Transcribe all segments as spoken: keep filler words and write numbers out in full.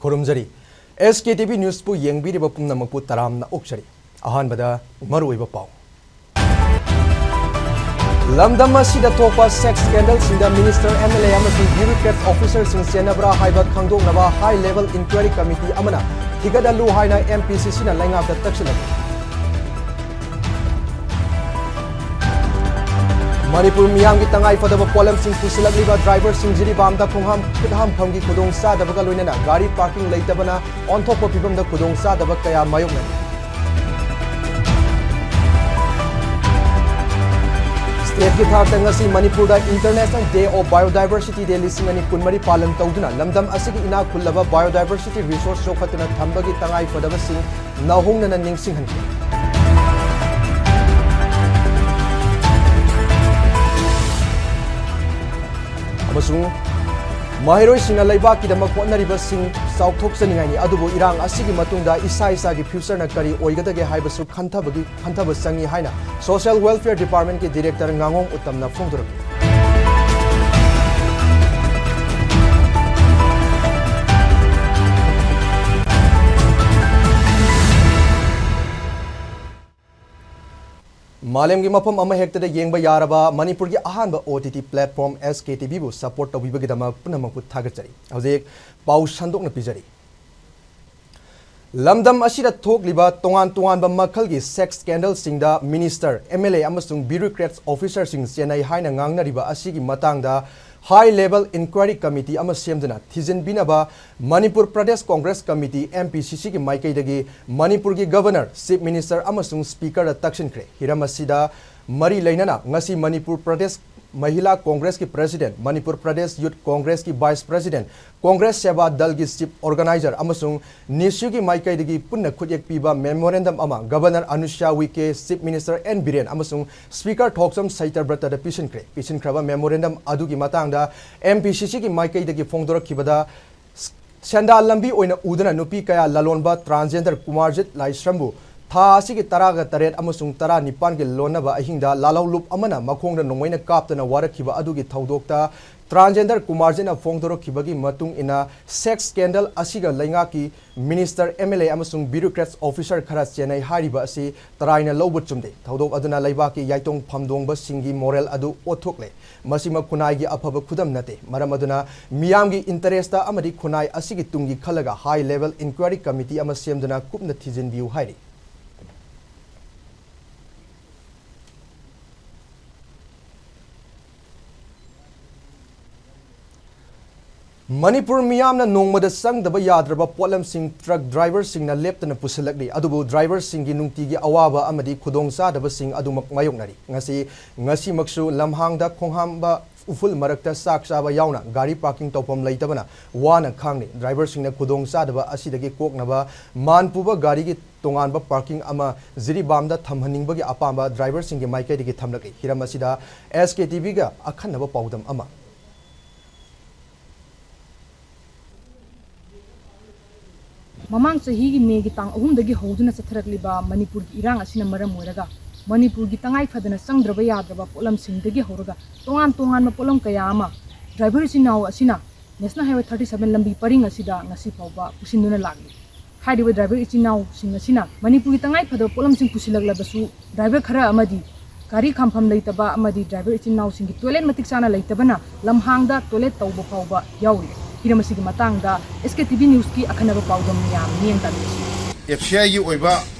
ꯈꯨꯔꯨꯝꯖꯔꯤ꯫ ꯑꯦꯁ ꯀꯦ T V ꯅ꯭ꯌꯨꯁꯄꯨ ꯌꯦꯡꯕꯤꯔꯤꯕ ꯄꯨꯝꯅꯃꯛꯄꯨ ꯇꯔꯥꯝꯅ ꯑꯣꯛꯆꯔꯤ꯫ ꯑꯍꯥꯟꯕꯗ ꯃꯔꯨꯑꯣꯏꯕ ꯄꯥꯎ꯫ ꯂꯝꯗꯝ ꯑꯁꯤꯗ ꯊꯣꯛꯄ ꯁꯦꯛꯁ ꯁ꯭ꯀꯦꯟꯗꯜꯁꯤꯡꯗ ꯃꯤꯅꯤꯁꯇꯔ, ꯑꯦꯝ ꯑꯦꯜ ꯑꯦ ꯑꯃꯁꯨꯡ ꯕ꯭ꯌꯨꯔꯣꯀ꯭ꯔꯦꯠꯁ ꯑꯣꯐꯤꯁꯔꯁꯤꯡ ꯆꯦꯟꯅꯕ꯭ꯔꯥ ꯍꯥꯏꯕ ꯈꯪꯗꯣꯛꯅꯕ ꯍꯥꯏ ꯂꯦꯚꯦꯜ ꯏꯟꯀ꯭ꯋꯥꯏꯔꯤ ꯀꯃꯤꯇꯤ ꯑꯃꯅ ꯊꯤꯒꯠꯍꯜꯂꯨ ꯍꯥꯏꯅ ꯑꯦꯝ ꯄꯤ ꯁꯤ ꯁꯤꯅ ꯂꯩꯉꯥꯛꯇ ꯇꯛꯁꯤꯜꯂꯛꯂꯤ꯫ ꯃꯅꯤꯄꯨꯔ ꯃꯤꯌꯥꯝꯒꯤ ꯇꯉꯥꯏ ꯐꯗꯕ ꯄꯣꯠꯂꯝꯁꯤꯡ ꯄꯨꯁꯤꯜꯂꯛꯂꯤꯕ ꯗ꯭ꯔꯥꯏꯚꯔꯁꯤꯡ ꯖꯤꯔꯤꯕꯥꯝꯗ ꯈꯣꯡꯍꯥꯝ ꯈꯨꯠꯍꯥꯝꯐꯝꯒꯤ ꯈꯨꯗꯣꯡꯆꯥꯗꯕꯒ ꯂꯣꯏꯅꯅ ꯒꯥꯔꯤ ꯄꯥꯔꯀꯤꯡ ꯂꯩꯇꯕꯅ ꯑꯣꯟꯊꯣꯛꯄ ꯐꯤꯚꯝꯗ ꯈꯨꯗꯣꯡꯆꯥꯗꯕ ꯀꯌꯥ ꯃꯥꯌꯣꯛꯅꯔꯤ꯫ ꯁ꯭ꯇꯦꯠꯀꯤ ꯊꯥꯛꯇ ꯉꯁꯤ ꯃꯅꯤꯄꯨꯔꯗ International Day of Biodiversity Day ꯂꯤꯁꯤꯡ ꯑꯅꯤ ꯀꯨꯟꯃꯔꯤ ꯄꯥꯂꯟ ꯇꯧꯗꯨꯅ ꯂꯝꯗꯝ ꯑꯁꯤꯒꯤ ꯏꯅꯥꯛ ꯈꯨꯜꯂꯕ biodiversity resource ꯌꯣꯛꯈꯠꯇꯨꯅ ꯊꯝꯕꯒꯤ ꯇꯉꯥꯏ ꯐꯗꯕꯁꯤꯡ ꯅꯧꯍꯧꯅꯅ ꯅꯤꯡꯁꯤꯡꯍꯟꯈꯤ꯫ ꯑꯃꯁꯨꯡ ꯃꯍꯩꯔꯣꯏꯁꯤꯡꯅ ꯂꯩꯕꯥꯛꯀꯤꯗꯃꯛ ꯍꯣꯠꯅꯔꯤꯕꯁꯤꯡ ꯆꯥꯎꯊꯣꯛꯆꯅꯤꯡꯉꯥꯏꯅꯤ, ꯑꯗꯨꯕꯨ ꯏꯔꯥꯡ ꯑꯁꯤꯒꯤ ꯃꯇꯨꯡꯗ ꯏꯁꯥ ꯏꯁꯥꯒꯤ future ꯅ ꯀꯔꯤ ꯑꯣꯏꯒꯗꯒꯦ ꯍꯥꯏꯕꯁꯨ ꯈꯟꯊꯕꯒꯤ, ꯈꯟꯊꯕ ꯆꯪꯏ ꯍꯥꯏꯅ Social Welfare Department ꯀꯤ Director ꯉꯥꯉꯣꯝ ꯎꯠꯇꯝꯅ ꯐꯣꯡꯗꯣꯔꯛꯂꯤ꯫ ꯃꯥꯂꯦꯝꯒꯤ ꯃꯐꯝ ꯑꯃꯍꯦꯛꯇꯗ ꯌꯦꯡꯕ ꯌꯥꯔꯕ ꯃꯅꯤꯄꯨꯔꯒꯤ ꯑꯍꯥꯟꯕ ꯑꯣ ꯇꯤ ꯇꯤ platform ꯑꯦꯁ ꯀꯦ ꯇꯤ ꯚꯤ ꯕꯨ support ꯇꯧꯕꯤꯕꯒꯤꯗꯃꯛ ꯄꯨꯝꯅꯃꯛꯄꯨ ꯊꯥꯒꯠꯆꯔꯤ꯫ ꯍꯧꯖꯤꯛ ꯄꯥꯎ ꯁꯟꯗꯣꯛꯅ ꯄꯤꯖꯔꯤ꯫ ꯂꯝꯗꯝ ꯑꯁꯤꯗ ꯊꯣꯛꯂꯤꯕ ꯇꯣꯉꯥꯟ ꯇꯣꯉꯥꯟꯕ ꯃꯈꯜꯒꯤ ꯁꯦꯛꯁ ꯁ꯭ꯀꯦꯟꯗꯜꯁꯤꯡꯗ ꯃꯤꯅꯤꯁꯇꯔ, ꯑꯦꯝ ꯑꯦꯜ ꯑꯦ ꯑꯃꯁꯨꯡ ꯕ꯭ꯌꯨꯔꯣꯀ꯭ꯔꯦꯠꯁ ꯑꯣꯐꯤꯁꯔꯁꯤꯡ ꯆꯦꯟꯅꯩ ꯍꯥꯏꯅ ꯉꯥꯡꯅꯔꯤꯕ ꯑꯁꯤꯒꯤ ꯃꯇꯥꯡꯗ ꯍꯥꯏ ꯂꯦꯚꯦꯜ ꯏꯟꯀ꯭ꯋꯥꯏꯔꯤ ꯀꯃꯤꯇꯤ ꯑꯃ ꯁꯦꯝꯗꯨꯅ ꯊꯤꯖꯤꯟꯕꯤꯅꯕ Manipur Pradesh Congress committee, M P C C ꯒꯤ ꯃꯥꯏꯀꯩꯗꯒꯤ ꯃꯅꯤꯄꯨꯔꯒꯤ ꯒꯕꯔꯅꯔ, ꯆꯤꯐ ꯃꯤꯅꯤꯁꯇꯔ ꯑꯃꯁꯨꯡ ꯁ꯭ꯄꯤꯀꯔꯗ ꯇꯛꯁꯤꯟꯈ꯭ꯔꯦ꯫ ꯍꯤꯔꯝ ꯑꯁꯤꯗ ꯃꯔꯤ ꯂꯩꯅꯅ ꯉꯁꯤ ꯃꯅꯤꯄꯨꯔ ꯄ꯭ꯔꯗꯦꯁ ꯃꯍꯤꯂꯥ ꯀꯣꯡꯒ꯭ꯔꯦꯁꯀꯤ ꯄ꯭ꯔꯦꯁꯤꯗꯦꯟꯠ, ꯃꯅꯤꯄꯨꯔ ꯄ꯭ꯔꯗꯦꯁ ꯌꯨꯊ ꯀꯣꯡꯒ꯭ꯔꯦꯁꯀꯤ ꯚꯥꯏꯁ ꯄ꯭ꯔꯦꯁꯤꯗꯦꯟꯠ, ꯀꯣꯡꯒ꯭ꯔꯦꯁ ꯁꯦꯕꯥ ꯗꯜꯒꯤ ꯆꯤꯐ ꯑꯣꯔꯒꯅꯥꯏꯖꯔ ꯑꯃꯁꯨꯡ ꯅꯤꯁꯌꯨꯒꯤ ꯃꯥꯏꯀꯩꯗꯒꯤ ꯄꯨꯟꯅ ꯈꯨꯠꯌꯦꯛ ꯄꯤꯕ ꯃꯦꯃꯣꯔꯦꯟꯗꯝ ꯑꯃ governor Anusuiya Uikey, chief minister N Biren ꯑꯃꯁꯨꯡ ꯁ꯭ꯄꯤꯀꯔ ꯊꯣꯛꯆꯝ ꯁꯩꯇꯕ꯭ꯔꯇꯗ ꯄꯤꯁꯤꯟꯈ꯭ꯔꯦ꯫ ꯄꯤꯁꯤꯟꯈ꯭ꯔꯕ ꯃꯦꯃꯣꯔꯦꯟꯗꯝ ꯑꯗꯨꯒꯤ ꯃꯇꯥꯡꯗ ꯑꯦꯝ ꯄꯤ ꯁꯤ ꯁꯤ ꯒꯤ ꯃꯥꯏꯀꯩꯗꯒꯤ ꯐꯣꯡꯗꯣꯔꯛꯈꯤꯕꯗ, ꯁꯦꯟꯗꯥꯟ ꯂꯝꯕꯤ ꯑꯣꯏꯅ ꯎꯗꯨꯅ ꯅꯨꯄꯤ ꯀꯌꯥ ꯂꯂꯣꯟꯕ transgender ꯀꯨꯃꯥꯔꯖꯤꯠ ꯂꯥꯏꯁ꯭ꯔꯝꯕꯨ ꯊꯥ ꯑꯁꯤꯒꯤ ꯇꯔꯥꯒ ꯇꯔꯦꯠ ꯑꯃꯁꯨꯡ ꯇꯔꯥꯅꯤꯄꯥꯟꯒꯤ ꯂꯣꯟꯅꯕ ꯑꯍꯤꯡꯗ ꯂꯥꯜꯍꯧꯂꯨꯞ ꯑꯃꯅ ꯃꯈꯣꯡꯗ ꯅꯣꯡꯃꯩꯅ ꯀꯥꯞꯇꯨꯅ ꯋꯥꯔꯛꯈꯤꯕ ꯑꯗꯨꯒꯤ ꯊꯧꯗꯣꯛꯇ ꯇ꯭ꯔꯥꯟꯁꯖꯦꯟꯗꯔ ꯀꯨꯃꯥꯔꯖꯤꯠꯅ ꯐꯣꯡꯗꯣꯔꯛꯈꯤꯕꯒꯤ ꯃꯇꯨꯡ ꯏꯟꯅ, ꯁꯦꯛꯁ ꯁ꯭ꯀꯦꯟꯗꯜ ꯑꯁꯤꯒ ꯂꯩꯉꯥꯛꯀꯤ ꯃꯤꯅꯤꯁꯇꯔ, ꯑꯦꯝ ꯑꯦꯜ ꯑꯦ ꯑꯃꯁꯨꯡ ꯕ꯭ꯌꯨꯔꯣꯀ꯭ꯔꯦꯠꯁ ꯑꯣꯐꯤꯁꯥꯔ ꯈꯔ ꯆꯦꯟꯅꯩ ꯍꯥꯏꯔꯤꯕ ꯑꯁꯤ ꯇꯔꯥꯏꯅ ꯂꯧꯕ ꯆꯨꯝꯗꯦ꯫ ꯊꯧꯗꯣꯛ ꯑꯗꯨꯅ ꯂꯩꯕꯥꯛꯀꯤ ꯌꯥꯏꯇꯣꯡ ꯐꯝꯗꯣꯡꯕꯁꯤꯡꯒꯤ ꯃꯣꯔꯦꯜ ꯑꯗꯨ ꯑꯣꯠꯊꯣꯛꯂꯦ꯫ ꯃꯁꯤꯃꯛ ꯈꯨꯟꯅꯥꯏꯒꯤ ꯑꯐꯕ ꯈꯨꯗꯝ ꯅꯠꯇꯦ꯫ ꯃꯔꯝ ꯑꯗꯨꯅ ꯃꯤꯌꯥꯝꯒꯤ ꯏꯟꯇꯔꯦꯁꯇ ꯑꯃꯗꯤ ꯈꯨꯟꯅꯥꯏ ꯑꯁꯤꯒꯤ ꯇꯨꯡꯒꯤ ꯈꯜꯂꯒ ꯍꯥꯏ ꯂꯦꯚꯦꯜ ꯏꯟꯀ꯭ꯋꯥꯏꯔꯤ ꯀꯃꯤꯇꯤ ꯑꯃ ꯁꯦꯝꯗꯨꯅ ꯀꯨꯞꯅ ꯊꯤꯖꯤꯟꯕꯤꯌꯨ ꯍꯥꯏꯔꯤ꯫ ꯃꯅꯤꯄꯨꯔ ꯃꯤꯌꯥꯝꯅ ꯅꯣꯡꯃꯗ ꯆꯪꯗꯕ ꯌꯥꯗ꯭ꯔꯕ ꯄꯣꯠꯂꯝꯁꯤꯡ ꯇ꯭ꯔꯛ ꯗ꯭ꯔꯥꯏꯚꯔꯁꯤꯡꯅ ꯂꯦꯞꯇꯅ ꯄꯨꯁꯤꯜꯂꯛꯂꯤ꯫ ꯑꯗꯨꯕꯨ ꯗ꯭ꯔꯥꯏꯚꯔꯁꯤꯡꯒꯤ ꯅꯨꯡꯇꯤꯒꯤ ꯑꯋꯥꯕ ꯑꯃꯗꯤ ꯈꯨꯗꯣꯡꯆꯥꯗꯕꯁꯤꯡ ꯑꯗꯨꯃꯛ ꯃꯥꯌꯣꯛꯅꯔꯤ꯫ ꯉꯁꯤ, ꯉꯁꯤꯃꯛꯁꯨ ꯂꯝꯍꯥꯡꯗ ꯈꯣꯡꯍꯥꯝꯕ ꯎꯐꯨꯜ ꯃꯔꯛꯇ ꯆꯥꯛ ꯆꯥꯕ ꯌꯥꯎꯅ ꯒꯥꯔꯤ ꯄꯥꯔꯀꯤꯡ ꯇꯧꯐꯝ ꯂꯩꯇꯕꯅ ꯋꯥꯅ ꯈꯥꯡꯂꯤ꯫ ꯗ꯭ꯔꯥꯏꯚꯔꯁꯤꯡꯅ ꯈꯨꯗꯣꯡꯆꯥꯗꯕ ꯑꯁꯤꯗꯒꯤ ꯀꯣꯛꯅꯕ ꯃꯥꯟ ꯄꯨꯕ ꯒꯥꯔꯤꯒꯤ ꯇꯣꯉꯥꯟꯕ ꯄꯥꯔꯀꯤꯡ ꯑꯃ ꯖꯤꯔꯤꯕꯥꯝꯗ ꯊꯝꯍꯟꯅꯤꯡꯕꯒꯤ ꯑꯄꯥꯝꯕ ꯗ꯭ꯔꯥꯏꯚꯔꯁꯤꯡꯒꯤ ꯃꯥꯏꯀꯩꯗꯒꯤ ꯊꯝꯂꯛꯂꯤ꯫ ꯍꯤꯔꯝ ꯑꯁꯤꯗ ꯑꯦꯁ ꯀꯦ ꯇꯤ ꯚꯤꯒ ꯑꯈꯟꯅꯕ ꯄꯥꯎꯗꯝ ꯑꯃ꯫ ꯃꯃꯥꯡ ꯆꯍꯤꯒꯤ ꯃꯦꯒꯤ ꯇꯥꯡ ꯑꯍꯨꯝꯗꯒꯤ ꯍꯧꯗꯨꯅ ꯆꯠꯊꯔꯛꯂꯤꯕ ꯃꯅꯤꯄꯨꯔꯒꯤ ꯏꯔꯥꯡ ꯑꯁꯤꯅ ꯃꯔꯝ ꯑꯣꯏꯔꯒ ꯃꯅꯤꯄꯨꯔꯒꯤ ꯇꯉꯥꯏ ꯐꯗꯅ ꯆꯪꯗ꯭ꯔꯕ ꯌꯥꯗ꯭ꯔꯕ ꯄꯣꯠꯂꯝꯁꯤꯡꯗꯒꯤ ꯍꯧꯔꯒ ꯇꯣꯉꯥꯟ ꯇꯣꯉꯥꯟꯕ ꯄꯣꯠꯂꯝ ꯀꯌꯥ ꯑꯃ ꯗ꯭ꯔꯥꯏꯚꯔ ꯏꯆꯤꯟ ꯏꯅꯥꯎ ꯑꯁꯤꯅ ꯅꯦꯁꯅꯦꯜ ꯍꯥꯏꯋꯦ ꯊꯥꯔꯇꯤ ꯁꯚꯦꯟ ꯂꯝꯕꯤ ꯄꯔꯤꯡ ꯑꯁꯤꯗ ꯉꯁꯤ ꯐꯥꯎꯕ ꯄꯨꯁꯤꯟꯗꯨꯅ ꯂꯥꯛꯂꯤ꯫ ꯍꯥꯏꯔꯤꯕ ꯗ꯭ꯔꯥꯏꯚꯔ ꯏꯆꯤꯟ ꯏꯅꯥꯎꯁꯤꯡ ꯑꯁꯤꯅ ꯃꯅꯤꯄꯨꯔꯒꯤ ꯇꯉꯥꯏ ꯐꯗꯕ ꯄꯣꯠꯂꯝꯁꯤꯡ ꯄꯨꯁꯤꯜꯂꯛꯂꯕꯁꯨ ꯗ꯭ꯔꯥꯏꯚꯔ ꯈꯔ ꯑꯃꯗꯤ ꯒꯥꯔꯤ ꯈꯥꯝꯐꯝ ꯂꯩꯇꯕ ꯑꯃꯗꯤ ꯗ꯭ꯔꯥꯏꯚꯔ ꯏꯆꯤꯟ ꯏꯅꯥꯎꯁꯤꯡꯒꯤ ꯇꯣꯏꯂꯦꯠ ꯃꯇꯤꯛ ꯆꯥꯅ ꯂꯩꯇꯕꯅ ꯂꯝꯍꯥꯡꯗ ꯇꯣꯏꯂꯦꯠ ꯇꯧꯕ ꯐꯥꯎꯕ ꯌꯥꯎꯔꯤ꯫ ꯍꯤꯔꯝ ꯑꯁꯤꯒꯤ ꯃꯇꯥꯡꯗ ꯑꯦꯁ ꯀꯦ ꯇꯤ ꯚꯤ ꯅ꯭ꯌꯨꯁꯀꯤ ꯑꯈꯟꯅꯕ ꯄꯥꯎꯗꯝ ꯃꯤꯌꯥꯝ ꯃꯤꯠꯌꯦꯡ ꯇꯥꯕꯤꯔꯁꯤ꯫ ꯑꯦꯐ ꯁꯤ ꯑꯥꯏꯒꯤ ꯑꯣꯏꯕ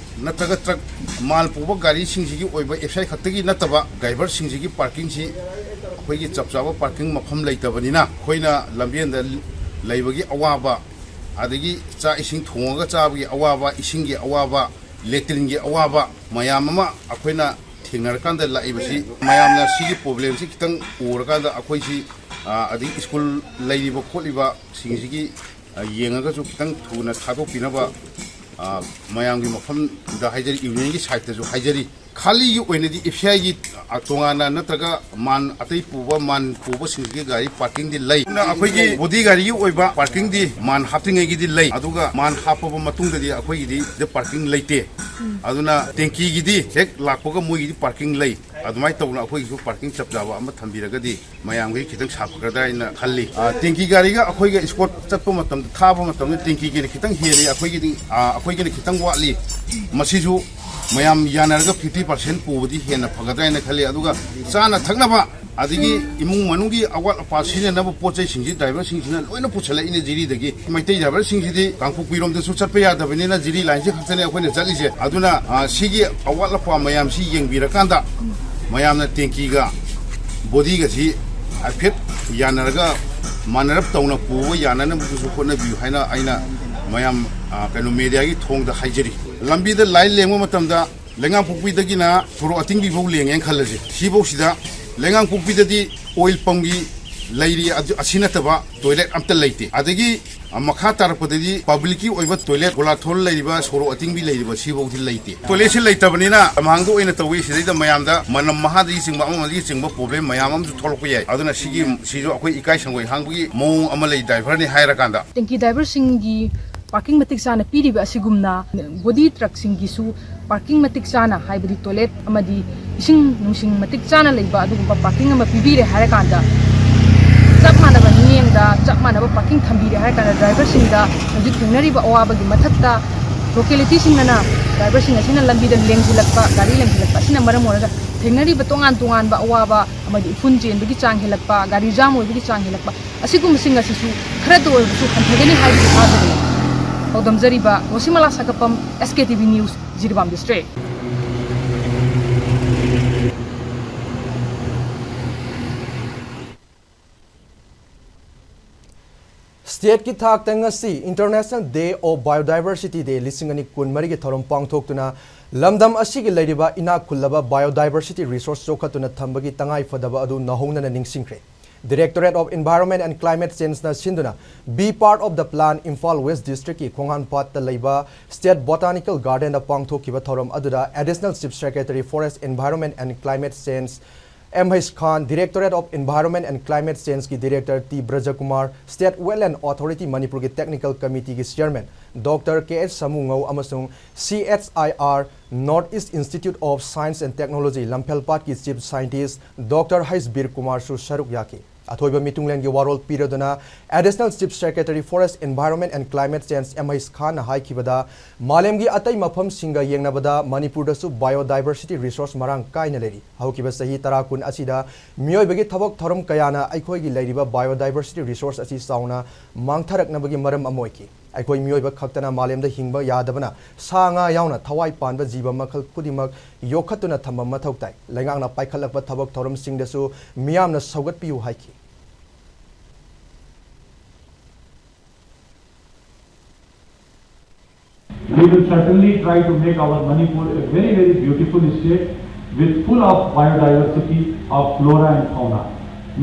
ꯅꯠꯇ꯭ꯔꯒ ꯇ꯭ꯔꯛ ꯃꯥꯜ ꯄꯨꯕ ꯒꯥꯔꯤꯁꯤꯡꯁꯤꯒꯤ ꯑꯣꯏꯕ ꯑꯦꯐ ꯁꯤ ꯑꯥꯏ ꯈꯛꯇꯒꯤ ꯅꯠꯇꯕ ꯗ꯭ꯔꯥꯏꯚꯔꯁꯤꯡꯁꯤꯒꯤ ꯄꯥꯔꯀꯤꯡꯁꯤ ꯑꯩꯈꯣꯏꯒꯤ ꯆꯞ ꯆꯥꯕ ꯄꯥꯔꯀꯤꯡ ꯃꯐꯝ ꯂꯩꯇꯕꯅꯤꯅ ꯑꯩꯈꯣꯏꯅ ꯂꯝꯕꯦꯟꯗ ꯂꯩꯕꯒꯤ ꯑꯋꯥꯕ, ꯑꯗꯒꯤ ꯆꯥꯛ ꯏꯁꯤꯡ ꯊꯣꯡꯉꯒ ꯆꯥꯕꯒꯤ ꯑꯋꯥꯕ, ꯏꯁꯤꯡꯒꯤ ꯑꯋꯥꯕ, ꯂꯦꯇ꯭ꯔꯤꯟꯒꯤ ꯑꯋꯥꯕ ꯃꯌꯥꯝ ꯑꯃ ꯑꯩꯈꯣꯏꯅ ꯊꯦꯡꯅꯔꯀꯥꯟꯗ ꯂꯥꯛꯏꯕꯁꯤ, ꯃꯌꯥꯝꯅ ꯁꯤꯒꯤ ꯄ꯭ꯔꯣꯕ꯭ꯂꯦꯝꯁꯤ ꯈꯤꯇꯪ ꯎꯔꯀꯥꯟꯗ ꯑꯩꯈꯣꯏꯁꯤ, ꯑ, ꯑꯗꯒꯤ ꯁ꯭ꯀꯨꯜ ꯂꯩꯔꯤꯕ ꯈꯣꯠꯂꯤꯕꯁꯤꯡꯁꯤꯒꯤ, ꯑ, ꯌꯦꯡꯉꯒꯁꯨ ꯈꯤꯇꯪ ꯊꯨꯅ ꯊꯥꯗꯣꯛꯄꯤꯅꯕ, ꯑ, ꯃꯌꯥꯝꯒꯤ ꯃꯐꯝꯗ ꯍꯥꯏꯖꯔꯤ, ꯌꯨꯅꯤꯌꯟꯒꯤ ꯁꯥꯏꯠꯇꯁꯨ ꯍꯥꯏꯖꯔꯤ꯫ ꯈꯥꯂꯤꯒꯤ ꯑꯣꯏꯅꯗꯤ ꯑꯦꯐ ꯁꯤ ꯑꯥꯏꯒꯤ, ꯑ, ꯇꯣꯉꯥꯟꯅ ꯅꯠꯇ꯭ꯔꯒ ꯃꯥꯟ ꯑꯇꯩ ꯄꯨꯕ, ꯃꯥꯟ ꯄꯨꯕꯁꯤꯡꯁꯤꯒꯤ ꯒꯥꯔꯤ ꯄꯥꯔꯀꯤꯡꯗꯤ ꯂꯩ꯫ ꯑꯗꯨꯅ ꯑꯩꯈꯣꯏꯒꯤ ꯕꯣꯗꯤ ꯒꯥꯔꯤꯒꯤ ꯑꯣꯏꯕ ꯄꯥꯔꯀꯤꯡꯗꯤ ꯃꯥꯟ ꯍꯥꯞꯇ꯭ꯔꯤꯉꯩꯒꯤꯗꯤ ꯂꯩ, ꯑꯗꯨꯒ ꯃꯥꯟ ꯍꯥꯞꯄꯕ ꯃꯇꯨꯡꯗꯗꯤ ꯑꯩꯈꯣꯏꯒꯤꯗꯤ ꯁꯤꯗ ꯄꯥꯔꯀꯤꯡ ꯂꯩꯇꯦ꯫ ꯑꯗꯨꯅ ꯇꯦꯡꯀꯤꯒꯤꯗꯤ ꯍꯦꯛ ꯂꯥꯛꯄꯒ ꯃꯣꯏꯒꯤꯗꯤ ꯄꯥꯔꯀꯤꯡ ꯂꯩ꯫ ꯑꯗꯨꯃꯥꯏꯅ ꯇꯧꯅ ꯑꯩꯈꯣꯏꯒꯤꯁꯨ ꯄꯥꯔꯀꯤꯡ ꯆꯞ ꯆꯥꯕ ꯑꯃ ꯊꯝꯕꯤꯔꯒꯗꯤ ꯃꯌꯥꯝꯒꯤ ꯈꯤꯇꯪ ꯁꯥꯐꯒꯗ꯭ꯔꯥ ꯍꯥꯏꯅ ꯈꯜꯂꯤ꯫ ꯑ, ꯇꯦꯡꯀꯤ ꯒꯥꯔꯤꯒ ꯑꯩꯈꯣꯏꯒ ꯏꯁꯀꯣꯔꯠ ꯆꯠꯄ ꯃꯇꯝꯗ, ꯊꯥꯕ ꯃꯇꯝꯗ ꯇꯦꯡꯀꯤꯒꯤꯅ ꯈꯤꯇꯪ ꯍꯦꯜꯂꯤ, ꯑꯩꯈꯣꯏꯒꯤꯗꯤ, ꯑ, ꯑꯩꯈꯣꯏꯒꯤꯅ ꯈꯤꯇꯪ ꯋꯥꯠꯂꯤ꯫ ꯃꯁꯤꯁꯨ ꯃꯌꯥꯝ ꯌꯥꯅꯔꯒ fifty percent ꯄꯨꯕꯗꯤ ꯍꯦꯟꯅ ꯐꯒꯗ꯭ꯔꯥ ꯍꯥꯏꯅ ꯈꯜꯂꯤ꯫ ꯑꯗꯨꯒ ꯆꯥꯅ ꯊꯛꯅꯕ ꯑꯗꯒꯤ ꯏꯃꯨꯡ ꯃꯅꯨꯡꯒꯤ ꯑꯋꯥꯠ ꯑꯄꯥ ꯁꯤꯖꯤꯟꯅꯅꯕ ꯄꯣꯠ ꯆꯩꯁꯤꯡꯁꯤ ꯗ꯭ꯔꯥꯏꯚꯔꯁꯤꯡꯁꯤꯅ ꯂꯣꯏꯅ ꯄꯨꯁꯜꯂꯛꯏꯅꯦ ꯖꯤꯔꯤꯗꯒꯤ꯫ ꯃꯩꯇꯩ ꯗ꯭ꯔꯥꯏꯚꯔꯁꯤꯡꯁꯤꯗꯤ ꯀꯥꯡꯄꯣꯛꯄꯤꯔꯣꯝꯗꯁꯨ ꯆꯠꯄ ꯌꯥꯗꯕꯅꯤꯅ ꯖꯤꯔꯤ ꯂꯥꯏꯟꯁꯤ ꯈꯛꯇꯅꯦ ꯑꯩꯈꯣꯏꯅ ꯆꯠꯂꯤꯁꯦ꯫ ꯑꯗꯨꯅ, ꯑ, ꯁꯤꯒꯤ ꯑꯋꯥꯠ ꯑꯄꯥ ꯃꯌꯥꯝꯁꯤ ꯌꯦꯡꯕꯤꯔꯀꯥꯟꯗ ꯃꯌꯥꯝꯅ ꯇꯦꯡꯀꯤꯒ ꯕꯣꯗꯤꯒꯁꯤ ꯍꯥꯏꯐꯦꯠ ꯌꯥꯅꯔꯒ ꯃꯥꯟꯅꯔꯞ ꯇꯧꯅ ꯄꯨꯕ ꯌꯥꯅꯅꯕꯗꯨꯁꯨ ꯍꯣꯠꯅꯕꯤꯌꯨ ꯍꯥꯏꯅ ꯑꯩꯅ ꯃꯌꯥꯝ, ꯑ, ꯀꯩꯅꯣ, ꯃꯦꯗꯤꯌꯥꯒꯤ ꯊꯣꯡꯗ ꯍꯥꯏꯖꯔꯤ꯫ ꯂꯝꯕꯤꯗ ꯂꯥꯏꯟ ꯂꯦꯡꯕ ꯃꯇꯝꯗ ꯂꯩꯉꯥꯡꯄꯣꯛꯄꯤꯗꯒꯤꯅ ꯁꯣꯔꯣꯛ ꯑꯇꯤꯡꯕꯤꯐꯥꯎ ꯂꯦꯡꯉꯦꯅ ꯈꯜꯂꯁꯤ꯫ ꯁꯤꯐꯧꯁꯤꯗ ꯂꯩꯉꯥꯡꯄꯣꯛꯄꯤꯗꯗꯤ ꯑꯣꯏꯜ ꯄꯝꯒꯤ ꯂꯩꯔꯤ, ꯑꯗꯨ, ꯑꯁꯤ ꯅꯠꯇꯕ ꯇꯣꯏꯂꯦꯠ ꯑꯝꯇ ꯂꯩꯇꯦ꯫ ꯑꯗꯒꯤ, ꯑ, ꯃꯈꯥ ꯇꯥꯔꯛꯄꯗꯗꯤ ꯄꯕ꯭ꯂꯤꯛꯀꯤ ꯑꯣꯏꯕ ꯇꯣꯏꯂꯦꯠ, ꯒꯣꯂꯥꯊꯣꯜ ꯂꯩꯔꯤꯕ, ꯁꯣꯔꯣꯛ ꯑꯇꯤꯡꯕꯤ ꯂꯩꯔꯤꯕ, ꯁꯤꯐꯧꯗꯤ ꯂꯩꯇꯦ꯫ ꯇꯣꯏꯂꯦꯠꯁꯤ ꯂꯩꯇꯕꯅꯤꯅ ꯂꯝꯍꯥꯡꯗ ꯑꯣꯏꯅ ꯇꯧꯏ꯫ ꯁꯤꯗꯩꯗ ꯃꯌꯥꯝꯗ ꯃꯅꯝ ꯃꯍꯥꯗꯒꯤ ꯆꯤꯡꯕ, ꯑꯃꯗꯒꯤ ꯆꯤꯡꯕ ꯄ꯭ꯔꯣꯕ꯭ꯂꯦꯝ ꯃꯌꯥꯝ ꯑꯃꯁꯨ ꯊꯣꯛꯂꯛꯄ ꯌꯥꯏ꯫ ꯑꯗꯨꯅ ꯁꯤꯒꯤ, ꯁꯤꯁꯨ ꯑꯩꯈꯣꯏ ꯏꯀꯥꯏ ꯁꯪꯒꯣꯏ ꯍꯥꯡꯕꯒꯤ ꯃꯑꯣꯡ ꯑꯃ ꯂꯩ, ꯗ꯭ꯔꯥꯏꯚꯔꯅꯤ ꯍꯥꯏꯔꯀꯥꯟꯗ꯫ ꯇꯦꯡꯀꯤ ꯗ꯭ꯔꯥꯏꯚꯔꯁꯤꯡꯒꯤ ꯄꯥꯔꯀꯤꯡ ꯃꯇꯤꯛ ꯆꯥꯅ ꯄꯤꯔꯤꯕ ꯑꯁꯤꯒꯨꯝꯅ ꯕꯣꯗꯤ ꯇ꯭ꯔꯛꯁꯤꯡꯒꯤꯁꯨ ꯄꯥꯔꯀꯤꯡ ꯃꯇꯤꯛ ꯆꯥꯅ, ꯍꯥꯏꯕꯗꯤ ꯇꯣꯏꯂꯦꯠ ꯑꯃꯗꯤ ꯏꯁꯤꯡ ꯅꯨꯡꯁꯤꯡ ꯃꯇꯤꯛ ꯆꯥꯅ ꯂꯩꯕ ꯑꯗꯨꯒꯨꯝꯕ ꯄꯥꯔꯀꯤꯡ ꯑꯃ ꯄꯤꯕꯤꯔꯦ ꯍꯥꯏꯔꯀꯥꯟꯗ, ꯆꯞ ꯃꯥꯟꯅꯕ ꯃꯤꯠꯌꯦꯡꯗ ꯆꯞ ꯃꯥꯟꯅꯕ ꯄꯥꯔꯀꯤꯡ ꯊꯝꯕꯤꯔꯦ ꯍꯥꯏꯔꯀꯥꯟꯗ, ꯗ꯭ꯔꯥꯏꯚꯔꯁꯤꯡꯗ ꯍꯧꯖꯤꯛ ꯊꯦꯡꯅꯔꯤꯕ ꯑꯋꯥꯕꯒꯤ ꯃꯊꯛꯇ ꯂꯣꯀꯦꯂꯤꯇꯤꯁꯤꯡꯅꯅ ꯗ꯭ꯔꯥꯏꯚꯔꯁꯤꯡ ꯑꯁꯤꯅ ꯂꯝꯕꯤꯗ ꯂꯦꯡꯁꯤꯜꯂꯛꯄ, ꯒꯥꯔꯤ ꯂꯦꯡꯁꯤꯜꯂꯛꯄ ꯑꯁꯤꯅ ꯃꯔꯝ ꯑꯣꯏꯔꯒ ꯊꯦꯡꯅꯔꯤꯕ ꯇꯣꯉꯥꯟ ꯇꯣꯉꯥꯟꯕ ꯑꯋꯥꯕ ꯑꯃꯗꯤ ꯎꯐꯨꯟ ꯆꯦꯟꯕꯒꯤ ꯆꯥꯡ ꯍꯦꯜꯂꯛꯄ, ꯒꯥꯔꯤ ꯖꯥꯝ ꯑꯣꯏꯕꯒꯤ ꯆꯥꯡ ꯍꯦꯜꯂꯛꯄ, ꯑꯁꯤꯒꯨꯝꯕꯁꯤꯡ ꯑꯁꯤꯁꯨ ꯈꯔꯇ ꯑꯣꯏꯔꯕꯁꯨ ꯍꯟꯊꯒꯅꯤ ꯍꯥꯏꯕꯒꯤ ꯊꯥꯖꯕꯅꯤ꯫ ꯊꯧꯗꯝꯖꯔꯤꯕ ꯔꯣꯁꯤꯃꯂꯥ ꯁꯥꯀꯄꯝ, S K T V News, Jiribam District꯫ ꯁ꯭ꯇꯦꯠꯀꯤ ꯊꯥꯛꯇ ꯉꯁꯤ International Day of Biodiversity Day ꯂꯤꯁꯤꯡ ꯑꯅꯤ ꯀꯨꯟꯃꯔꯤꯒꯤ ꯊꯧꯔꯝ ꯄꯥꯡꯊꯣꯛꯇꯨꯅ ꯂꯝꯗꯝ ꯑꯁꯤꯒꯤ ꯂꯩꯔꯤꯕ ꯏꯅꯥꯛ ꯈꯨꯜꯂꯕ biodiversity resource ꯆꯥꯎꯈꯠꯇꯨꯅ ꯊꯝꯕꯒꯤ ꯇꯉꯥꯏꯐꯗꯕ ꯑꯗꯨ ꯅꯧꯍꯧꯅꯅ ꯅꯤꯡꯁꯤꯡꯈ꯭ꯔꯦ꯫ Directorate of Environment and Climate Changeꯅ ꯁꯤꯟꯗꯨꯅ Be Part of the Plan Imphal west ꯗꯤꯁꯇ꯭ꯔꯤꯛꯀꯤ ꯈꯣꯡꯍꯥꯟꯄꯥꯠꯇ ꯂꯩꯕ State Botanical Gardenꯗ ꯄꯥꯡꯊꯣꯛꯈꯤꯕ ꯊꯧꯔꯝ ꯑꯗꯨꯗ Additional Chief Secretary Forest, Environment and Climate Change M ꯍꯩꯁ Khan, Directorate of Environment and Climate Change ꯀꯤ Director T Brajkumar, State Wetland Authority ꯃꯅꯤꯄꯨꯔꯒꯤ Technical Committee ꯒꯤ Chairman Doctor K H Samungou ꯑꯃꯁꯨꯡ C H I R, North East Institute of Science and Technology ꯂꯝꯐꯦꯜꯄꯥꯠꯀꯤ Chief Scientist Doctor H Bir ꯀꯨꯃꯥꯔꯁꯨ ꯁꯔꯨꯛ ꯌꯥꯈꯤ꯫ ꯑꯊꯣꯏꯕ ꯃꯤꯇꯨꯡꯂꯦꯟꯒꯤ ꯋꯥꯔꯣꯜ ꯄꯤꯔꯗꯨꯅ Additional Chief Secretary Forest, Environment and Climate Change M ꯍꯩꯁ ꯈꯥꯟꯅ ꯍꯥꯏꯈꯤꯕꯗ, ꯃꯥꯂꯦꯝꯒꯤ ꯑꯇꯩ ꯃꯐꯝꯁꯤꯡꯒ ꯌꯦꯡꯅꯕꯗ ꯃꯅꯤꯄꯨꯔꯗꯁꯨ biodiversity resource ꯃꯔꯥꯡ ꯀꯥꯏꯅ ꯂꯩꯔꯤ꯫ ꯍꯧꯈꯤꯕ ꯆꯍꯤ ꯇꯔꯥ ꯀꯨꯟ ꯑꯁꯤꯗ ꯃꯤꯑꯣꯏꯕꯒꯤ ꯊꯕꯛ ꯊꯧꯔꯝ ꯀꯌꯥꯅ ꯑꯩꯈꯣꯏꯒꯤ ꯂꯩꯔꯤꯕ biodiversity resource ꯑꯁꯤ ꯆꯥꯎꯅ ꯃꯥꯡꯊꯔꯛꯅꯕꯒꯤ ꯃꯔꯝ ꯑꯃ ꯑꯣꯏꯈꯤ꯫ ꯑꯩꯈꯣꯏ ꯃꯤꯑꯣꯏꯕ ꯈꯛꯇꯅ ꯃꯥꯂꯦꯝꯗ ꯍꯤꯡꯕ ꯌꯥꯗꯕꯅ, ꯁꯥ ꯉꯥ ꯌꯥꯎꯅ ꯊꯋꯥꯏ ꯄꯥꯟꯕ ꯖꯤꯕ ꯃꯈꯜ ꯈꯨꯗꯤꯡꯃꯛ ꯌꯣꯛꯈꯠꯇꯨꯅ ꯊꯝꯕ ꯃꯊꯧ ꯇꯥꯏ꯫ ꯂꯩꯉꯥꯛꯅ ꯄꯥꯏꯈꯠꯂꯛꯄ ꯊꯕꯛ ꯊꯧꯔꯝꯁꯤꯡꯗꯁꯨ ꯃꯤꯌꯥꯝꯅ ꯁꯧꯒꯠꯄꯤꯌꯨ ꯍꯥꯏꯈꯤ꯫ We will certainly try to make our Manipur a very, very beautiful state with full of biodiversity of flora and fauna.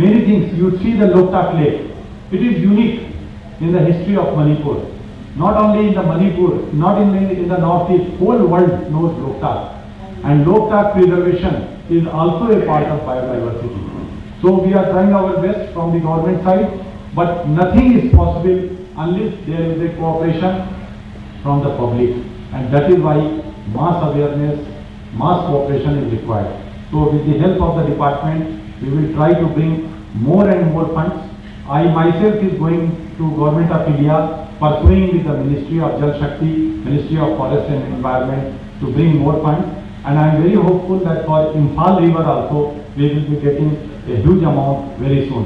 Many things, you see the Loktak Lake, it is unique in the history of Manipur. Not only in the Manipur, not in the, in the Northeast, whole world knows Loktak. And Loktak preservation is also a part of biodiversity. So we are trying our best from the government side, but nothing is possible unless there is a cooperation from the public. And that is why mass awareness, mass cooperation is required. So with the help of the department, we will try to bring more and more funds. I myself is going to Government of India, pursuing with the Ministry of Jal Shakti, Ministry of Forest and Environment to bring more funds. And I am very hopeful that for Imphal River also, we will be getting a huge amount very soon.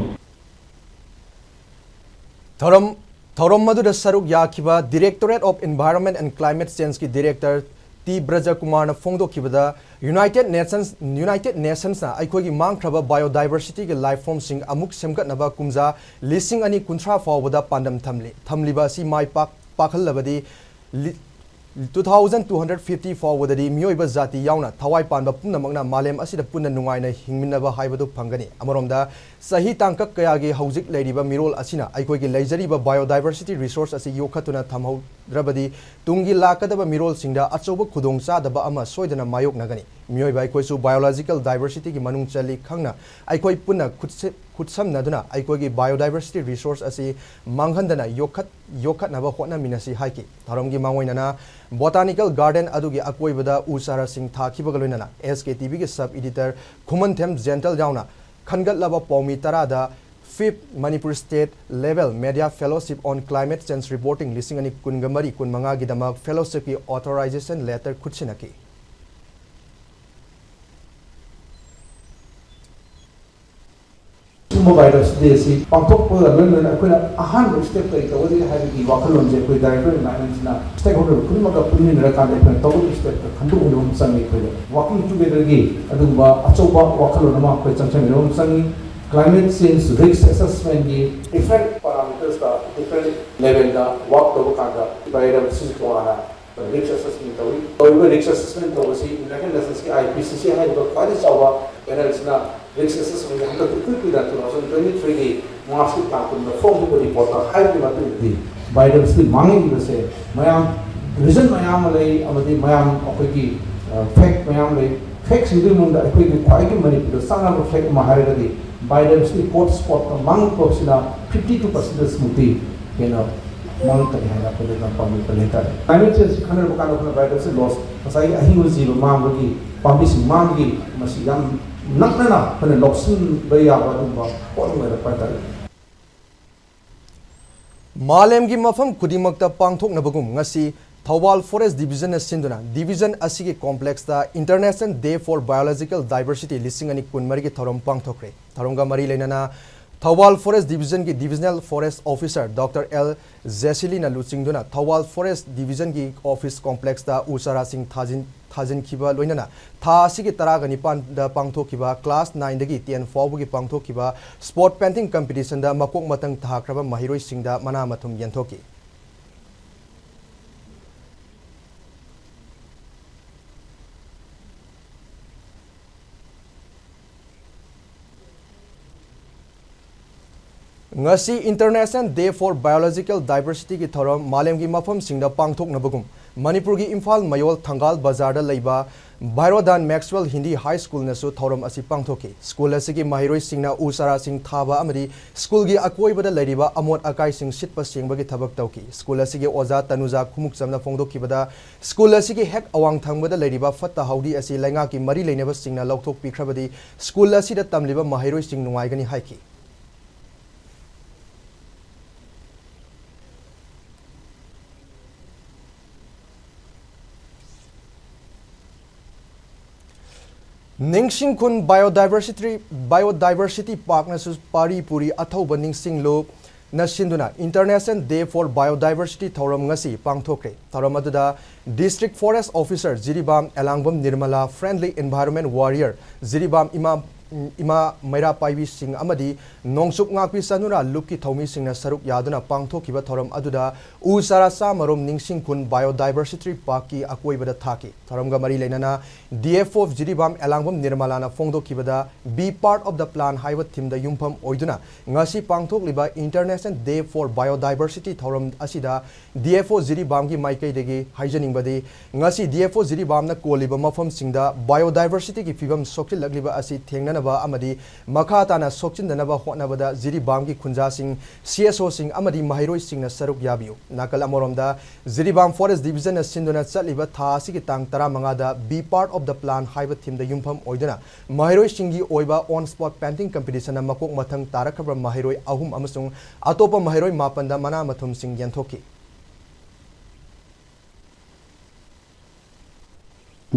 ꯊꯧꯔꯝ ꯊꯧꯔꯝ ꯑꯗꯨꯗ ꯁꯔꯨꯛ ꯌꯥꯈꯤꯕ Directorate of Environment and Climate Change ꯀꯤ Director T ꯕ꯭ꯔꯖꯀꯨꯃꯥꯔꯅ ꯐꯣꯡꯗꯣꯛꯈꯤꯕꯗ, United Nations, United Nations ꯅ ꯑꯩꯈꯣꯏꯒꯤ ꯃꯥꯡꯈ꯭ꯔꯕ biodiversity ꯒꯤ life form ꯁꯤꯡ ꯑꯃꯨꯛ ꯁꯦꯝꯒꯠꯅꯕ ꯀꯨꯝꯖꯥ ꯂꯤꯁꯤꯡ ꯑꯅꯤ ꯀꯨꯟꯊ꯭ꯔꯥ ꯐꯥꯎꯕꯗ ꯄꯥꯟꯗꯝ ꯊꯝꯂꯤ꯫ ꯊꯝꯂꯤꯕ ꯑꯁꯤ ꯃꯥꯏ ꯄꯥꯛ-, ꯄꯥꯛꯍꯜꯂꯕꯗꯤ ꯂꯤ-, two thousand two hundred fifty ꯐꯥꯎꯕꯗꯗꯤ ꯃꯤꯑꯣꯏꯕ ꯖꯥꯇꯤ ꯌꯥꯎꯅ ꯊꯋꯥꯏ ꯄꯥꯟꯕ ꯄꯨꯝꯅꯃꯛꯅ ꯃꯥꯂꯦꯝ ꯑꯁꯤꯗ ꯄꯨꯟꯅ ꯅꯨꯡꯉꯥꯏꯅ ꯍꯤꯡꯃꯤꯟꯅꯕ ꯍꯥꯏꯕꯗꯨ ꯐꯪꯒꯅꯤ꯫ ꯑꯃꯔꯣꯝꯗ, ꯆꯍꯤ ꯇꯥꯡꯀꯛ ꯀꯌꯥꯒꯤ ꯍꯧꯖꯤꯛ ꯂꯩꯔꯤꯕ ꯃꯤꯔꯣꯜ ꯑꯁꯤꯅ ꯑꯩꯈꯣꯏꯒꯤ ꯂꯩꯖꯔꯤꯕ biodiversity resource ꯑꯁꯤ ꯌꯣꯛꯈꯠꯇꯨꯅ ꯊꯝꯍꯧ-, ꯇꯧꯗ꯭ꯔꯕꯗꯤ ꯇꯨꯡꯒꯤ ꯂꯥꯛꯀꯗꯕ ꯃꯤꯔꯣꯜꯁꯤꯡꯗ ꯑꯆꯧꯕ ꯈꯨꯗꯣꯡꯆꯥꯗꯕ ꯑꯃ ꯁꯣꯏꯗꯅ ꯃꯥꯌꯣꯛꯅꯒꯅꯤ꯫ ꯃꯤꯑꯣꯏꯕ ꯑꯩꯈꯣꯏꯁꯨ biological diversityꯒꯤ ꯃꯅꯨꯡ ꯆꯜꯂꯤ ꯈꯪꯅ ꯑꯩꯈꯣꯏ ꯄꯨꯟꯅ ꯈꯨꯠꯁꯦ-, ꯈꯨꯠꯁꯝꯅꯗꯨꯅ ꯑꯩꯈꯣꯏꯒꯤ biodiversity resource ꯑꯁꯤ ꯃꯥꯡꯍꯟꯗꯅ ꯌꯣꯛꯈꯠ-, ꯌꯣꯛꯈꯠꯅꯕ ꯍꯣꯠꯅꯃꯤꯟꯅꯁꯤ ꯍꯥꯏꯈꯤ꯫ ꯊꯧꯔꯝꯒꯤ ꯃꯥꯡꯑꯣꯏꯅꯅ Botanical Garden ꯑꯗꯨꯒꯤ ꯑꯀꯣꯏꯕꯗ ꯎ ꯆꯥꯔꯥꯁꯤꯡ ꯊꯥꯈꯤꯕꯒ ꯂꯣꯏꯅꯅ SKTVꯒꯤ sub editor ꯈꯨꯃꯟꯊꯦꯝ ꯖꯦꯟꯇꯜ ꯌꯥꯎꯅ ꯈꯟꯒꯠꯂꯕ ꯄꯥꯎꯃꯤ ꯇꯔꯥꯗ Fifth Manipur State Level Media Fellowship on Climate Change Reporting ꯂꯤꯁꯤꯡ ꯑꯅꯤ ꯀꯨꯟꯒ ꯃꯔꯤ ꯀꯨꯟꯃꯉꯥꯒꯤꯗꯃꯛ fellowshipꯀꯤ authorization letter ꯈꯨꯠꯁꯤꯟꯅꯈꯤ꯫ ꯁꯤꯒꯨꯝꯕ biodiversity day ꯑꯁꯤ ꯄꯥꯡꯊꯣꯛꯄꯒ ꯂꯣꯏꯅꯅ ꯑꯩꯈꯣꯏꯅ ꯑꯍꯥꯟꯕ step ꯀꯔꯤ ꯇꯧꯒꯗꯒꯦ ꯍꯥꯏꯕꯒꯤ ꯋꯥꯈꯜꯂꯣꯟꯁꯦ ꯑꯩꯈꯣꯏ Director Environmentꯅ stakeholder ꯈꯨꯗꯤꯡꯃꯛꯀ ꯄꯨꯟꯃꯤꯟꯅꯔꯀꯥꯟꯗ ꯑꯩꯈꯣꯏꯅ ꯇꯧꯒꯗꯕ stepꯇ ꯈꯟꯗꯣꯛꯃꯤꯟꯅꯕ ꯑꯃ ꯆꯪꯉꯤ꯫ ꯑꯩꯈꯣꯏꯗ working togetherꯒꯤ ꯑꯗꯨꯒꯨꯝꯕ ꯑꯆꯧꯕ ꯋꯥꯈꯜꯂꯣꯟ ꯑꯃ ꯑꯩꯈꯣꯏ ꯆꯪꯁꯤꯟꯃꯤꯟꯅꯕ ꯑꯃ ꯆꯪꯉꯤ꯫ Climate change risk assessmentꯀꯤ different parametersꯇ different levelꯗ work ꯇꯧꯕ ꯀꯥꯟꯗ biodiversity ꯇꯣꯉꯥꯟꯅ risk assessment ꯇꯧꯏ꯫ ꯇꯧꯔꯤꯕ risk assessment ꯇꯧꯕꯁꯤ United Nationsꯀꯤ IPCC ꯍꯥꯏꯔꯤꯕ ꯈ꯭ꯋꯥꯏꯗꯒꯤ ꯆꯥꯎꯕ panelꯁꯤꯅ risk assessmentꯒꯤ ꯍꯟꯗꯛ ꯏꯀꯨꯏ ꯀꯨꯏꯗꯅ two thousand twenty threeꯒꯤ Marchꯀꯤ ꯇꯥꯡ ꯀꯨꯟꯗ ꯐꯣꯡꯈꯤꯕ reportꯇ ꯍꯥꯏꯕꯒꯤ ꯃꯇꯨꯡ ꯏꯟꯅꯗꯤ biodiversity ꯃꯥꯡꯉꯛꯂꯤꯕꯁꯦ ꯃꯌꯥꯝ reason ꯃꯌꯥꯝ ꯑꯃ ꯂꯩ, ꯑꯃꯗꯤ ꯃꯌꯥꯝ ꯑꯩꯈꯣꯏꯒꯤ fact ꯃꯌꯥꯝ ꯂꯩ꯫ Factꯁꯤꯡꯗꯨꯒꯤ ꯃꯅꯨꯡꯗ ꯑꯩꯈꯣꯏꯒꯤ ꯈ꯭ꯋꯥꯏꯗꯒꯤ ꯃꯅꯤꯄꯨꯔꯗ ꯆꯥꯟꯅꯕ fact ꯑꯃ ꯍꯥꯏꯔꯒꯗꯤ biodiversity hotspotꯇ ꯃꯥꯡꯉꯛꯄꯁꯤꯅ fifty two percentꯃꯨꯛꯇꯤ ꯍꯦꯟꯅ ꯃꯥꯡꯉꯛꯀꯅꯤ ꯍꯥꯏꯅ ꯑꯩꯈꯣꯏꯗ ꯌꯥꯝ ꯄꯥꯝꯕꯤ ꯄꯜꯂꯤ ꯍꯥꯏꯇꯥꯔꯦ꯫ Climate change ꯈꯟꯅꯔꯕ ꯀꯥꯟꯗ ꯑꯩꯈꯣꯏꯅ biodiversity loss, ꯉꯁꯥꯏꯒꯤ ꯑꯍꯤꯡꯕ ꯖꯤꯕ ꯃꯥꯡꯕꯒꯤ, ꯄꯥꯝꯕꯤꯁꯤꯡ ꯃꯥꯡꯕꯒꯤ, ꯃꯁꯤ ꯌꯥꯝ ꯅꯛꯅꯅ ꯑꯩꯈꯣꯏꯅ ꯂꯧꯁꯤꯟꯕ ꯌꯥꯕ ꯑꯗꯨꯒꯨꯝꯕ ꯄꯣꯠ ꯑꯃ ꯑꯣꯏꯔꯛꯄ ꯍꯥꯏꯇꯥꯔꯦ꯫ ꯃꯥꯂꯦꯝꯒꯤ ꯃꯐꯝ ꯈꯨꯗꯤꯡꯃꯛꯇ ꯄꯥꯡꯊꯣꯛꯅꯕꯒꯨꯝ ꯉꯁꯤ ꯊꯧꯕꯥꯜ Forest Divisionꯅ ꯁꯤꯟꯗꯨꯅ division ꯑꯁꯤꯒꯤ complexꯇ International Day for Biological Diversity ꯂꯤꯁꯤꯡ ꯑꯅꯤ ꯀꯨꯟꯃꯔꯤꯒꯤ ꯊꯧꯔꯝ ꯄꯥꯡꯊꯣꯛꯈ꯭ꯔꯦ꯫ ꯊꯧꯔꯝꯒ ꯃꯔꯤ ꯂꯩꯅꯅ Thoubal Forest Divisionꯒꯤ Divisional Forest Officer Doctor L ꯖꯦꯁꯤꯂꯤꯅ ꯂꯨꯆꯤꯡꯗꯨꯅ ꯊꯧꯕꯥꯜ Forest Divisionꯒꯤ office complexꯇ ꯎ ꯆꯥꯔꯥꯁꯤꯡ ꯊꯥꯖꯤꯟ-, ꯊꯥꯖꯤꯟꯈꯤꯕ ꯂꯣꯏꯅꯅ ꯊꯥ ꯑꯁꯤꯒꯤ ꯇꯔꯥꯒ ꯅꯤꯄꯥꯟꯗ ꯄꯥꯡꯊꯣꯛꯈꯤꯕ class nineꯗꯒꯤ ten ꯐꯥꯎꯕꯒꯤ ꯄꯥꯡꯊꯣꯛꯈꯤꯕ spot painting competitionꯗ ꯃꯀꯣꯛ ꯃꯇꯪ ꯊꯥꯈ꯭ꯔꯕ ꯃꯍꯩꯔꯣꯏꯁꯤꯡꯗ ꯃꯅꯥ ꯃꯊꯨꯝ ꯌꯦꯟꯊꯣꯛꯈꯤ꯫ ꯉꯁꯤ International Day for Biological Diversityꯒꯤ ꯊꯧꯔꯝ ꯃꯥꯂꯦꯝꯒꯤ ꯃꯐꯝꯁꯤꯡꯗ ꯄꯥꯡꯊꯣꯛꯅꯕꯒꯨꯝ, ꯃꯅꯤꯄꯨꯔꯒꯤ ꯏꯝꯐꯥꯜ ꯃꯌꯣꯜ ꯊꯪꯒꯥꯜ ꯕꯖꯥꯔꯗ ꯂꯩꯕ ꯚꯥꯏꯔꯣꯗꯥꯟ ꯃꯦꯛꯁꯋꯦꯜ ꯍꯤꯟꯗꯤ ꯍꯥꯏ ꯁ꯭ꯀꯨꯜꯅꯁꯨ ꯊꯧꯔꯝ ꯑꯁꯤ ꯄꯥꯡꯊꯣꯛꯈꯤ꯫ ꯁ꯭ꯀꯨꯜ ꯑꯁꯤꯒꯤ ꯃꯍꯩꯔꯣꯏꯁꯤꯡꯅ ꯎ ꯆꯥꯔꯥꯁꯤꯡ ꯊꯥꯕ ꯑꯃꯗꯤ ꯁ꯭ꯀꯨꯜꯒꯤ ꯑꯀꯣꯏꯕꯗ ꯂꯩꯔꯤꯕ ꯑꯃꯣꯠ ꯑꯀꯥꯏꯁꯤꯡ ꯁꯤꯠꯄ ꯁꯦꯡꯕꯒꯤ ꯊꯕꯛ ꯇꯧꯈꯤ꯫ ꯁ꯭ꯀꯨꯜ ꯑꯁꯤꯒꯤ ꯑꯣꯖꯥ ꯇꯅꯨꯖꯥ ꯈꯨꯃꯨꯛꯆꯝꯅ ꯐꯣꯡꯗꯣꯛꯈꯤꯕꯗ, ꯁ꯭ꯀꯨꯜ ꯑꯁꯤꯒꯤ ꯍꯦꯛ ꯑꯋꯥꯡ ꯊꯪꯕꯗ ꯂꯩꯔꯤꯕ ꯐꯠꯇ ꯍꯥꯎꯗꯤ ꯑꯁꯤ ꯂꯩꯉꯥꯛꯀꯤ ꯃꯔꯤ ꯂꯩꯅꯕꯁꯤꯡꯅ ꯂꯧꯊꯣꯛꯄꯤꯈ꯭ꯔꯕꯗꯤ ꯁ꯭ꯀꯨꯜ ꯑꯁꯤꯗ ꯇꯝꯂꯤꯕ ꯃꯍꯩꯔꯣꯏꯁꯤꯡ ꯅꯨꯡꯉꯥꯏꯒꯅꯤ ꯍꯥꯏꯈꯤ꯫ ꯅꯤꯡꯁꯤꯡ ꯈꯨꯟ Biodiversity, Biodiversity Parkꯅꯁꯨ ꯄꯥꯔꯤ ꯄꯨꯔꯤ ꯑꯊꯧꯕ ꯅꯤꯡꯁꯤꯡꯂꯨ ꯅ ꯁꯤꯟꯗꯨꯅ International Day for Biodiversity ꯊꯧꯔꯝ ꯉꯁꯤ ꯄꯥꯡꯊꯣꯛꯈ꯭ꯔꯦ꯫ ꯊꯧꯔꯝ ꯑꯗꯨꯗ District Forest Officer ꯖꯤꯔꯤꯕꯥꯝ ꯑꯦꯂꯥꯡꯕꯝ Nirmala, Friendly Environment Warrior Jiribam ꯏꯃꯥ, ꯏꯃꯥ ꯃꯩꯔꯥ ꯄꯥꯏꯕꯤꯁꯤꯡ ꯑꯃꯗꯤ ꯅꯣꯡꯆꯨꯞ ꯉꯥꯛꯄꯤ ꯆꯅꯨꯔꯥ ꯂꯨꯞꯀꯤ ꯊꯧꯃꯤꯁꯤꯡꯅ ꯁꯔꯨꯛ ꯌꯥꯗꯨꯅ ꯄꯥꯡꯊꯣꯛꯈꯤꯕ ꯊꯧꯔꯝ ꯑꯗꯨꯗ ꯎ ꯆꯥꯔꯥ ꯆꯥꯝꯃꯔꯣꯝ ꯅꯤꯡꯁꯤꯡ ꯈꯨꯟ Biodiversity Parkꯀꯤ ꯑꯀꯣꯏꯕꯗ ꯊꯥꯈꯤ꯫ ꯊꯧꯔꯝꯒ ꯃꯔꯤ ꯂꯩꯅꯅ D F O of Jiribam Elangbam ꯅꯤꯔꯃꯂꯥꯅ ꯐꯣꯡꯗꯣꯛꯈꯤꯕꯗ Be Part of the Plan ꯍꯥꯏꯕ themeꯗ ꯌꯨꯝꯐꯝ ꯑꯣꯏꯗꯨꯅ ꯉꯁꯤ ꯄꯥꯡꯊꯣꯛꯂꯤꯕ International Day for Biodiversity ꯊꯧꯔꯝ ꯑꯁꯤꯗ D F O ꯖꯤꯔꯤꯕꯥꯝꯒꯤ ꯃꯥꯏꯀꯩꯗꯒꯤ ꯍꯥꯏꯖꯅꯤꯡꯕꯗꯤ, ꯉꯁꯤ D F O ꯖꯤꯔꯤꯕꯥꯝꯅ ꯀꯣꯜꯂꯤꯕ ꯃꯐꯝꯁꯤꯡꯗ biodiversityꯒꯤ ꯐꯤꯕꯝ ꯁꯣꯛꯆꯤꯜꯂꯛꯂꯤꯕ ꯑꯁꯤ ꯊꯦꯡꯅꯅꯕ ꯑꯃꯗꯤ ꯃꯈꯥ ꯇꯥꯅ ꯁꯣꯛꯆꯤꯟꯗꯅꯕ ꯍꯣꯠꯅꯕꯗ ꯖꯤꯔꯤꯕꯥꯝꯒꯤ ꯈꯨꯟꯖꯥꯁꯤꯡ, C S Oꯁꯤꯡ ꯑꯃꯗꯤ ꯃꯍꯩꯔꯣꯏꯁꯤꯡꯅ ꯁꯔꯨꯛ ꯌꯥꯕꯤꯌꯨ꯫ ꯅꯥꯀꯜ ꯑꯃꯔꯣꯝꯗ, ꯖꯤꯔꯤꯕꯥꯝ Forest Divisionꯅ ꯁꯤꯟꯗꯨꯅ ꯆꯠꯂꯤꯕ ꯊꯥ ꯑꯁꯤꯒꯤ ꯇꯥꯡ ꯇꯔꯥꯃꯉꯥꯗ Be Part of the Plan ꯍꯥꯏꯕ themeꯗ ꯌꯨꯝꯐꯝ ꯑꯣꯏꯗꯨꯅ ꯃꯍꯩꯔꯣꯏꯁꯤꯡꯒꯤ ꯑꯣꯏꯕ on spot painting competitionꯅ ꯃꯀꯣꯛ ꯃꯊꯪ ꯇꯥꯔꯛꯈ꯭ꯔꯕ ꯃꯍꯩꯔꯣꯏ ꯑꯍꯨꯝ ꯑꯃꯁꯨꯡ ꯑꯇꯣꯞꯄ ꯃꯍꯩꯔꯣꯏ ꯃꯥꯄꯟꯗ ꯃꯅꯥ ꯃꯊꯨꯝꯁꯤꯡ ꯌꯦꯟꯊꯣꯛꯈꯤ꯫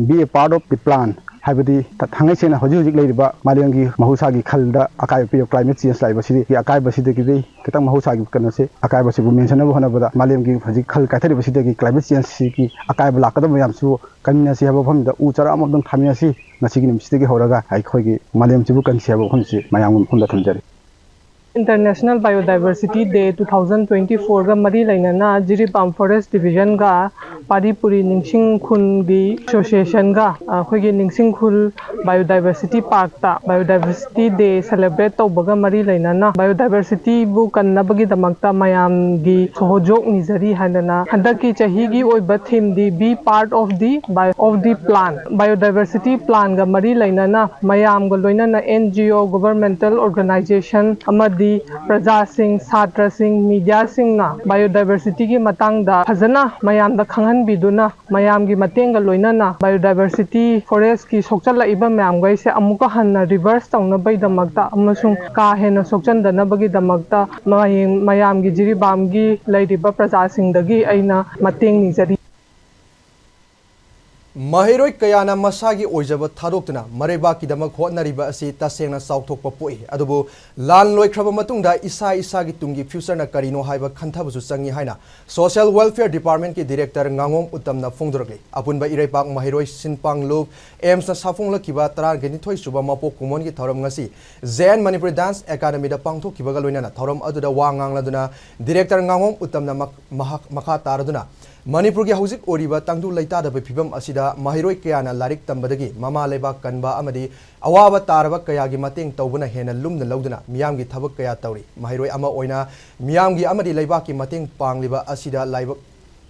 Be a part of the plan ꯍꯥꯏꯕꯗꯤ ꯊ-, ꯊꯥꯡꯉꯩ ꯁꯦꯡꯅ ꯍꯧꯖꯤꯛ ꯍꯧꯖꯤꯛ ꯂꯩꯔꯤꯕ ꯃꯥꯂꯦꯝꯒꯤ ꯃꯍꯧꯁꯥꯒꯤ ꯈꯜꯗ ꯑꯀꯥꯏꯕ ꯄꯤꯔꯤꯕ climate change ꯂꯥꯛꯏꯕꯁꯤꯒꯤ ꯑꯀꯥꯏꯕꯁꯤꯗꯒꯤꯗꯤ ꯈꯤꯇꯪ ꯃꯍꯧꯁꯥꯒꯤ ꯀꯩꯅꯣꯁꯦ, ꯑꯀꯥꯏꯕꯁꯤꯕꯨ ꯃꯦꯟꯁꯤꯟꯅꯕ ꯍꯣꯠꯅꯕꯗ ꯃꯥꯂꯦꯝꯒꯤ ꯍꯧꯖꯤꯛ ꯈꯜ ꯀꯥꯏꯊꯔꯤꯕꯁꯤꯗꯒꯤ climate changeꯁꯤꯒꯤ ꯑꯀꯥꯏꯕ ꯂꯥꯛꯀꯗꯕ ꯃꯌꯥꯝꯁꯤꯕꯨ ꯀꯟꯃꯤꯟꯅꯁꯤ ꯍꯥꯏꯕ ꯋꯥꯐꯝꯗ ꯎ ꯆꯥꯔꯥ ꯑꯃꯃꯝꯇꯪ ꯊꯥꯃꯤꯟꯅꯁꯤ꯫ ꯉꯁꯤꯒꯤ ꯅꯨꯃꯤꯠꯁꯤꯗꯒꯤ ꯍꯧꯔꯒ ꯑꯩꯈꯣꯏꯒꯤ ꯃꯥꯂꯦꯝꯁꯤꯕꯨ ꯀꯟꯁꯤ ꯍꯥꯏꯕ ꯋꯥꯐꯝꯁꯤ ꯃꯌꯥꯝꯒꯤ ꯃꯐꯝꯗ ꯊꯝꯖꯔꯤ꯫ International Biodiversity Day two thousand twenty four ꯒ ꯃꯔꯤ ꯂꯩꯅꯅ ꯖꯤꯔꯤꯕꯥꯝ Forest Division ꯒ ꯄꯥꯔꯤ ꯄꯨꯔꯤ ꯅꯤꯡꯁꯤꯡ ꯈꯨꯜꯒꯤ Association ꯒ, ꯑ, ꯑꯩꯈꯣꯏꯒꯤ ꯅꯤꯡꯁꯤꯡ ꯈꯨꯜ Biodiversity Park ꯇ Biodiversity Day celebrate ꯇꯧꯕꯒ ꯃꯔꯤ ꯂꯩꯅꯅ biodiversity ꯕꯨ ꯀꯟꯅꯕꯒꯤꯗꯃꯛꯇ ꯃꯌꯥꯝꯒꯤ ꯁꯍꯣꯖꯣꯛ ꯅꯤꯖꯔꯤ ꯍꯥꯏꯗꯅ ꯍꯟꯗꯛꯀꯤ ꯆꯍꯤꯒꯤ ꯑꯣꯏꯕ theme D Be Part of the Bio-, of the Plan, Biodiversity Plan ꯒ ꯃꯔꯤ ꯂꯩꯅꯅ ꯃꯌꯥꯝꯒ ꯂꯣꯏꯅꯅ N G O, governmental organization ꯑꯃꯗꯤ ꯄ꯭ꯔꯖꯥꯁꯤꯡ, ꯁꯥꯇ꯭ꯔꯁꯤꯡ, media ꯁꯤꯡꯅ biodiversity ꯒꯤ ꯃꯇꯥꯡꯗ ꯐꯖꯅ ꯃꯌꯥꯝꯗ ꯈꯪꯍꯟꯕꯤꯗꯨꯅ, ꯃꯌꯥꯝꯒꯤ ꯃꯇꯦꯡꯒ ꯂꯣꯏꯅꯅ biodiversity, forest ꯀꯤ ꯁꯣꯛꯆꯜꯂꯛꯏꯕ ꯃꯌꯥꯝꯈꯩꯁꯦ ꯑꯃꯨꯛꯀ ꯍꯟꯅ reverse ꯇꯧꯅꯕꯒꯤꯗꯃꯛꯇ ꯑꯃꯁꯨꯡ ꯀꯥ ꯍꯦꯟꯅ ꯁꯣꯛꯆꯟꯗꯅꯕꯒꯤꯗꯃꯛꯇ ꯃꯌꯦꯡ-, ꯃꯌꯥꯝꯒꯤ ꯖꯤꯔꯤꯕꯥꯝꯒꯤ ꯂꯩꯔꯤꯕ ꯄ꯭ꯔꯖꯥꯁꯤꯡꯗꯒꯤ ꯑꯩꯅ ꯃꯇꯦꯡ ꯅꯤꯖꯔꯤ꯫ ꯃꯍꯩꯔꯣꯏ ꯀꯌꯥꯅ ꯃꯁꯥꯒꯤ ꯑꯣꯏꯖꯕ ꯊꯥꯗꯣꯛꯇꯨꯅ ꯃꯔꯩꯕꯥꯛꯀꯤꯗꯃꯛ ꯍꯣꯠꯅꯔꯤꯕ ꯑꯁꯤ ꯇꯁꯦꯡꯅ ꯆꯥꯎꯊꯣꯛꯄ ꯄꯣꯛꯏ꯫ ꯑꯗꯨꯕꯨ ꯂꯥꯟ ꯂꯣꯏꯈ꯭ꯔꯕ ꯃꯇꯨꯡꯗ ꯏꯁꯥ ꯏꯁꯥꯒꯤ ꯇꯨꯡꯒꯤ future ꯅ ꯀꯔꯤꯅꯣ ꯍꯥꯏꯕ ꯈꯟꯊꯕꯁꯨ ꯆꯪꯏ ꯍꯥꯏꯅ Social Welfare Department ꯀꯤ Director ꯉꯥꯉꯣꯝ ꯎꯠꯇꯝꯅ ꯐꯣꯡꯗꯣꯔꯛꯂꯤ꯫ ꯑꯄꯨꯟꯕ ꯏꯔꯩꯄꯥꯛ ꯃꯍꯩꯔꯣꯏ ꯁꯤꯟꯄꯥꯡꯂꯨꯞ AIMS ꯅ ꯁꯥꯐꯣꯡꯂꯛꯈꯤꯕ ꯇꯔꯥꯅꯤꯊꯣꯏ ꯁꯨꯕ ꯃꯄꯣꯛ ꯀꯨꯝꯑꯣꯟꯒꯤ ꯊꯧꯔꯝ ꯉꯁꯤ J N Manipuri Dance Academy ꯗ ꯄꯥꯡꯊꯣꯛꯈꯤꯕꯒ ꯂꯣꯏꯅꯅ ꯊꯧꯔꯝ ꯑꯗꯨꯗ ꯋꯥ ꯉꯥꯡꯂꯗꯨꯅ Director ꯉꯥꯉꯣꯝ ꯎꯠꯇꯝꯅ ꯃꯛ-, ꯃꯍꯥꯛ ꯃꯈꯥ ꯇꯥꯔꯗꯨꯅ ꯃꯅꯤꯄꯨꯔꯒꯤ ꯍꯧꯖꯤꯛ ꯑꯣꯏꯔꯤꯕ ꯇꯪꯗꯨ ꯂꯩꯇꯥꯗꯕ ꯐꯤꯕꯝ ꯑꯁꯤꯗ ꯃꯍꯩꯔꯣꯏ ꯀꯌꯥꯅ ꯂꯥꯏꯔꯤꯛ ꯇꯝꯕꯗꯒꯤ ꯃꯃꯥ ꯂꯩꯕꯥꯛ ꯀꯟꯕ ꯑꯃꯗꯤ ꯑꯋꯥꯕ ꯇꯥꯔꯕ ꯀꯌꯥꯒꯤ ꯃꯇꯦꯡ ꯇꯧꯕꯅ ꯍꯦꯟꯅ ꯂꯨꯝꯅ ꯂꯧꯗꯨꯅ ꯃꯤꯌꯥꯝꯒꯤ ꯊꯕꯛ ꯀꯌꯥ ꯇꯧꯔꯤ꯫ ꯃꯍꯩꯔꯣꯏ ꯑꯃ ꯑꯣꯏꯅ ꯃꯤꯌꯥꯝꯒꯤ ꯑꯃꯗꯤ ꯂꯩꯕꯥꯛꯀꯤ ꯃꯇꯦꯡ ꯄꯥꯡꯂꯤꯕ ꯑꯁꯤꯗ ꯂꯥꯏꯕꯛ,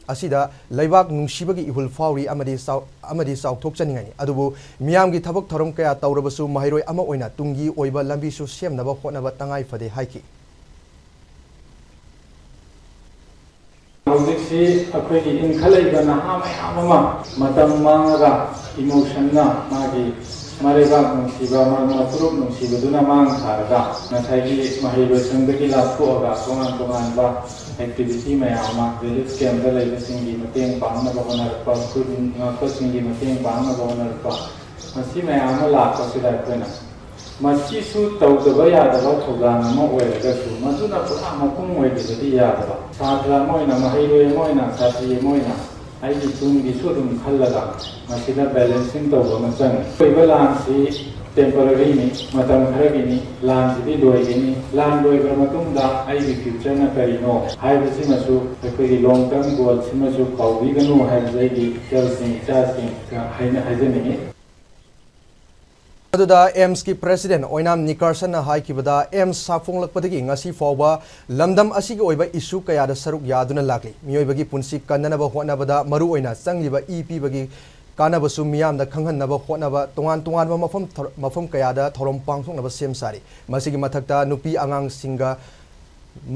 ꯑꯁꯤꯗ ꯂꯩꯕꯥꯛ ꯅꯨꯡꯁꯤꯕꯒꯤ ꯏꯍꯨꯜ ꯐꯥꯎꯔꯤ ꯑꯃꯗꯤ ꯆꯥꯎ-, ꯑꯃꯗꯤ ꯆꯥꯎꯊꯣꯛꯆꯅꯤꯡꯉꯥꯏꯅꯤ꯫ ꯑꯗꯨꯕꯨ ꯃꯤꯌꯥꯝꯒꯤ ꯊꯕꯛ ꯊꯧꯔꯝ ꯀꯌꯥ ꯇꯧꯔꯕꯁꯨ ꯃꯍꯩꯔꯣꯏ ꯑꯃ ꯑꯣꯏꯅ ꯇꯨꯡꯒꯤ ꯑꯣꯏꯕ ꯂꯝꯕꯤꯁꯨ ꯁꯦꯝꯅꯕ ꯍꯣꯠꯅꯕ ꯇꯉꯥꯏ ꯐꯗꯦ ꯍꯥꯏꯈꯤ꯫ ꯍꯧꯖꯤꯛꯁꯤ ꯑꯩꯈꯣꯏꯒꯤ ꯏꯟꯈꯠꯂꯛꯏꯕ ꯅꯍꯥ ꯃꯌꯥꯝ ꯑꯃ ꯃꯇꯝ ꯃꯥꯡꯉꯒ emotion ꯅ ꯃꯥꯒꯤ ꯃꯔꯩꯕꯥꯛ ꯅꯨꯡꯁꯤꯕ, ꯃꯔꯨꯞ ꯃꯄꯨꯔꯨꯞ ꯅꯨꯡꯁꯤꯕꯗꯨꯅ ꯃꯥꯡ ꯊꯥꯔꯒ ꯉꯁꯥꯏꯒꯤ ꯃꯍꯩ ꯂꯣꯏꯁꯪꯗꯒꯤ ꯂꯥꯞꯊꯣꯛꯑꯒ ꯇꯣꯉꯥꯟ ꯇꯣꯉꯥꯟꯕ activity ꯃꯌꯥꯝ ꯑꯃ relief camp ꯇ ꯂꯩꯕꯁꯤꯡꯒꯤ ꯃꯇꯦꯡ ꯄꯥꯡꯅꯕ ꯍꯣꯠꯅꯔꯛꯄ, ꯈꯨꯟ ꯉꯥꯛꯄꯁꯤꯡꯒꯤ ꯃꯇꯦꯡ ꯄꯥꯡꯅꯕ ꯍꯣꯠꯅꯔꯛꯄ, ꯃꯁꯤ ꯃꯌꯥꯝ ꯑꯃ ꯂꯥꯛꯄꯁꯤꯗ ꯑꯩꯈꯣꯏꯅ ꯃꯁꯤꯁꯨ ꯇꯧꯗꯕ ꯌꯥꯗꯕ ꯊꯧꯗꯥꯡ ꯑꯃ ꯑꯣꯏꯔꯒꯁꯨ ꯃꯗꯨꯅ ꯄꯨꯔꯥ ꯃꯄꯨꯡ ꯑꯣꯏꯗꯕꯗꯤ ꯌꯥꯗꯕ꯫ ꯁꯥꯇ꯭ꯔ ꯑꯃ ꯑꯣꯏꯅ, ꯃꯍꯩꯔꯣꯏ ꯑꯃ ꯑꯣꯏꯅ, ꯁꯥꯇ꯭ꯔꯤ ꯑꯃ ꯑꯣꯏꯅ ꯑꯩꯒꯤ ꯇꯨꯡꯒꯤꯁꯨ ꯑꯗꯨꯝ ꯈꯜꯂꯒ ꯃꯁꯤꯗ balancing ꯇꯧꯕ ꯑꯃ ꯆꯪꯉꯤ꯫ ꯊꯣꯛꯏꯕ ꯂꯥꯟꯁꯤ Temporaryꯅꯤ, ꯃꯇꯝ ꯈꯔꯒꯤꯅꯤ, ꯂꯥꯟꯁꯤꯗꯤ ꯂꯣꯏꯒꯅꯤ꯫ ꯂꯥꯟ ꯂꯣꯏꯈ꯭ꯔ ꯃꯇꯨꯡꯗ ꯑꯩꯒꯤ futureꯅ ꯀꯔꯤꯅꯣ ꯍꯥꯏꯕꯁꯤꯃꯁꯨ, ꯑꯩꯈꯣꯏꯒꯤ long term goalꯁꯤꯃꯁꯨ ꯀꯥꯎꯕꯤꯒꯅꯨ ꯍꯥꯏꯕꯁꯦ ꯑꯩꯒꯤ ꯏꯆꯜꯁꯤꯡ ꯏꯆꯥꯁꯤꯡꯗ ꯍꯥꯏꯅ ꯍꯥꯏꯖꯅꯤꯡꯉꯤ꯫ ꯑꯗꯨꯗ ꯑꯦꯝꯁꯀꯤ president ꯑꯣꯏꯅꯥꯝ ꯅꯤꯀꯥꯔꯁꯟꯅ ꯍꯥꯏꯈꯤꯕꯗ, ꯑꯦꯝꯁ ꯁꯥꯐꯣꯡꯂꯛꯄꯗꯒꯤ ꯉꯁꯤ ꯐꯥꯎꯕ ꯂꯝꯗꯝ ꯑꯁꯤꯒꯤ ꯑꯣꯏꯕ issue ꯀꯌꯥꯗ ꯁꯔꯨꯛ ꯌꯥꯗꯨꯅ ꯂꯥꯛꯂꯤ꯫ ꯃꯤꯑꯣꯏꯕꯒꯤ ꯄꯨꯟꯁꯤ ꯀꯟꯅꯅꯕ ꯍꯣꯠꯅꯕꯗ ꯃꯔꯨꯑꯣꯏꯅ ꯆꯪꯂꯤꯕ ꯏ ꯄꯤꯕꯒꯤ ꯀꯥꯟꯅꯕꯁꯨ ꯃꯤꯌꯥꯝꯗ ꯈꯪꯍꯟꯅꯕ ꯍꯣꯠꯅꯕ, ꯇꯣꯉꯥꯟ ꯇꯣꯉꯥꯟꯕ ꯃꯐꯝ ꯊꯧ-, ꯃꯐꯝ ꯀꯌꯥꯗ ꯊꯧꯔꯝ ꯄꯥꯡꯊꯣꯛꯅꯕ ꯁꯦꯝ ꯁꯥꯔꯤ꯫ ꯃꯁꯤꯒꯤ ꯃꯊꯛꯇ ꯅꯨꯄꯤ ꯑꯉꯥꯡꯁꯤꯡꯒ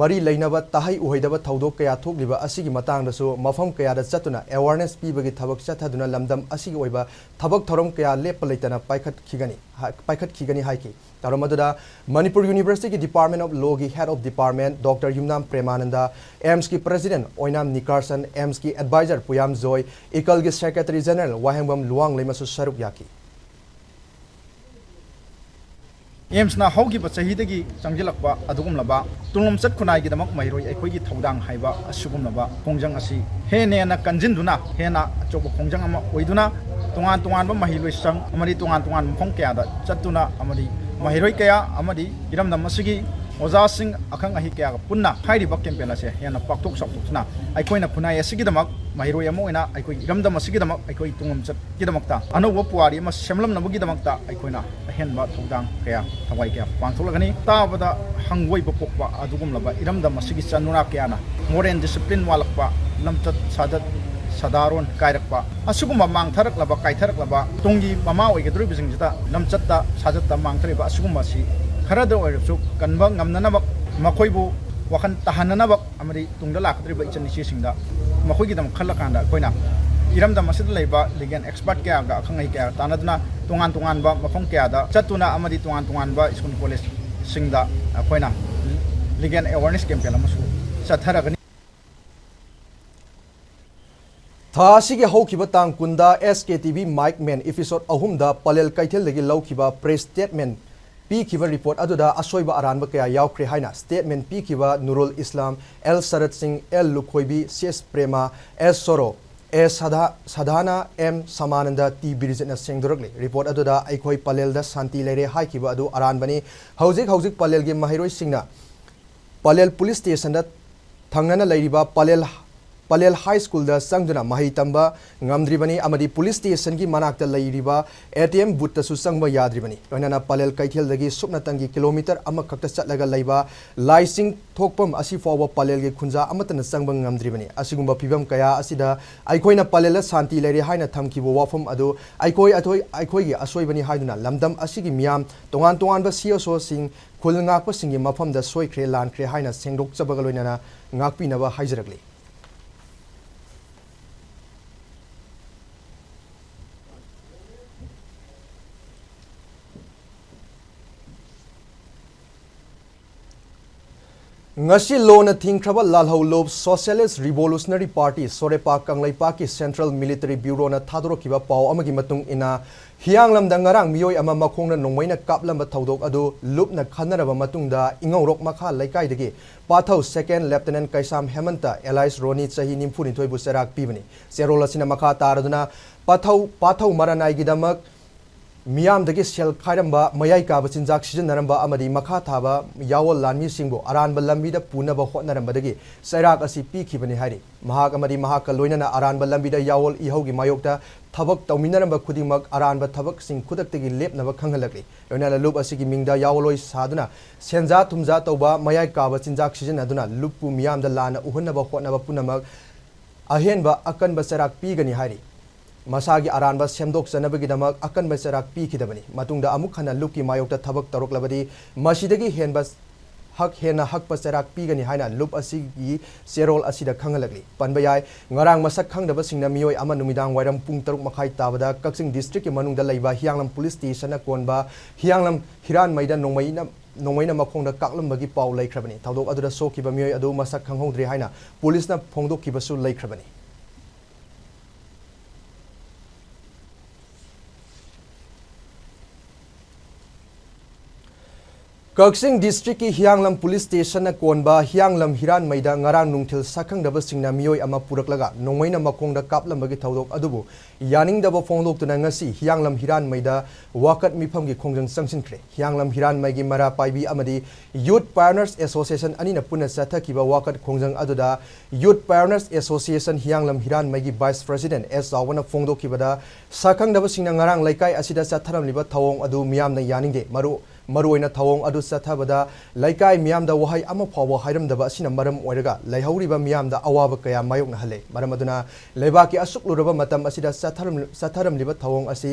ꯃꯔꯤ ꯂꯩꯅꯕ ꯇꯥꯍꯩ ꯎꯍꯩꯗꯕ ꯊꯧꯗꯣꯛ ꯀꯌꯥ ꯊꯣꯛꯂꯤꯕ ꯑꯁꯤꯒꯤ ꯃꯇꯥꯡꯗꯁꯨ ꯃꯐꯝ ꯀꯌꯥꯗ ꯆꯠꯇꯨꯅ awareness ꯄꯤꯕꯒꯤ ꯊꯕꯛ ꯆꯠꯊꯗꯨꯅ ꯂꯝꯗꯝ ꯑꯁꯤꯒꯤ ꯑꯣꯏꯕ ꯊꯕꯛ ꯊꯧꯔꯝ ꯀꯌꯥ ꯂꯦꯞꯄ ꯂꯩꯇꯅ ꯄꯥꯏꯈꯠꯈꯤꯒꯅꯤ ꯍꯥꯏ-, ꯄꯥꯏꯈꯠꯈꯤꯒꯅꯤ ꯍꯥꯏꯈꯤ꯫ ꯊꯧꯔꯝ ꯑꯗꯨꯗ Manipur Universityꯒꯤ Department of Lawꯒꯤ Head of Department Doctor Yumnam ꯄ꯭ꯔꯦꯃꯥꯅꯟꯗ, ꯑꯦꯝꯁꯀꯤ president Oinam ꯅꯤꯀꯥꯔꯁꯟ, ꯑꯦꯝꯁꯀꯤ advisor ꯄꯨꯌꯥꯝ joy, ꯏꯀꯜꯒꯤ Secretary General ꯋꯥꯍꯦꯡꯕꯝ ꯂꯨꯋꯥꯡꯂꯩꯃꯁꯨ ꯁꯔꯨꯛ ꯌꯥꯈꯤ꯫ ꯑꯦꯝꯁꯅ ꯍꯧꯈꯤꯕ ꯆꯍꯤꯗꯒꯤ ꯆꯪꯁꯤꯜꯂꯛꯄ ꯑꯗꯨꯒꯨꯝꯂꯕ ꯇꯨꯡꯂꯝꯆꯠ ꯈꯨꯟꯅꯥꯏꯒꯤꯗꯃꯛ ꯃꯍꯩꯔꯣꯏ ꯑꯩꯈꯣꯏꯒꯤ ꯊꯧꯗꯥꯡ ꯍꯥꯏꯕ ꯑꯁꯤꯒꯨꯝꯂꯕ ꯈꯣꯡꯖꯪ ꯑꯁꯤ ꯍꯦꯟꯅ ꯍꯦꯟꯅ ꯀꯟꯁꯤꯟꯗꯨꯅ, ꯍꯦꯟꯅ ꯑꯆꯧꯕ ꯈꯣꯡꯖꯪ ꯑꯃ ꯑꯣꯏꯗꯨꯅ, ꯇꯣꯉꯥꯟ ꯇꯣꯉꯥꯟꯕ ꯃꯍꯩꯂꯣꯏꯁꯪ ꯑꯃꯗꯤ ꯇꯣꯉꯥꯟ ꯇꯣꯉꯥꯟꯕ ꯃꯐꯝ ꯀꯌꯥꯗ ꯆꯠꯇꯨꯅ ꯑꯃꯗꯤ ꯃꯍꯩꯔꯣꯏ ꯀꯌꯥ ꯑꯃꯗꯤ ꯏꯔꯝꯗꯝ ꯑꯁꯤꯒꯤ ꯑꯣꯖꯥꯁꯤꯡ, ꯑꯈꯪ ꯑꯍꯩ ꯀꯌꯥꯒ ꯄꯨꯟꯅ ꯍꯥꯏꯔꯤꯕ campaign ꯑꯁꯦ ꯍꯦꯟꯅ ꯄꯥꯛꯊꯣꯛ ꯆꯥꯎꯊꯣꯛꯇꯨꯅ, ꯑꯩꯈꯣꯏꯅ ꯈꯨꯟꯅꯥꯏ ꯑꯁꯤꯒꯤꯗꯃꯛ, ꯃꯍꯩꯔꯣꯏ ꯑꯃ ꯑꯣꯏꯅ ꯑꯩꯈꯣꯏꯒꯤ ꯏꯔꯝꯗꯝ ꯑꯁꯤꯒꯤꯗꯃꯛ, ꯑꯩꯈꯣꯏꯒꯤ ꯇꯨꯡꯂꯝꯆꯠꯀꯤꯗꯃꯛꯇ, ꯑꯅꯧꯕ ꯄꯨꯋꯥꯔꯤ ꯑꯃ ꯁꯦꯝꯂꯝꯅꯕꯒꯤꯗꯃꯛꯇ ꯑꯩꯈꯣꯏꯅ ꯑꯍꯦꯟꯕ ꯊꯧꯗꯥꯡ ꯀꯌꯥ, ꯊꯋꯥꯏ ꯀꯌꯥ ꯄꯥꯡꯊꯣꯛꯂꯒꯅꯤ꯫ ꯇꯥꯕꯗ ꯍꯪꯒꯣꯏꯕ ꯄꯣꯛꯄ ꯑꯗꯨꯒꯨꯝꯂꯕ ꯏꯔꯝꯗꯝ ꯑꯁꯤꯒꯤ ꯆꯠꯅꯔꯛ ꯀꯌꯥꯅ moral discipline ꯋꯥꯠꯂꯛꯄ, ꯂꯝꯆꯠ ꯁꯥꯖꯠ, ꯁꯥꯗꯥꯔꯣꯟ ꯀꯥꯏꯔꯛꯄ, ꯑꯁꯤꯒꯨꯝꯕ ꯃꯥꯡꯊꯔꯛꯂꯕ, ꯀꯥꯏꯊꯔꯛꯂꯕ ꯇꯨꯡꯒꯤ ꯃꯃꯥ ꯑꯣꯏꯒꯗꯧꯔꯤꯕꯁꯤꯡꯁꯤꯗ ꯂꯝꯆꯠꯇ ꯁꯥꯖꯠꯇ ꯃꯥꯡꯊꯔꯤꯕ ꯑꯁꯤꯒꯨꯝꯕ ꯑꯁꯤ ꯈꯔꯗ ꯑꯣꯏꯔꯕꯁꯨ ꯀꯟꯕ ꯉꯝꯅꯅꯕ, ꯃꯈꯣꯏꯕꯨ ꯋꯥꯈꯜ ꯇꯥꯍꯟꯅꯅꯕ ꯑꯃꯗꯤ ꯇꯨꯡꯗ ꯂꯥꯛꯀꯗꯧꯔꯤꯕ ꯏꯆꯟ ꯏꯆꯦꯁꯤꯡꯗ ꯃꯈꯣꯏꯒꯤꯗꯃꯛ ꯈꯜꯂꯀꯥꯟꯗ ꯑꯩꯈꯣꯏꯅ ꯏꯔꯝꯗꯝ ꯑꯁꯤꯗ ꯂꯩꯕ legal expert ꯀꯌꯥꯒ, ꯑꯈꯪ ꯑꯍꯩ ꯀꯌꯥꯒ ꯇꯥꯟꯅꯗꯨꯅ ꯇꯣꯉꯥꯟ ꯇꯣꯉꯥꯟꯕ ꯃꯐꯝ ꯀꯌꯥꯗ ꯆꯠꯇꯨꯅ ꯑꯃꯗꯤ ꯇꯣꯉꯥꯟ ꯇꯣꯉꯥꯟꯕ school collegeꯁꯤꯡꯗ ꯑꯩꯈꯣꯏꯅ legal awareness campaign ꯑꯃꯁꯨ ꯆꯠꯊꯔꯒꯅꯤ꯫ ꯊꯥ ꯑꯁꯤꯒꯤ ꯍꯧꯈꯤꯕ ꯇꯥꯡ ꯀꯨꯟꯗ SKTV Mike Men episode ꯑꯍꯨꯝꯗ ꯄꯂꯦꯜ ꯀꯩꯊꯦꯜꯗꯒꯤ ꯂꯧꯈꯤꯕ press statement ꯄꯤꯈꯤꯕ report ꯑꯗꯨꯗ ꯑꯁꯣꯏꯕ ꯑꯔꯥꯟꯕ ꯀꯌꯥ ꯌꯥꯎꯈ꯭ꯔꯦ ꯍꯥꯏꯅ statement ꯄꯤꯈꯤꯕ ꯅꯨꯔꯨꯜ ꯏꯁꯂꯥꯝ, ꯑꯦꯜ ꯁꯔꯠ ꯁꯤꯡ, ꯑꯦꯜ ꯂꯨꯈꯣꯏꯕꯤ, ꯁꯤ ꯑꯦꯁ ꯄ꯭ꯔꯦꯃ, ꯑꯦꯁ ꯁꯣꯔꯣ, ꯑꯦ ꯁꯥꯙꯥ-, ꯁꯥꯙꯥꯅ, ꯑꯦꯝ ꯁꯃꯥꯅꯟꯗ, ꯇꯤ ꯕꯤꯔꯤꯖꯤꯠꯅ ꯁꯦꯡꯗꯣꯔꯛꯂꯤ꯫ ꯔꯤꯄꯣꯔꯠ ꯑꯗꯨꯗ ꯑꯩꯈꯣꯏ ꯄꯂꯦꯜꯗ ꯁꯥꯟꯇꯤ ꯂꯩꯔꯦ ꯍꯥꯏꯈꯤꯕ ꯑꯗꯨ ꯑꯔꯥꯟꯕꯅꯤ꯫ ꯍꯧꯖꯤꯛ ꯍꯧꯖꯤꯛ ꯄꯂꯦꯜꯒꯤ ꯃꯍꯩꯔꯣꯏꯁꯤꯡꯅ ꯄꯂꯦꯜ ꯄꯨꯂꯤꯁ ꯁ꯭ꯇꯦꯁꯟꯗ ꯊꯪꯅꯅ ꯂꯩꯔꯤꯕ ꯄꯂꯦꯜ, ꯄꯂꯦꯜ ꯍꯥꯏ ꯁ꯭ꯀꯨꯜꯗ ꯆꯪꯗꯨꯅ ꯃꯍꯩ ꯇꯝꯕ ꯉꯝꯗ꯭ꯔꯤꯕꯅꯤ ꯑꯃꯗꯤ ꯄꯨꯂꯤꯁ ꯁ꯭ꯇꯦꯁꯟꯒꯤ ꯃꯅꯥꯛꯇ ꯂꯩꯔꯤꯕ ꯑꯦ ꯇꯤ ꯑꯦꯝ ꯕꯨꯠꯇꯁꯨ ꯆꯪꯕ ꯌꯥꯗ꯭ꯔꯤꯕꯅꯤ꯫ ꯂꯣꯏꯅꯅ ꯄꯂꯦꯜ ꯀꯩꯊꯦꯜꯗꯒꯤ ꯁꯨꯞꯅꯇꯪꯒꯤ ꯀꯤꯂꯣꯃꯤꯇꯔ ꯑꯃꯈꯛꯇ ꯆꯠꯂꯒ ꯂꯩꯕ ꯂꯥꯏꯁꯤꯡ ꯊꯣꯛꯐꯝ ꯑꯁꯤ ꯐꯥꯎꯕ ꯄꯂꯦꯜꯒꯤ ꯈꯨꯟꯖꯥ ꯑꯃꯠꯇꯅ ꯆꯪꯕ ꯉꯝꯗ꯭ꯔꯤꯕꯅꯤ꯫ ꯑꯁꯤꯒꯨꯝꯕ ꯐꯤꯕꯝ ꯀꯌꯥ ꯑꯁꯤꯗ ꯑꯩꯈꯣꯏꯅ ꯄꯂꯦꯜꯗ ꯁꯥꯟꯇꯤ ꯂꯩꯔꯦ ꯍꯥꯏꯅ ꯊꯝꯈꯤꯕ ꯋꯥꯐꯝ ꯑꯗꯨ ꯑꯩꯈꯣꯏ, ꯑꯩꯈꯣꯏ, ꯑꯩꯈꯣꯏꯒꯤ ꯑꯁꯣꯏꯕꯅꯤ ꯍꯥꯏꯗꯨꯅ ꯂꯝꯗꯝ ꯑꯁꯤꯒꯤ ꯃꯤꯌꯥꯝ, ꯇꯣꯉꯥꯟ ꯇꯣꯉꯥꯟꯕ ꯁꯤ ꯑꯦꯁ ꯑꯣꯁꯤꯡ, ꯈꯨꯜ ꯉꯥꯛꯄꯁꯤꯡꯒꯤ ꯃꯐꯝꯗ ꯁꯣꯏꯈ꯭ꯔꯦ, ꯂꯥꯟꯈ꯭ꯔꯦ ꯍꯥꯏꯅ ꯁꯦꯡꯗꯣꯛꯆꯕꯒ ꯂꯣꯏꯅꯅ ꯉꯥꯛꯄꯤꯅꯕ ꯍꯥꯏꯖꯔꯛꯂꯤ꯫ ꯉꯁꯤ ꯂꯣꯟꯅ ꯊꯤꯡꯈ꯭ꯔꯕ ꯂꯥꯜꯍꯧ ꯂꯨꯞ Socialist Revolutionary Party, ꯁꯣꯔꯦꯄꯥ ꯀꯪꯂꯩꯄꯥꯛꯀꯤ Central Military Bureauꯅ ꯊꯥꯗꯣꯔꯛꯈꯤꯕ ꯄꯥꯎ ꯑꯃꯒꯤ ꯃꯇꯨꯡ ꯏꯟꯅ, ꯍꯤꯌꯥꯡꯂꯝꯗ ꯉꯔꯥꯡ ꯃꯤꯑꯣꯏ ꯑꯃ ꯃꯈꯣꯡꯅ ꯅꯣꯡꯃꯩꯅ ꯀꯥꯞꯂꯝꯕ ꯊꯧꯗꯣꯛ ꯑꯗꯨ ꯂꯨꯞꯅ ꯈꯟꯅꯔꯕ ꯃꯇꯨꯡꯗ, ꯏꯉꯧꯔꯣꯛ ꯃꯈꯥ ꯂꯩꯀꯥꯏꯗꯒꯤ ꯄꯥꯊꯧ Second Lieutenant ꯀꯩꯁꯥꯝ ꯍꯦꯃꯟꯇ alias ꯔꯣꯅꯤ, ꯆꯍꯤ ꯅꯤꯐꯨ ꯅꯤꯊꯣꯏꯕꯨ ꯆꯩꯔꯥꯛ ꯄꯤꯕꯅꯤ꯫ ꯆꯦꯔꯣꯜ ꯑꯁꯤꯅ ꯃꯈꯥ ꯇꯥꯔꯗꯨꯅ, ꯄꯥꯊꯧ, ꯄꯥꯊꯧ ꯃꯔꯥꯅꯥꯏꯒꯤꯗꯃꯛ ꯃꯤꯌꯥꯝꯗꯒꯤ ꯁꯦꯜ ꯈꯥꯏꯔꯝꯕ, ꯃꯌꯥꯏ ꯀꯥꯕ ꯆꯤꯟꯖꯥꯛ ꯁꯤꯖꯤꯟꯅꯔꯝꯕ ꯑꯃꯗꯤ ꯃꯈꯥ ꯊꯥꯕ ꯌꯥꯑꯣꯜ ꯂꯥꯟꯃꯤꯁꯤꯡꯕꯨ ꯑꯔꯥꯟꯕ ꯂꯝꯕꯤꯗ ꯄꯨꯅꯕ ꯍꯣꯠꯅꯔꯝꯕꯗꯒꯤ ꯆꯩꯔꯥꯛ ꯑꯁꯤ ꯄꯤꯈꯤꯕꯅꯤ ꯍꯥꯏꯔꯤ꯫ ꯃꯍꯥꯛ ꯑꯃꯗꯤ ꯃꯍꯥꯛꯀ ꯂꯣꯏꯅꯅ ꯑꯔꯥꯟꯕ ꯂꯝꯕꯤꯗ ꯌꯥꯑꯣꯜ ꯏꯍꯧꯒꯤ ꯃꯥꯌꯣꯛꯇ ꯊꯕꯛ ꯇꯧꯃꯤꯟꯅꯔꯝꯕ ꯈꯨꯗꯤꯡꯃꯛ ꯑꯔꯥꯟꯕ ꯊꯕꯛꯁꯤꯡ ꯈꯨꯗꯛꯇꯒꯤ ꯂꯦꯞꯅꯕ ꯈꯪꯍꯜꯂꯛꯂꯤ꯫ ꯂꯣꯏꯅꯅ ꯂꯨꯞ ꯑꯁꯤꯒꯤ ꯃꯤꯡꯗ ꯌꯥꯑꯣꯜꯂꯣꯏ ꯁꯥꯗꯨꯅ ꯁꯦꯟꯖꯥ ꯊꯨꯝꯖꯥ ꯇꯧꯕ, ꯃꯌꯥꯏ ꯀꯥꯕ ꯆꯤꯟꯖꯥꯛ ꯁꯤꯖꯤꯟꯅꯗꯨꯅ ꯂꯨꯞꯄꯨ ꯃꯤꯌꯥꯝꯗ ꯂꯥꯟꯅ ꯎꯍꯟꯅꯕ ꯍꯣꯠꯅꯕ ꯄꯨꯝꯅꯃꯛ ꯑꯍꯦꯟꯕ ꯑꯀꯟꯕ ꯆꯩꯔꯥꯛ ꯄꯤꯒꯅꯤ ꯍꯥꯏꯔꯤ꯫ ꯃꯁꯥꯒꯤ ꯑꯔꯥꯟꯕ ꯁꯦꯝꯗꯣꯛꯆꯅꯕꯒꯤꯗꯃꯛ ꯑꯀꯟꯕ ꯆꯩꯔꯥꯛ ꯄꯤꯈꯤꯗꯕꯅꯤ꯫ ꯃꯇꯨꯡꯗ ꯑꯃꯨꯛ ꯍꯟꯅ ꯂꯨꯞꯀꯤ ꯃꯥꯌꯣꯛꯇ ꯊꯕꯛ ꯇꯧꯔꯛꯂꯕꯗꯤ ꯃꯁꯤꯗꯒꯤ ꯍꯦꯟꯕ ꯍꯛ-, ꯍꯦꯟꯅ ꯍꯛꯄ ꯆꯩꯔꯥꯛ ꯄꯤꯒꯅꯤ ꯍꯥꯏꯅ ꯂꯨꯞ ꯑꯁꯤꯒꯤ ꯆꯦꯔꯣꯜ ꯑꯁꯤꯗ ꯈꯪꯍꯜꯂꯛꯂꯤ꯫ ꯄꯟꯕ ꯌꯥꯏ, ꯉꯔꯥꯡ ꯃꯁꯛ ꯈꯪꯗꯕꯁꯤꯡꯅ ꯃꯤꯑꯣꯏ ꯑꯃ ꯅꯨꯃꯤꯗꯥꯡ ꯋꯥꯏꯔꯝ ꯄꯨꯡ ꯇꯔꯨꯛ ꯃꯈꯥꯏ ꯇꯥꯕꯗ ꯀꯛꯆꯤꯡ districtꯀꯤ ꯃꯅꯨꯡꯗ ꯂꯩꯕ ꯍꯤꯌꯥꯡꯂꯝ police stationꯅ ꯀꯣꯟꯕ ꯍꯤꯌꯥꯡꯂꯝ ꯍꯤꯔꯥꯟꯃꯩꯗ ꯅꯣꯡꯃꯩꯅ, ꯅꯣꯡꯃꯩꯅ ꯃꯈꯣꯡꯗ ꯀꯥꯞꯂꯝꯕꯒꯤ ꯄꯥꯎ ꯂꯩꯈ꯭ꯔꯕꯅꯤ꯫ ꯊꯧꯗꯣꯛ ꯑꯗꯨꯗ ꯁꯣꯛꯈꯤꯕ ꯃꯤꯑꯣꯏ ꯑꯗꯨ ꯃꯁꯛ ꯈꯪꯍꯧꯗ꯭ꯔꯤ ꯍꯥꯏꯅ policeꯅ ꯐꯣꯡꯗꯣꯛꯈꯤꯕꯁꯨ ꯂꯩꯈ꯭ꯔꯕꯅꯤ꯫ ꯀꯛꯆꯤꯡ ꯗꯤꯁꯇ꯭ꯔꯤꯛꯀꯤ ꯍꯤꯌꯥꯡꯂꯝ ꯄꯨꯂꯤꯁ ꯁ꯭ꯇꯦꯁꯟꯅ ꯀꯣꯟꯕ ꯍꯤꯌꯥꯡꯂꯝ ꯍꯤꯔꯥꯟꯃꯩꯗ ꯉꯔꯥꯡ ꯅꯨꯡꯊꯤꯜ ꯁꯛꯈꯪꯗꯕꯁꯤꯡꯅ ꯃꯤꯑꯣꯏ ꯑꯃ ꯄꯨꯔꯛꯂꯒ ꯅꯣꯡꯃꯩꯅ ꯃꯈꯣꯡꯗ ꯀꯥꯞꯂꯝꯕꯒꯤ ꯊꯧꯗꯣꯛ ꯑꯗꯨꯕꯨ ꯌꯥꯅꯤꯡꯗꯕ ꯐꯣꯡꯗꯣꯛꯇꯨꯅ ꯉꯁꯤ ꯍꯤꯌꯥꯡꯂꯝ ꯍꯤꯔꯥꯟꯃꯩꯗ ꯋꯥꯀꯠ ꯃꯤꯐꯝꯒꯤ ꯈꯣꯡꯖꯪ ꯆꯪꯁꯤꯟꯈ꯭ꯔꯦ꯫ ꯍꯤꯌꯥꯡꯂꯝ ꯍꯤꯔꯥꯟꯃꯩꯒꯤ ꯃꯩꯔꯥ ꯄꯥꯏꯕꯤ ꯑꯃꯗꯤ ꯌꯨꯠ ꯄꯥꯏꯑꯣꯅꯤꯌꯔꯁ ꯑꯦꯁꯣꯁꯤꯌꯦꯁꯟ ꯑꯅꯤꯅ ꯄꯨꯟꯅ ꯆꯠꯊꯈꯤꯕ ꯋꯥꯀꯠ ꯈꯣꯡꯖꯪ ꯑꯗꯨꯗ ꯌꯨꯠ ꯄꯥꯏꯑꯣꯅꯤꯌꯔꯁ ꯑꯦꯁꯣꯁꯤꯌꯦꯁꯟ ꯍꯤꯌꯥꯡꯂꯝ ꯍꯤꯔꯥꯟꯃꯩꯒꯤ ꯚꯥꯏꯁ ꯄ꯭ꯔꯁꯤꯗꯦꯟꯠ ꯑꯦꯁ ꯆꯥꯎꯕꯅ ꯐꯣꯡꯗꯣꯛꯈꯤꯕꯗ, ꯁꯛꯈꯪꯗꯕꯁꯤꯡꯅ ꯉꯔꯥꯡ ꯂꯩꯀꯥꯏ ꯑꯁꯤꯗ ꯆꯠꯊꯔꯝꯂꯤꯕ ꯊꯧꯑꯣꯡ ꯑꯗꯨ ꯃꯤꯌꯥꯝꯅ ꯌꯥꯅꯤꯡꯗꯦ꯫ ꯃꯔꯨ ꯃꯔꯨꯑꯣꯏꯅ ꯊꯧꯑꯣꯡ ꯑꯗꯨ ꯆꯠꯊꯕꯗ ꯂꯩꯀꯥꯏ ꯃꯤꯌꯥꯝꯗ ꯋꯥꯍꯩ ꯑꯃ ꯐꯥꯎꯕ ꯍꯥꯏꯔꯝꯗꯕ ꯑꯁꯤꯅ ꯃꯔꯝ ꯑꯣꯏꯔꯒ ꯂꯩꯍꯧꯔꯤꯕ ꯃꯤꯌꯥꯝꯗ ꯑꯋꯥꯕ ꯀꯌꯥ ꯃꯥꯌꯣꯛꯅꯍꯜꯂꯦ꯫ ꯃꯔꯝ ꯑꯗꯨꯅ ꯂꯩꯕꯥꯛꯀꯤ ꯑꯁꯨꯛ ꯂꯨꯔꯕ ꯃꯇꯝ ꯑꯁꯤꯗ ꯆꯠꯊꯔꯝ-, ꯆꯠꯊꯔꯝꯂꯤꯕ ꯊꯧꯑꯣꯡ ꯑꯁꯤ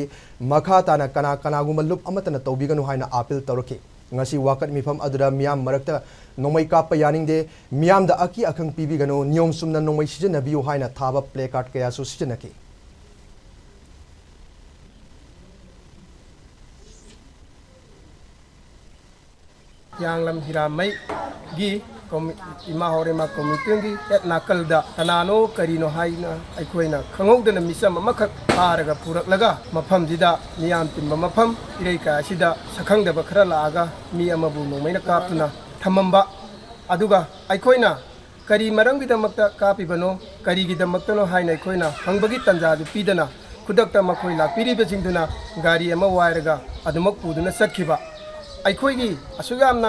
ꯃꯈꯥ ꯇꯥꯅ ꯀꯅꯥ ꯀꯅꯥꯒꯨꯝꯕ ꯂꯨꯞ ꯑꯃꯠꯇꯅ ꯇꯧꯕꯤꯒꯅꯨ ꯍꯥꯏꯅ ꯑꯥꯄꯤꯜ ꯇꯧꯔꯛꯈꯤ꯫ ꯉꯁꯤ ꯋꯥꯀꯠ ꯃꯤꯐꯝ ꯑꯗꯨꯗ ꯃꯤꯌꯥꯝ ꯃꯔꯛꯇ ꯅꯣꯡꯃꯩ ꯀꯥꯞꯄ ꯌꯥꯅꯤꯡꯗꯦ, ꯃꯤꯌꯥꯝꯗ ꯑꯀꯤ ꯑꯈꯪ ꯄꯤꯕꯤꯒꯅꯨ, ꯅꯤꯌꯣꯝ ꯆꯨꯝꯅ ꯅꯣꯡꯃꯩ ꯁꯤꯖꯤꯟꯅꯕꯤꯌꯨ ꯍꯥꯏꯅ ꯊꯥꯕ ꯄ꯭ꯂꯦ ꯀꯥꯔꯗ ꯀꯌꯥꯁꯨ ꯁꯤꯖꯤꯟꯅꯈꯤ꯫ ꯍꯤꯌꯥꯡꯂꯝ ꯍꯤꯔꯥꯃꯩꯒꯤ ꯀꯣꯃꯤ-, ꯏꯃꯥ ꯍꯣꯔꯦꯃꯥ ꯀꯣꯃꯤꯇꯤꯒꯤ ꯍꯦꯠ ꯅꯥꯀꯜꯗ ꯀꯅꯥꯅꯣ ꯀꯔꯤꯅꯣ ꯍꯥꯏꯅ ꯑꯩꯈꯣꯏꯅ ꯈꯪꯍꯧꯗꯅ ꯃꯤꯆꯝ ꯑꯃꯈꯛ ꯐꯥꯔꯒ ꯄꯨꯔꯛꯂꯒ ꯃꯐꯝꯁꯤꯗ ꯃꯤꯌꯥꯝ ꯇꯤꯟꯕ ꯃꯐꯝ ꯏꯔꯩꯀꯥꯏ ꯑꯁꯤꯗ ꯁꯛꯈꯪꯗꯕ ꯈꯔ ꯂꯥꯛꯑꯒ ꯃꯤ ꯑꯃꯕꯨ ꯅꯣꯡꯃꯩꯅ ꯀꯥꯞꯇꯨꯅ ꯊꯝꯃꯝꯕ꯫ ꯑꯗꯨꯒ ꯑꯩꯈꯣꯏꯅ ꯀꯔꯤ ꯃꯔꯝꯒꯤꯗꯃꯛꯇ ꯀꯥꯞꯄꯤꯕꯅꯣ, ꯀꯔꯤꯒꯤꯗꯃꯛꯇꯅꯣ ꯍꯥꯏꯅ ꯑꯩꯈꯣꯏꯅ ꯍꯪꯕꯒꯤ ꯇꯥꯟꯖꯥꯗꯨ ꯄꯤꯗꯅ ꯈꯨꯗꯛꯇ ꯃꯈꯣꯏ ꯂꯥꯛꯄꯤꯔꯤꯕꯁꯤꯡꯗꯨꯅ ꯒꯥꯔꯤ ꯑꯃ ꯋꯥꯏꯔꯒ ꯑꯗꯨꯃꯛ ꯄꯨꯗꯨꯅ ꯆꯠꯈꯤꯕ꯫ ꯑꯩꯈꯣꯏꯒꯤ ꯑꯁꯨꯛ ꯌꯥꯝꯅ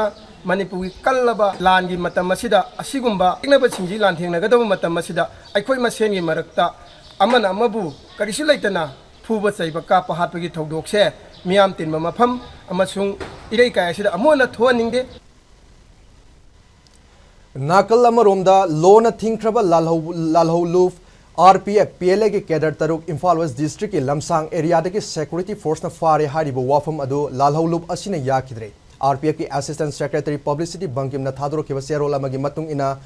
ꯃꯅꯤꯄꯨꯔꯒꯤ ꯀꯜꯂꯕ ꯂꯥꯟꯒꯤ ꯃꯇꯝ ꯑꯁꯤꯗ ꯑꯁꯤꯒꯨꯝꯕ ꯌꯦꯛꯅꯕꯁꯤꯡꯁꯤ ꯂꯥꯟꯊꯦꯡꯅꯒꯗꯕ ꯃꯇꯝ ꯑꯁꯤꯗ ꯑꯩꯈꯣꯏ ꯃꯁꯦꯟꯒꯤ ꯃꯔꯛꯇ ꯑꯃꯅ ꯑꯃꯕꯨ ꯀꯔꯤꯁꯨ ꯂꯩꯇꯅ ꯐꯨꯕ ꯆꯩꯕ, ꯀꯥꯞꯄ ꯍꯥꯠꯄꯒꯤ ꯊꯧꯗꯣꯛꯁꯦ ꯃꯤꯌꯥꯝ ꯇꯤꯟꯕ ꯃꯐꯝ ꯑꯃꯁꯨꯡ ꯏꯔꯩꯀꯥꯏ ꯑꯁꯤꯗ ꯑꯃꯨꯛ ꯍꯟꯅ ꯊꯣꯛꯍꯟꯅꯤꯡꯗꯦ꯫ ꯅꯥꯀꯜ ꯑꯃꯔꯣꯝꯗ ꯂꯣꯅ ꯊꯤꯡꯈ꯭ꯔꯕ ꯂꯥꯜꯍꯧ-, ꯂꯥꯜꯍꯧꯂꯨꯞ R P F, P L ꯑꯦꯒꯤ ꯀꯦꯗꯔ ꯇꯔꯨꯛ ꯏꯝꯐꯥꯜ ꯋꯦꯁ ꯗꯤꯁꯇ꯭ꯔꯤꯛꯀꯤ ꯂꯝꯁꯥꯡ ꯑꯦꯔꯤꯌꯥꯗꯒꯤ ꯁꯦꯀ꯭ꯌꯨꯔꯤꯇꯤ ꯐꯣꯔꯁꯅ ꯐꯥꯔꯦ ꯍꯥꯏꯔꯤꯕ ꯋꯥꯐꯝ ꯑꯗꯨ ꯂꯥꯜꯍꯧꯂꯨꯞ ꯑꯁꯤꯅ ꯌꯥꯈꯤꯗ꯭ꯔꯦ꯫ ꯑꯥꯔ ꯄꯤ ꯑꯦꯐꯀꯤ ꯑꯦꯁꯤꯁꯇꯦꯟꯠ ꯁꯦꯀ꯭ꯔꯦꯇꯔꯤ ꯄꯕ꯭ꯂꯤꯁꯤꯇꯤ ꯕꯪꯀꯤꯝꯅ ꯊꯥꯗꯣꯔꯛꯈꯤꯕ ꯆꯦꯔꯣꯜ ꯑꯃꯒꯤ ꯃꯇꯨꯡ ꯏꯟꯅ,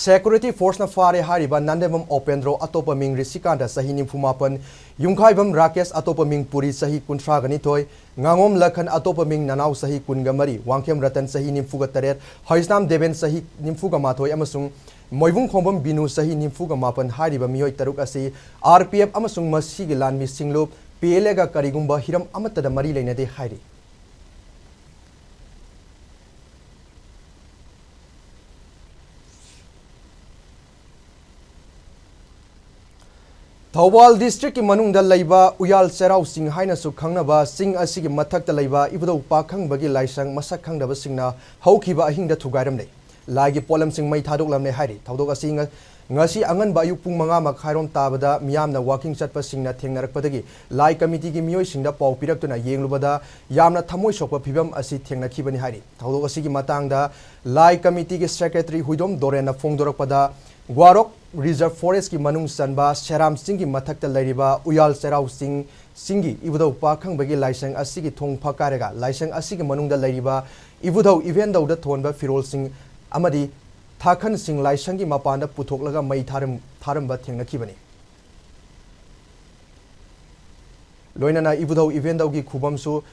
ꯁꯦꯀ꯭ꯌꯨꯔꯤꯇꯤ ꯐꯣꯔꯁꯅ ꯐꯥꯔꯦ ꯍꯥꯏꯔꯤꯕ ꯅꯟꯗꯦꯝꯕꯝ ꯑꯣꯄꯦꯟꯗ꯭ꯔꯣ, ꯑꯇꯣꯞꯄ ꯃꯤꯡ ꯔꯤꯁꯤꯀꯥꯟꯇ, ꯆꯍꯤ ꯅꯤꯐꯨ ꯃꯥꯄꯟ, ꯌꯨꯝꯈꯥꯏꯕꯝ ꯔꯥꯀꯦꯁ, ꯑꯇꯣꯞꯄ ꯃꯤꯡ ꯄꯨꯔꯤ, ꯆꯍꯤ ꯀꯨꯟꯊ꯭ꯔꯥꯒ ꯅꯤꯊꯣꯏ, ꯉꯥꯉꯣꯝ ꯂꯈꯟ, ꯑꯇꯣꯞꯄ ꯃꯤꯡ ꯅꯅꯥꯎ, ꯆꯍꯤ ꯀꯨꯟꯒ ꯃꯔꯤ, ꯋꯥꯡꯈꯦꯝ ꯔꯇꯟ, ꯆꯍꯤ ꯅꯤꯐꯨꯒ ꯇꯔꯦꯠ, ꯍꯩꯁꯅꯥꯝ ꯗꯦꯕꯦꯟ, ꯆꯍꯤ ꯅꯤꯐꯨꯒ ꯃꯥꯊꯣꯏ ꯑꯃꯁꯨꯡ ꯃꯣꯏꯕꯨꯡ ꯈꯣꯡꯕꯝ ꯕꯤꯅꯨ, ꯆꯍꯤ ꯅꯤꯐꯨꯒ ꯃꯥꯄꯟ ꯍꯥꯏꯔꯤꯕ ꯃꯤꯑꯣꯏ ꯇꯔꯨꯛ ꯑꯁꯤ ꯑꯥꯔ ꯄꯤ ꯑꯦꯐ ꯑꯃꯁꯨꯡ ꯃꯁꯤꯒꯤ ꯂꯥꯟꯃꯤ ꯁꯤꯡꯂꯨꯞ ꯄꯤ ꯑꯦꯜ ꯑꯦꯒ ꯀꯔꯤꯒꯨꯝꯕ ꯍꯤꯔꯝ ꯑꯃꯠꯇꯗ ꯃꯔꯤ ꯂꯩꯅꯗꯦ ꯍꯥꯏꯔꯤ꯫ ꯊꯧꯕꯥꯜ ꯗꯤꯁꯇ꯭ꯔꯤꯛꯀꯤ ꯃꯅꯨꯡꯗ ꯂꯩꯕ ꯎꯌꯥꯜ ꯆꯩꯔꯥꯎ ꯆꯤꯡ ꯍꯥꯏꯅꯁꯨ ꯈꯪꯅꯕ ꯆꯤꯡ ꯑꯁꯤꯒꯤ ꯃꯊꯛꯇ ꯂꯩꯕ ꯏꯕꯨꯙꯧ ꯄꯥꯈꯪꯕꯒꯤ ꯂꯥꯏꯁꯪ ꯃꯁꯛ ꯈꯪꯗꯕꯁꯤꯡꯅ ꯍꯧꯈꯤꯕ ꯑꯍꯤꯡꯗ ꯊꯨꯒꯥꯏꯔꯝꯂꯦ꯫ ꯂꯥꯏꯒꯤ ꯄꯣꯠꯂꯝꯁꯤꯡ ꯃꯩ ꯊꯥꯗꯣꯛꯂꯝꯂꯦ ꯍꯥꯏꯔꯤ꯫ ꯊꯧꯗꯣꯛ ꯑꯁꯤ ꯉ-, ꯉꯁꯤ ꯑꯉꯟꯕ ꯑꯌꯨꯛ ꯄꯨꯡ ꯃꯉꯥ ꯃꯈꯥꯏꯔꯣꯝ ꯇꯥꯕꯗ ꯃꯤꯌꯥꯝꯅ ꯋꯥꯀꯤꯡ ꯆꯠꯄꯁꯤꯡꯅ ꯊꯦꯡꯅꯔꯛꯄꯗꯒꯤ ꯂꯥꯏ ꯀꯃꯤꯇꯤꯒꯤ ꯃꯤꯑꯣꯏꯁꯤꯡꯗ ꯄꯥꯎ ꯄꯤꯔꯛꯇꯨꯅ ꯌꯦꯡꯂꯨꯕꯗ ꯌꯥꯝꯅ ꯊꯃꯣꯏ ꯁꯣꯛꯄ ꯐꯤꯕꯝ ꯑꯁꯤ ꯊꯦꯡꯅꯈꯤꯕꯅꯤ ꯍꯥꯏꯔꯤ꯫ ꯊꯧꯗꯣꯛ ꯑꯁꯤꯒꯤ ꯃꯇꯥꯡꯗ ꯂꯥꯏ ꯀꯃꯤꯇꯤꯒꯤ ꯁꯦꯀ꯭ꯔꯦꯇꯔꯤ ꯍꯨꯏꯗꯣꯝ ꯗꯣꯔꯦꯟꯅ ꯐꯣꯡꯗꯣꯔꯛꯄꯗ, ꯒ꯭ꯋꯥꯔꯣꯛ ꯔꯤꯖꯔꯚ ꯐꯣꯔꯦꯁ꯭ꯠꯀꯤ ꯃꯅꯨꯡ ꯆꯟꯕ ꯁꯦꯔꯥꯝ ꯆꯤꯡꯒꯤ ꯃꯊꯛꯇ ꯂꯩꯔꯤꯕ ꯎꯌꯥꯜ ꯆꯩꯔꯥꯎ ꯆꯤꯡ, ꯆꯤꯡꯒꯤ ꯏꯕꯨꯙꯧ ꯄꯥꯈꯪꯕꯒꯤ ꯂꯥꯏꯁꯪ ꯑꯁꯤꯒꯤ ꯊꯣꯡ ꯐꯛꯀꯥꯏꯔꯒ ꯂꯥꯏꯁꯪ ꯑꯁꯤꯒꯤ ꯃꯅꯨꯡꯗ ꯂꯩꯔꯤꯕ ꯏꯕꯨꯙꯧ ꯏꯕꯦꯟꯗꯧꯗ ꯊꯣꯟꯕ ꯐꯤꯔꯣꯜꯁꯤꯡ ꯑꯃꯗꯤ ꯊꯥꯈꯟꯁꯤꯡ ꯂꯥꯏꯁꯪꯒꯤ ꯃꯄꯥꯟꯗ ꯄꯨꯊꯣꯛꯂꯒ ꯃꯩ ꯊꯥꯔꯝ-, ꯊꯥꯔꯝꯕ ꯊꯦꯡꯅꯈꯤꯕꯅꯤ꯫ ꯂꯣꯏꯅꯅ ꯏꯕꯨꯙꯧ ꯏꯕꯦꯟꯗꯧꯒꯤ ꯈꯨꯕꯝꯁꯨ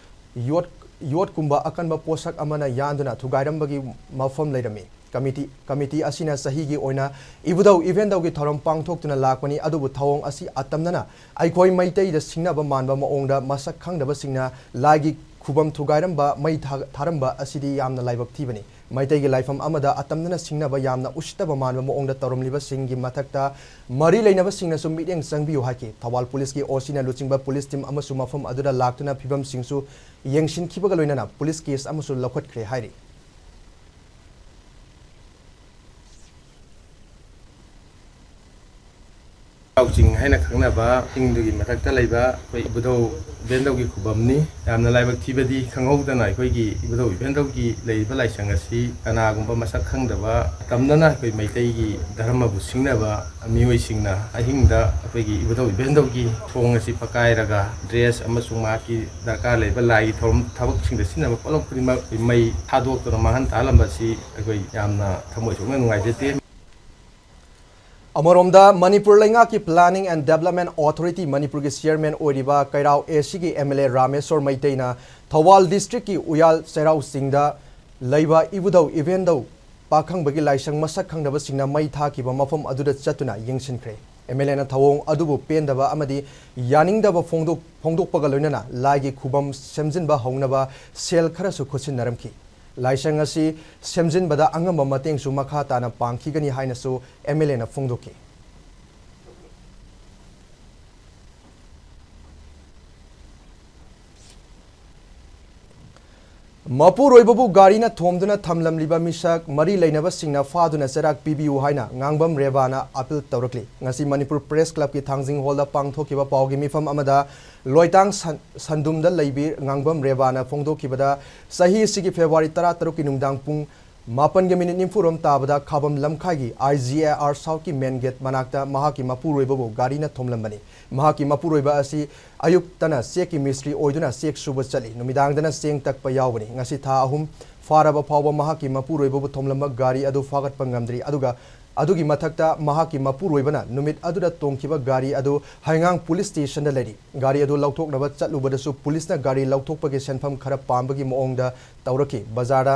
ꯌꯣꯠ, ꯌꯣꯠꯀꯨꯝꯕ ꯑꯀꯟꯕ ꯄꯣꯠꯁꯛ ꯑꯃꯅ ꯌꯥꯟꯗꯨꯅ ꯊꯨꯒꯥꯏꯔꯝꯕꯒꯤ ꯃꯐꯝ ꯂꯩꯔꯝꯃꯤ꯫ ꯀꯃꯤꯇꯤ, ꯀꯃꯤꯇꯤ ꯑꯁꯤꯅ ꯆꯍꯤꯒꯤ ꯑꯣꯏꯅ ꯏꯕꯨꯙꯧ ꯏꯕꯦꯟꯗꯧꯒꯤ ꯊꯧꯔꯝ ꯄꯥꯡꯊꯣꯛꯇꯨꯅ ꯂꯥꯛꯄꯅꯤ, ꯑꯗꯨꯕꯨ ꯊꯧꯑꯣꯡ ꯑꯁꯤ ꯑꯇꯝꯅꯅ ꯑꯩꯈꯣꯏ ꯃꯩꯇꯩꯗ ꯁꯤꯡꯅꯕ ꯃꯥꯟꯕ ꯃꯑꯣꯡꯗ ꯃꯁꯛ ꯈꯪꯗꯕꯁꯤꯡꯅ ꯂꯥꯏꯒꯤ ꯈꯨꯕꯝ ꯊꯨꯒꯥꯏꯔꯝꯕ, ꯃꯩ ꯊꯥ-, ꯊꯥꯔꯝꯕ ꯑꯁꯤꯗꯤ ꯌꯥꯝꯅ ꯂꯥꯏꯕꯛ ꯊꯤꯕꯅꯤ꯫ ꯃꯩꯇꯩꯒꯤ ꯂꯥꯏꯐꯝ ꯑꯃꯗ ꯑꯇꯝꯅꯅ ꯁꯤꯡꯅꯕ ꯌꯥꯝꯅ ꯎꯁꯤꯠꯇꯕ ꯃꯥꯟꯕ ꯃꯑꯣꯡꯗ ꯇꯧꯔꯝꯂꯤꯕꯁꯤꯡꯒꯤ ꯃꯊꯛꯇ ꯃꯔꯤ ꯂꯩꯅꯕꯁꯤꯡꯅꯁꯨ ꯃꯤꯠꯌꯦꯡ ꯆꯪꯕꯤꯌꯨ ꯍꯥꯏꯈꯤ꯫ ꯊꯧꯕꯥꯜ ꯄꯨꯂꯤꯁꯀꯤ ꯑꯣ ꯁꯤꯅ ꯂꯨꯆꯤꯡꯕ ꯄꯨꯂꯤꯁ ꯇꯤꯝ ꯑꯃꯁꯨ ꯃꯐꯝ ꯑꯗꯨꯗ ꯂꯥꯛꯇꯨꯅ ꯐꯤꯕꯝꯁꯤꯡꯁꯨ ꯌꯦꯡꯁꯤꯟꯈꯤꯕꯒ ꯂꯣꯏꯅꯅ ꯄꯨꯂꯤꯁ ꯀꯦꯁ ꯑꯃꯁꯨ ꯂꯧꯈꯠꯈ꯭ꯔꯦ ꯍꯥꯏꯔꯤ꯫ ꯆꯤꯡ ꯍꯥꯏꯅ ꯈꯪꯅꯕ ꯆꯤꯡꯗꯨꯒꯤ ꯃꯊꯛꯇ ꯂꯩꯕ ꯑꯩꯈꯣꯏ ꯏꯕꯨꯙꯧ ꯏꯕꯦꯟꯗꯧꯒꯤ ꯈꯨꯕꯝꯅꯤ꯫ ꯌꯥꯝꯅ ꯂꯥꯏꯕꯛ ꯊꯤꯕꯗꯤ, ꯈꯪꯍꯧꯗꯅ ꯑꯩꯈꯣꯏꯒꯤ ꯏꯕꯨꯙꯧ ꯏꯕꯦꯟꯗꯧꯒꯤ ꯂꯩꯔꯤꯕ ꯂꯥꯏꯁꯪ ꯑꯁꯤ ꯀꯅꯥꯒꯨꯝꯕ ꯃꯁꯛ ꯈꯪꯗꯕ, ꯑꯇꯝꯅꯅ ꯑꯩꯈꯣꯏ ꯃꯩꯇꯩꯒꯤ ꯙꯔꯃꯕꯨ ꯁꯤꯡꯅꯕ ꯃꯤꯑꯣꯏꯁꯤꯡꯅ ꯑꯍꯤꯡꯗ ꯑꯩꯈꯣꯏꯒꯤ ꯏꯕꯨꯙꯧ ꯏꯕꯦꯟꯗꯧꯒꯤ ꯊꯣꯡ ꯑꯁꯤ ꯐꯛꯀꯥꯏꯔꯒ ꯗ꯭ꯔꯦꯁ ꯑꯃꯁꯨꯡ ꯃꯍꯥꯛꯀꯤ ꯗꯔꯀꯥꯔ ꯂꯩꯕ ꯂꯥꯏꯒꯤ ꯊꯧꯔꯝ ꯊꯕꯛꯁꯤꯡꯗ ꯁꯤꯖꯤꯟꯅꯕ ꯄꯣꯠꯂꯝ ꯈꯨꯗꯤꯡꯃꯛ ꯃꯩ ꯊꯥꯗꯣꯛꯇꯨꯅ ꯃꯥꯡꯍꯟ ꯇꯥꯛꯍꯜꯂꯝꯕꯁꯤ ꯑꯩꯈꯣꯏ ꯌꯥꯝꯅ ꯊꯃꯣꯏ ꯁꯣꯛꯅ ꯅꯨꯡꯉꯥꯏꯖꯗꯦ꯫ ꯑꯃꯔꯣꯝꯗ, ꯃꯅꯤꯄꯨꯔ ꯂꯩꯉꯥꯛꯀꯤ Planning and Development Authority ꯃꯅꯤꯄꯨꯔꯒꯤ ꯆꯤꯌꯔꯃꯦꯟ ꯑꯣꯏꯔꯤꯕ ꯀꯩꯔꯥꯎ ꯑꯦ ꯁꯤꯒꯤ ꯑꯦꯝ ꯑꯦꯜ ꯑꯦ ꯔꯥꯃꯦꯁꯣꯔ ꯃꯩꯇꯩꯅ ꯊꯧꯕꯥꯜ ꯗꯤꯁꯇ꯭ꯔꯤꯛꯀꯤ ꯎꯌꯥꯜ ꯆꯩꯔꯥꯎ ꯆꯤꯡꯗ ꯂꯩꯕ ꯏꯕꯨꯙꯧ ꯏꯕꯦꯟꯗꯧ ꯄꯥꯈꯪꯕꯒꯤ ꯂꯥꯏꯁꯪ ꯃꯁꯛ ꯈꯪꯗꯕꯁꯤꯡꯅ ꯃꯩ ꯊꯥꯈꯤꯕ ꯃꯐꯝ ꯑꯗꯨꯗ ꯆꯠꯇꯨꯅ ꯌꯦꯡꯁꯤꯟꯈ꯭ꯔꯦ꯫ ꯑꯦꯝ ꯑꯦꯜ ꯑꯦꯅ ꯊꯧꯑꯣꯡ ꯑꯗꯨꯕꯨ ꯄꯦꯟꯗꯕ ꯑꯃꯗꯤ ꯌꯥꯅꯤꯡꯗꯕ ꯐꯣꯡꯗꯣꯛ-, ꯐꯣꯡꯗꯣꯛꯄꯒ ꯂꯣꯏꯅꯅ ꯂꯥꯏꯒꯤ ꯈꯨꯕꯝ ꯁꯦꯝꯖꯤꯟꯕ ꯍꯧꯅꯕ ꯁꯦꯜ ꯈꯔꯁꯨ ꯈꯨꯠꯁꯤꯟꯅꯔꯝꯈꯤ꯫ ꯂꯥꯏꯁꯪ ꯑꯁꯤ ꯁꯦꯝꯖꯤꯟꯕꯗ ꯑꯉꯝꯕ ꯃꯇꯦꯡꯁꯨ ꯃꯈꯥ ꯇꯥꯅ ꯄꯥꯡꯈꯤꯒꯅꯤ ꯍꯥꯏꯅꯁꯨ ꯑꯦꯝ ꯑꯦꯜ ꯑꯦꯅ ꯐꯣꯡꯗꯣꯛꯈꯤ꯫ ꯃꯄꯨꯔꯣꯏꯕꯕꯨ ꯒꯥꯔꯤꯅ ꯊꯣꯝꯗꯨꯅ ꯊꯝꯂꯝꯂꯤꯕ ꯃꯤꯁꯛ ꯃꯔꯤ ꯂꯩꯅꯕꯁꯤꯡꯅ ꯐꯥꯗꯨꯅ ꯆꯩꯔꯥꯛ ꯄꯤꯕꯤꯌꯨ ꯍꯥꯏꯅ ꯉꯥꯡꯕꯝ ꯔꯦꯕꯥꯅ ꯑꯥꯄꯤꯜ ꯇꯧꯔꯛꯂꯤ꯫ ꯉꯁꯤ ꯃꯅꯤꯄꯨꯔ ꯄ꯭ꯔꯦꯁ ꯀ꯭ꯂꯕꯀꯤ ꯊꯥꯡꯖꯤꯡ ꯍꯣꯜꯗ ꯄꯥꯡꯊꯣꯛꯈꯤꯕ ꯄꯥꯎꯒꯤ ꯃꯤꯐꯝ ꯑꯃꯗ ꯂꯣꯏꯇꯥꯡ ꯁꯟ-, ꯁꯟꯗꯨꯝꯗ ꯂꯩꯕꯤ ꯉꯥꯡꯕꯝ ꯔꯦꯕꯥꯅ ꯐꯣꯡꯗꯣꯛꯈꯤꯕꯗ, ꯆꯍꯤ ꯑꯁꯤꯒꯤ ꯐꯦꯕ꯭ꯔꯨꯋꯥꯔꯤ ꯇꯔꯥꯇꯔꯨꯛꯀꯤ ꯅꯨꯡꯗꯥꯡ ꯄꯨꯡ ꯃꯥꯄꯟꯒ ꯃꯤꯅꯤꯠ ꯅꯤꯐꯨꯔꯣꯝ ꯇꯥꯕꯗ ꯈꯥꯕꯝ ꯂꯝꯈꯥꯏꯒꯤ ꯑꯥꯏ ꯖꯤ ꯑꯦ ꯑꯥꯔ ꯁꯥꯎꯠꯀꯤ ꯃꯦꯟ ꯒꯦꯠ ꯃꯅꯥꯛꯇ ꯃꯍꯥꯛꯀꯤ ꯃꯄꯨꯔꯣꯏꯕꯕꯨ ꯒꯥꯔꯤꯅ ꯊꯣꯝꯂꯝꯕꯅꯤ꯫ ꯃꯍꯥꯛꯀꯤ ꯃꯄꯨꯔꯣꯏꯕ ꯑꯁꯤ ꯑꯌꯨꯛꯇꯅ ꯆꯦꯛꯀꯤ ꯃꯤꯁꯇ꯭ꯔꯤ ꯑꯣꯏꯗꯨꯅ ꯆꯦꯛ ꯁꯨꯕ ꯆꯠꯂꯤ, ꯅꯨꯃꯤꯗꯥꯡꯗꯅ ꯆꯦꯡ ꯇꯛꯄ ꯌꯥꯎꯕꯅꯤ꯫ ꯉꯁꯤ ꯊꯥ ꯑꯍꯨꯝ ꯐꯥꯔꯕ ꯐꯥꯎꯕ ꯃꯍꯥꯛꯀꯤ ꯃꯄꯨꯔꯣꯏꯕꯕꯨ ꯊꯣꯝꯂꯝꯕ ꯒꯥꯔꯤ ꯑꯗꯨ ꯐꯥꯒꯠꯄ ꯉꯝꯗ꯭ꯔꯤ꯫ ꯑꯗꯨꯒ ꯑꯗꯨꯒꯤ ꯃꯊꯛꯇ ꯃꯍꯥꯛꯀꯤ ꯃꯄꯨꯔꯣꯏꯕꯅ ꯅꯨꯃꯤꯠ ꯑꯗꯨꯗ ꯇꯣꯡꯈꯤꯕ ꯒꯥꯔꯤ ꯑꯗꯨ ꯍꯩꯉꯥꯡ ꯄꯨꯂꯤꯁ ꯁ꯭ꯇꯦꯁꯟꯗ ꯂꯩꯔꯤ꯫ ꯒꯥꯔꯤ ꯑꯗꯨ ꯂꯧꯊꯣꯛꯅꯕ ꯆꯠꯂꯨꯕꯗꯁꯨ ꯄꯨꯂꯤꯁꯅ ꯒꯥꯔꯤ ꯂꯧꯊꯣꯛꯄꯒꯤ ꯁꯦꯟꯐꯝ ꯈꯔ ꯄꯥꯝꯕꯒꯤ ꯃꯑꯣꯡꯗ ꯇꯧꯔꯛꯈꯤ꯫ ꯕꯖꯥꯔꯗ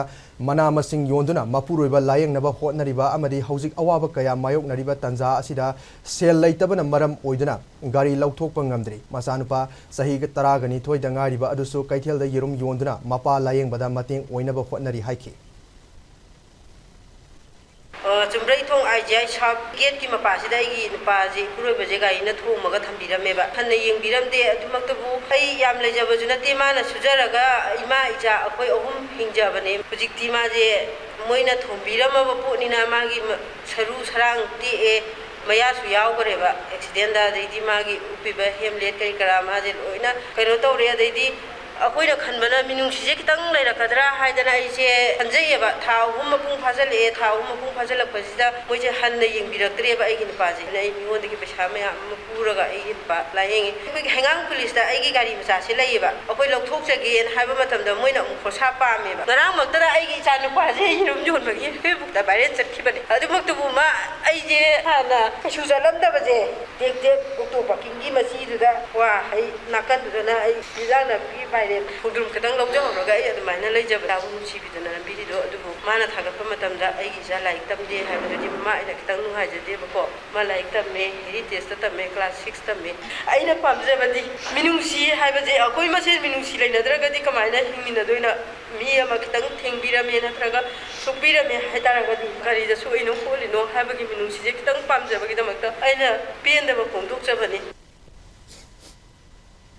ꯃꯅꯥ ꯃꯁꯤꯡ ꯌꯣꯟꯗꯨꯅ ꯃꯄꯨꯔꯣꯏꯕ ꯂꯥꯌꯦꯡꯅꯕ ꯍꯣꯠꯅꯔꯤꯕ ꯑꯃꯗꯤ ꯍꯧꯖꯤꯛ ꯑꯋꯥꯕ ꯀꯌꯥ ꯃꯥꯌꯣꯛꯅꯔꯤꯕ ꯇꯥꯟꯖꯥ ꯑꯁꯤꯗ ꯁꯦꯜ ꯂꯩꯇꯕꯅ ꯃꯔꯝ ꯑꯣꯏꯗꯨꯅ ꯒꯥꯔꯤ ꯂꯧꯊꯣꯛꯄ ꯉꯝꯗ꯭ꯔꯤ꯫ ꯃꯆꯥꯅꯨꯄꯥ ꯆꯍꯤ ꯇꯔꯥꯒ ꯅꯤꯊꯣꯏꯗ ꯉꯥꯏꯔꯤꯕ ꯑꯗꯨꯁꯨ ꯀꯩꯊꯦꯜꯗ ꯌꯦꯔꯨꯝ ꯌꯣꯟꯗꯨꯅ ꯃꯄꯥ ꯂꯥꯌꯦꯡꯕꯗ ꯃꯇꯦꯡ ꯑꯣꯏꯅꯕ ꯍꯣꯠꯅꯔꯤ ꯍꯥꯏꯈꯤ꯫ ꯑ, ꯆꯨꯝꯕ꯭ꯔꯩꯊꯣꯡ ꯑꯥꯏ ꯖꯤ ꯑꯥꯏ ꯁꯥꯎꯠ ꯒꯦꯠꯀꯤ ꯃꯄꯥꯁꯤꯗ ꯑꯩꯒꯤ ꯅꯨꯄꯥꯁꯦ, ꯏꯄꯨꯔꯣꯏꯕꯁꯦ ꯒꯥꯔꯤꯅ ꯊꯣꯝꯃꯒ ꯊꯝꯕꯤꯔꯝꯃꯦꯕ꯫ ꯍꯟꯅ ꯌꯦꯡꯕꯤꯔꯝꯗꯦ꯫ ꯑꯗꯨꯃꯛꯇꯕꯨ ꯑꯩ ꯌꯥꯝ ꯂꯩꯖꯕꯁꯨ ꯅꯠꯇꯦ, ꯃꯥꯅ ꯁꯨꯖꯔꯒ ꯏꯃꯥ ꯏꯆꯥ ꯑꯩꯈꯣꯏ ꯑꯍꯨꯝ ꯍꯤꯡꯖꯕꯅꯦ꯫ ꯍꯧꯖꯤꯛꯇꯤ ꯃꯥꯁꯦ ꯃꯣꯏꯅ ꯊꯣꯝꯕꯤꯔꯝꯃꯕ ꯄꯣꯠꯅꯤꯅ ꯃꯥꯒꯤ ꯃ-, ꯁꯔꯨ ꯁꯔꯥꯡ ꯇꯦꯛꯑꯦ, ꯃꯌꯥꯁꯨ ꯌꯥꯎꯈ꯭ꯔꯦꯕ ꯑꯦꯛꯁꯤꯗꯦꯟꯗ꯫ ꯑꯗꯩꯗꯤ ꯃꯥꯒꯤ ꯎꯞꯄꯤꯕ ꯍꯦꯝꯂꯦꯠ ꯀꯔꯤ ꯀꯔꯥ ꯃꯥꯁꯦ ꯂꯣꯏꯅ ꯀꯩꯅꯣ ꯇꯧꯔꯦ꯫ ꯑꯗꯩꯗꯤ ꯑꯩꯈꯣꯏꯅ ꯈꯟꯕꯅ ꯃꯤꯅꯨꯡꯁꯤꯁꯦ ꯈꯤꯇꯪ ꯂꯩꯔꯛꯀꯗ꯭ꯔꯥ ꯍꯥꯏꯗꯅ ꯑꯩꯁꯦ ꯈꯟꯖꯩꯌꯦꯕ꯫ ꯊꯥ ꯑꯍꯨꯝ ꯃꯄꯨꯡ ꯐꯥꯖꯤꯜꯂꯛꯑꯦ꯫ ꯊꯥ ꯑꯍꯨꯝ ꯃꯄꯨꯡ ꯐꯥꯖꯤꯜꯂꯛꯄꯁꯤꯗ ꯃꯣꯏꯁꯦ ꯍꯟꯅ ꯌꯦꯡꯕꯤꯔꯛꯇ꯭ꯔꯦꯕ ꯑꯩꯒꯤ ꯅꯨꯄꯥꯁꯦ꯫ ꯑꯗꯨꯅ ꯑꯩ ꯃꯤꯉꯣꯟꯗꯒꯤ ꯄꯩꯁꯥ ꯃꯌꯥꯝ ꯑꯃ ꯄꯨꯔꯒ ꯑꯩꯒꯤ ꯅꯨꯄꯥ ꯂꯥꯌꯦꯡꯉꯤ꯫ ꯑꯩꯈꯣꯏꯒꯤ ꯍꯩꯉꯥꯡ ꯄꯨꯂꯤꯁꯇ ꯑꯩꯒꯤ ꯒꯥꯔꯤ ꯃꯆꯥꯁꯦ ꯂꯩꯌꯦꯕ꯫ ꯑꯩꯈꯣꯏ ꯂꯧꯊꯣꯛꯆꯒꯦꯅ ꯍꯥꯏꯕ ꯃꯇꯝꯗ ꯃꯣꯏꯅ ꯑꯃꯨꯛ ꯈꯣꯔꯁꯥ ꯄꯥꯝꯃꯦꯕ꯫ ꯉꯔꯥꯡꯃꯛꯇꯗ ꯑꯩꯒꯤ ꯏꯆꯥ ꯅꯨꯄꯥꯁꯦ ꯌꯦꯔꯨꯝ ꯌꯣꯟꯕꯒꯤ ꯐꯦꯁꯕꯨꯛꯇ ꯚꯥꯏꯔꯦꯜ ꯆꯠꯈꯤꯕꯅꯦ꯫ ꯑꯗꯨꯃꯛꯇꯕꯨ ꯃꯥ, ꯑꯩꯁꯦ ꯍꯥꯟꯅ ꯀꯩꯁꯨ ꯆꯠꯂꯝꯗꯕꯁꯦ, ꯇꯦꯛ ꯇꯦꯛ ꯑꯣꯛꯇꯣ ꯄꯥꯔꯀꯤꯡꯒꯤ ꯃꯆꯤꯗꯨꯗ ꯋꯥ ꯍꯩ ꯅꯥꯀꯟꯗꯨꯗꯅ ꯑꯩ ꯏꯟꯖꯥꯡ ꯅꯥꯄꯤꯒꯤ ꯃꯥꯏꯔꯦꯟ ꯈꯣꯡꯗ꯭ꯔꯨꯝ ꯈꯤꯇꯪ ꯂꯧꯖꯍꯧꯔꯒ ꯑꯩ ꯑꯗꯨꯃꯥꯏꯅ ꯂꯩꯖꯕ꯫ ꯏꯆꯥꯕꯨ ꯅꯨꯡꯁꯤꯕꯤꯗꯅ ꯂꯝꯕꯤꯁꯤꯗꯣ꯫ ꯑꯗꯨꯕꯨ ꯃꯥꯅ ꯊꯥꯒꯠꯄ ꯃꯇꯝꯗ ꯑꯩꯒꯤ ꯏꯆꯥ ꯂꯥꯏꯔꯤꯛ ꯇꯝꯗꯦ ꯍꯥꯏꯕꯗꯨꯗꯤ ꯃꯃꯥ ꯑꯩꯅ ꯈꯤꯇꯪ ꯅꯨꯡꯉꯥꯏꯖꯗꯦꯕꯀꯣ꯫ ꯃꯥ ꯂꯥꯏꯔꯤꯛ ꯇꯝꯃꯦ, ꯍꯦꯔꯤꯇꯦꯖꯇ ꯇꯝꯃꯦ, ꯀ꯭ꯂꯥꯁ ꯁꯤꯛꯁ ꯇꯝꯃꯦ꯫ ꯑꯩꯅ ꯄꯥꯝꯖꯕꯗꯤ ꯃꯤꯅꯨꯡꯁꯤ ꯍꯥꯏꯕꯁꯦ, ꯑꯩꯈꯣꯏ ꯃꯁꯦꯟ ꯃꯤꯅꯨꯡꯁꯤ ꯂꯩꯅꯗ꯭ꯔꯒꯗꯤ ꯀꯃꯥꯏꯅ ꯍꯤꯡꯃꯤꯟꯅꯗꯣꯏꯅꯣ? ꯃꯤ ꯑꯃ ꯈꯤꯇꯪ ꯊꯦꯡꯕꯤꯔꯝꯃꯦ ꯅꯠꯇ꯭ꯔꯒ ꯁꯣꯛꯄꯤꯔꯝꯃꯦ ꯍꯥꯏꯇꯥꯔꯒꯗꯤ ꯀꯔꯤꯗ ꯁꯣꯛꯏꯅꯣ ꯈꯣꯠꯂꯤꯅꯣ ꯍꯥꯏꯕꯒꯤ ꯃꯤꯅꯨꯡꯁꯤꯁꯦ ꯈꯤꯇꯪ ꯄꯥꯝꯖꯕꯒꯤꯗꯃꯛꯇ ꯑꯩꯅ ꯄꯦꯟꯗꯕ ꯐꯣꯡꯗꯣꯛꯆꯕꯅꯤ꯫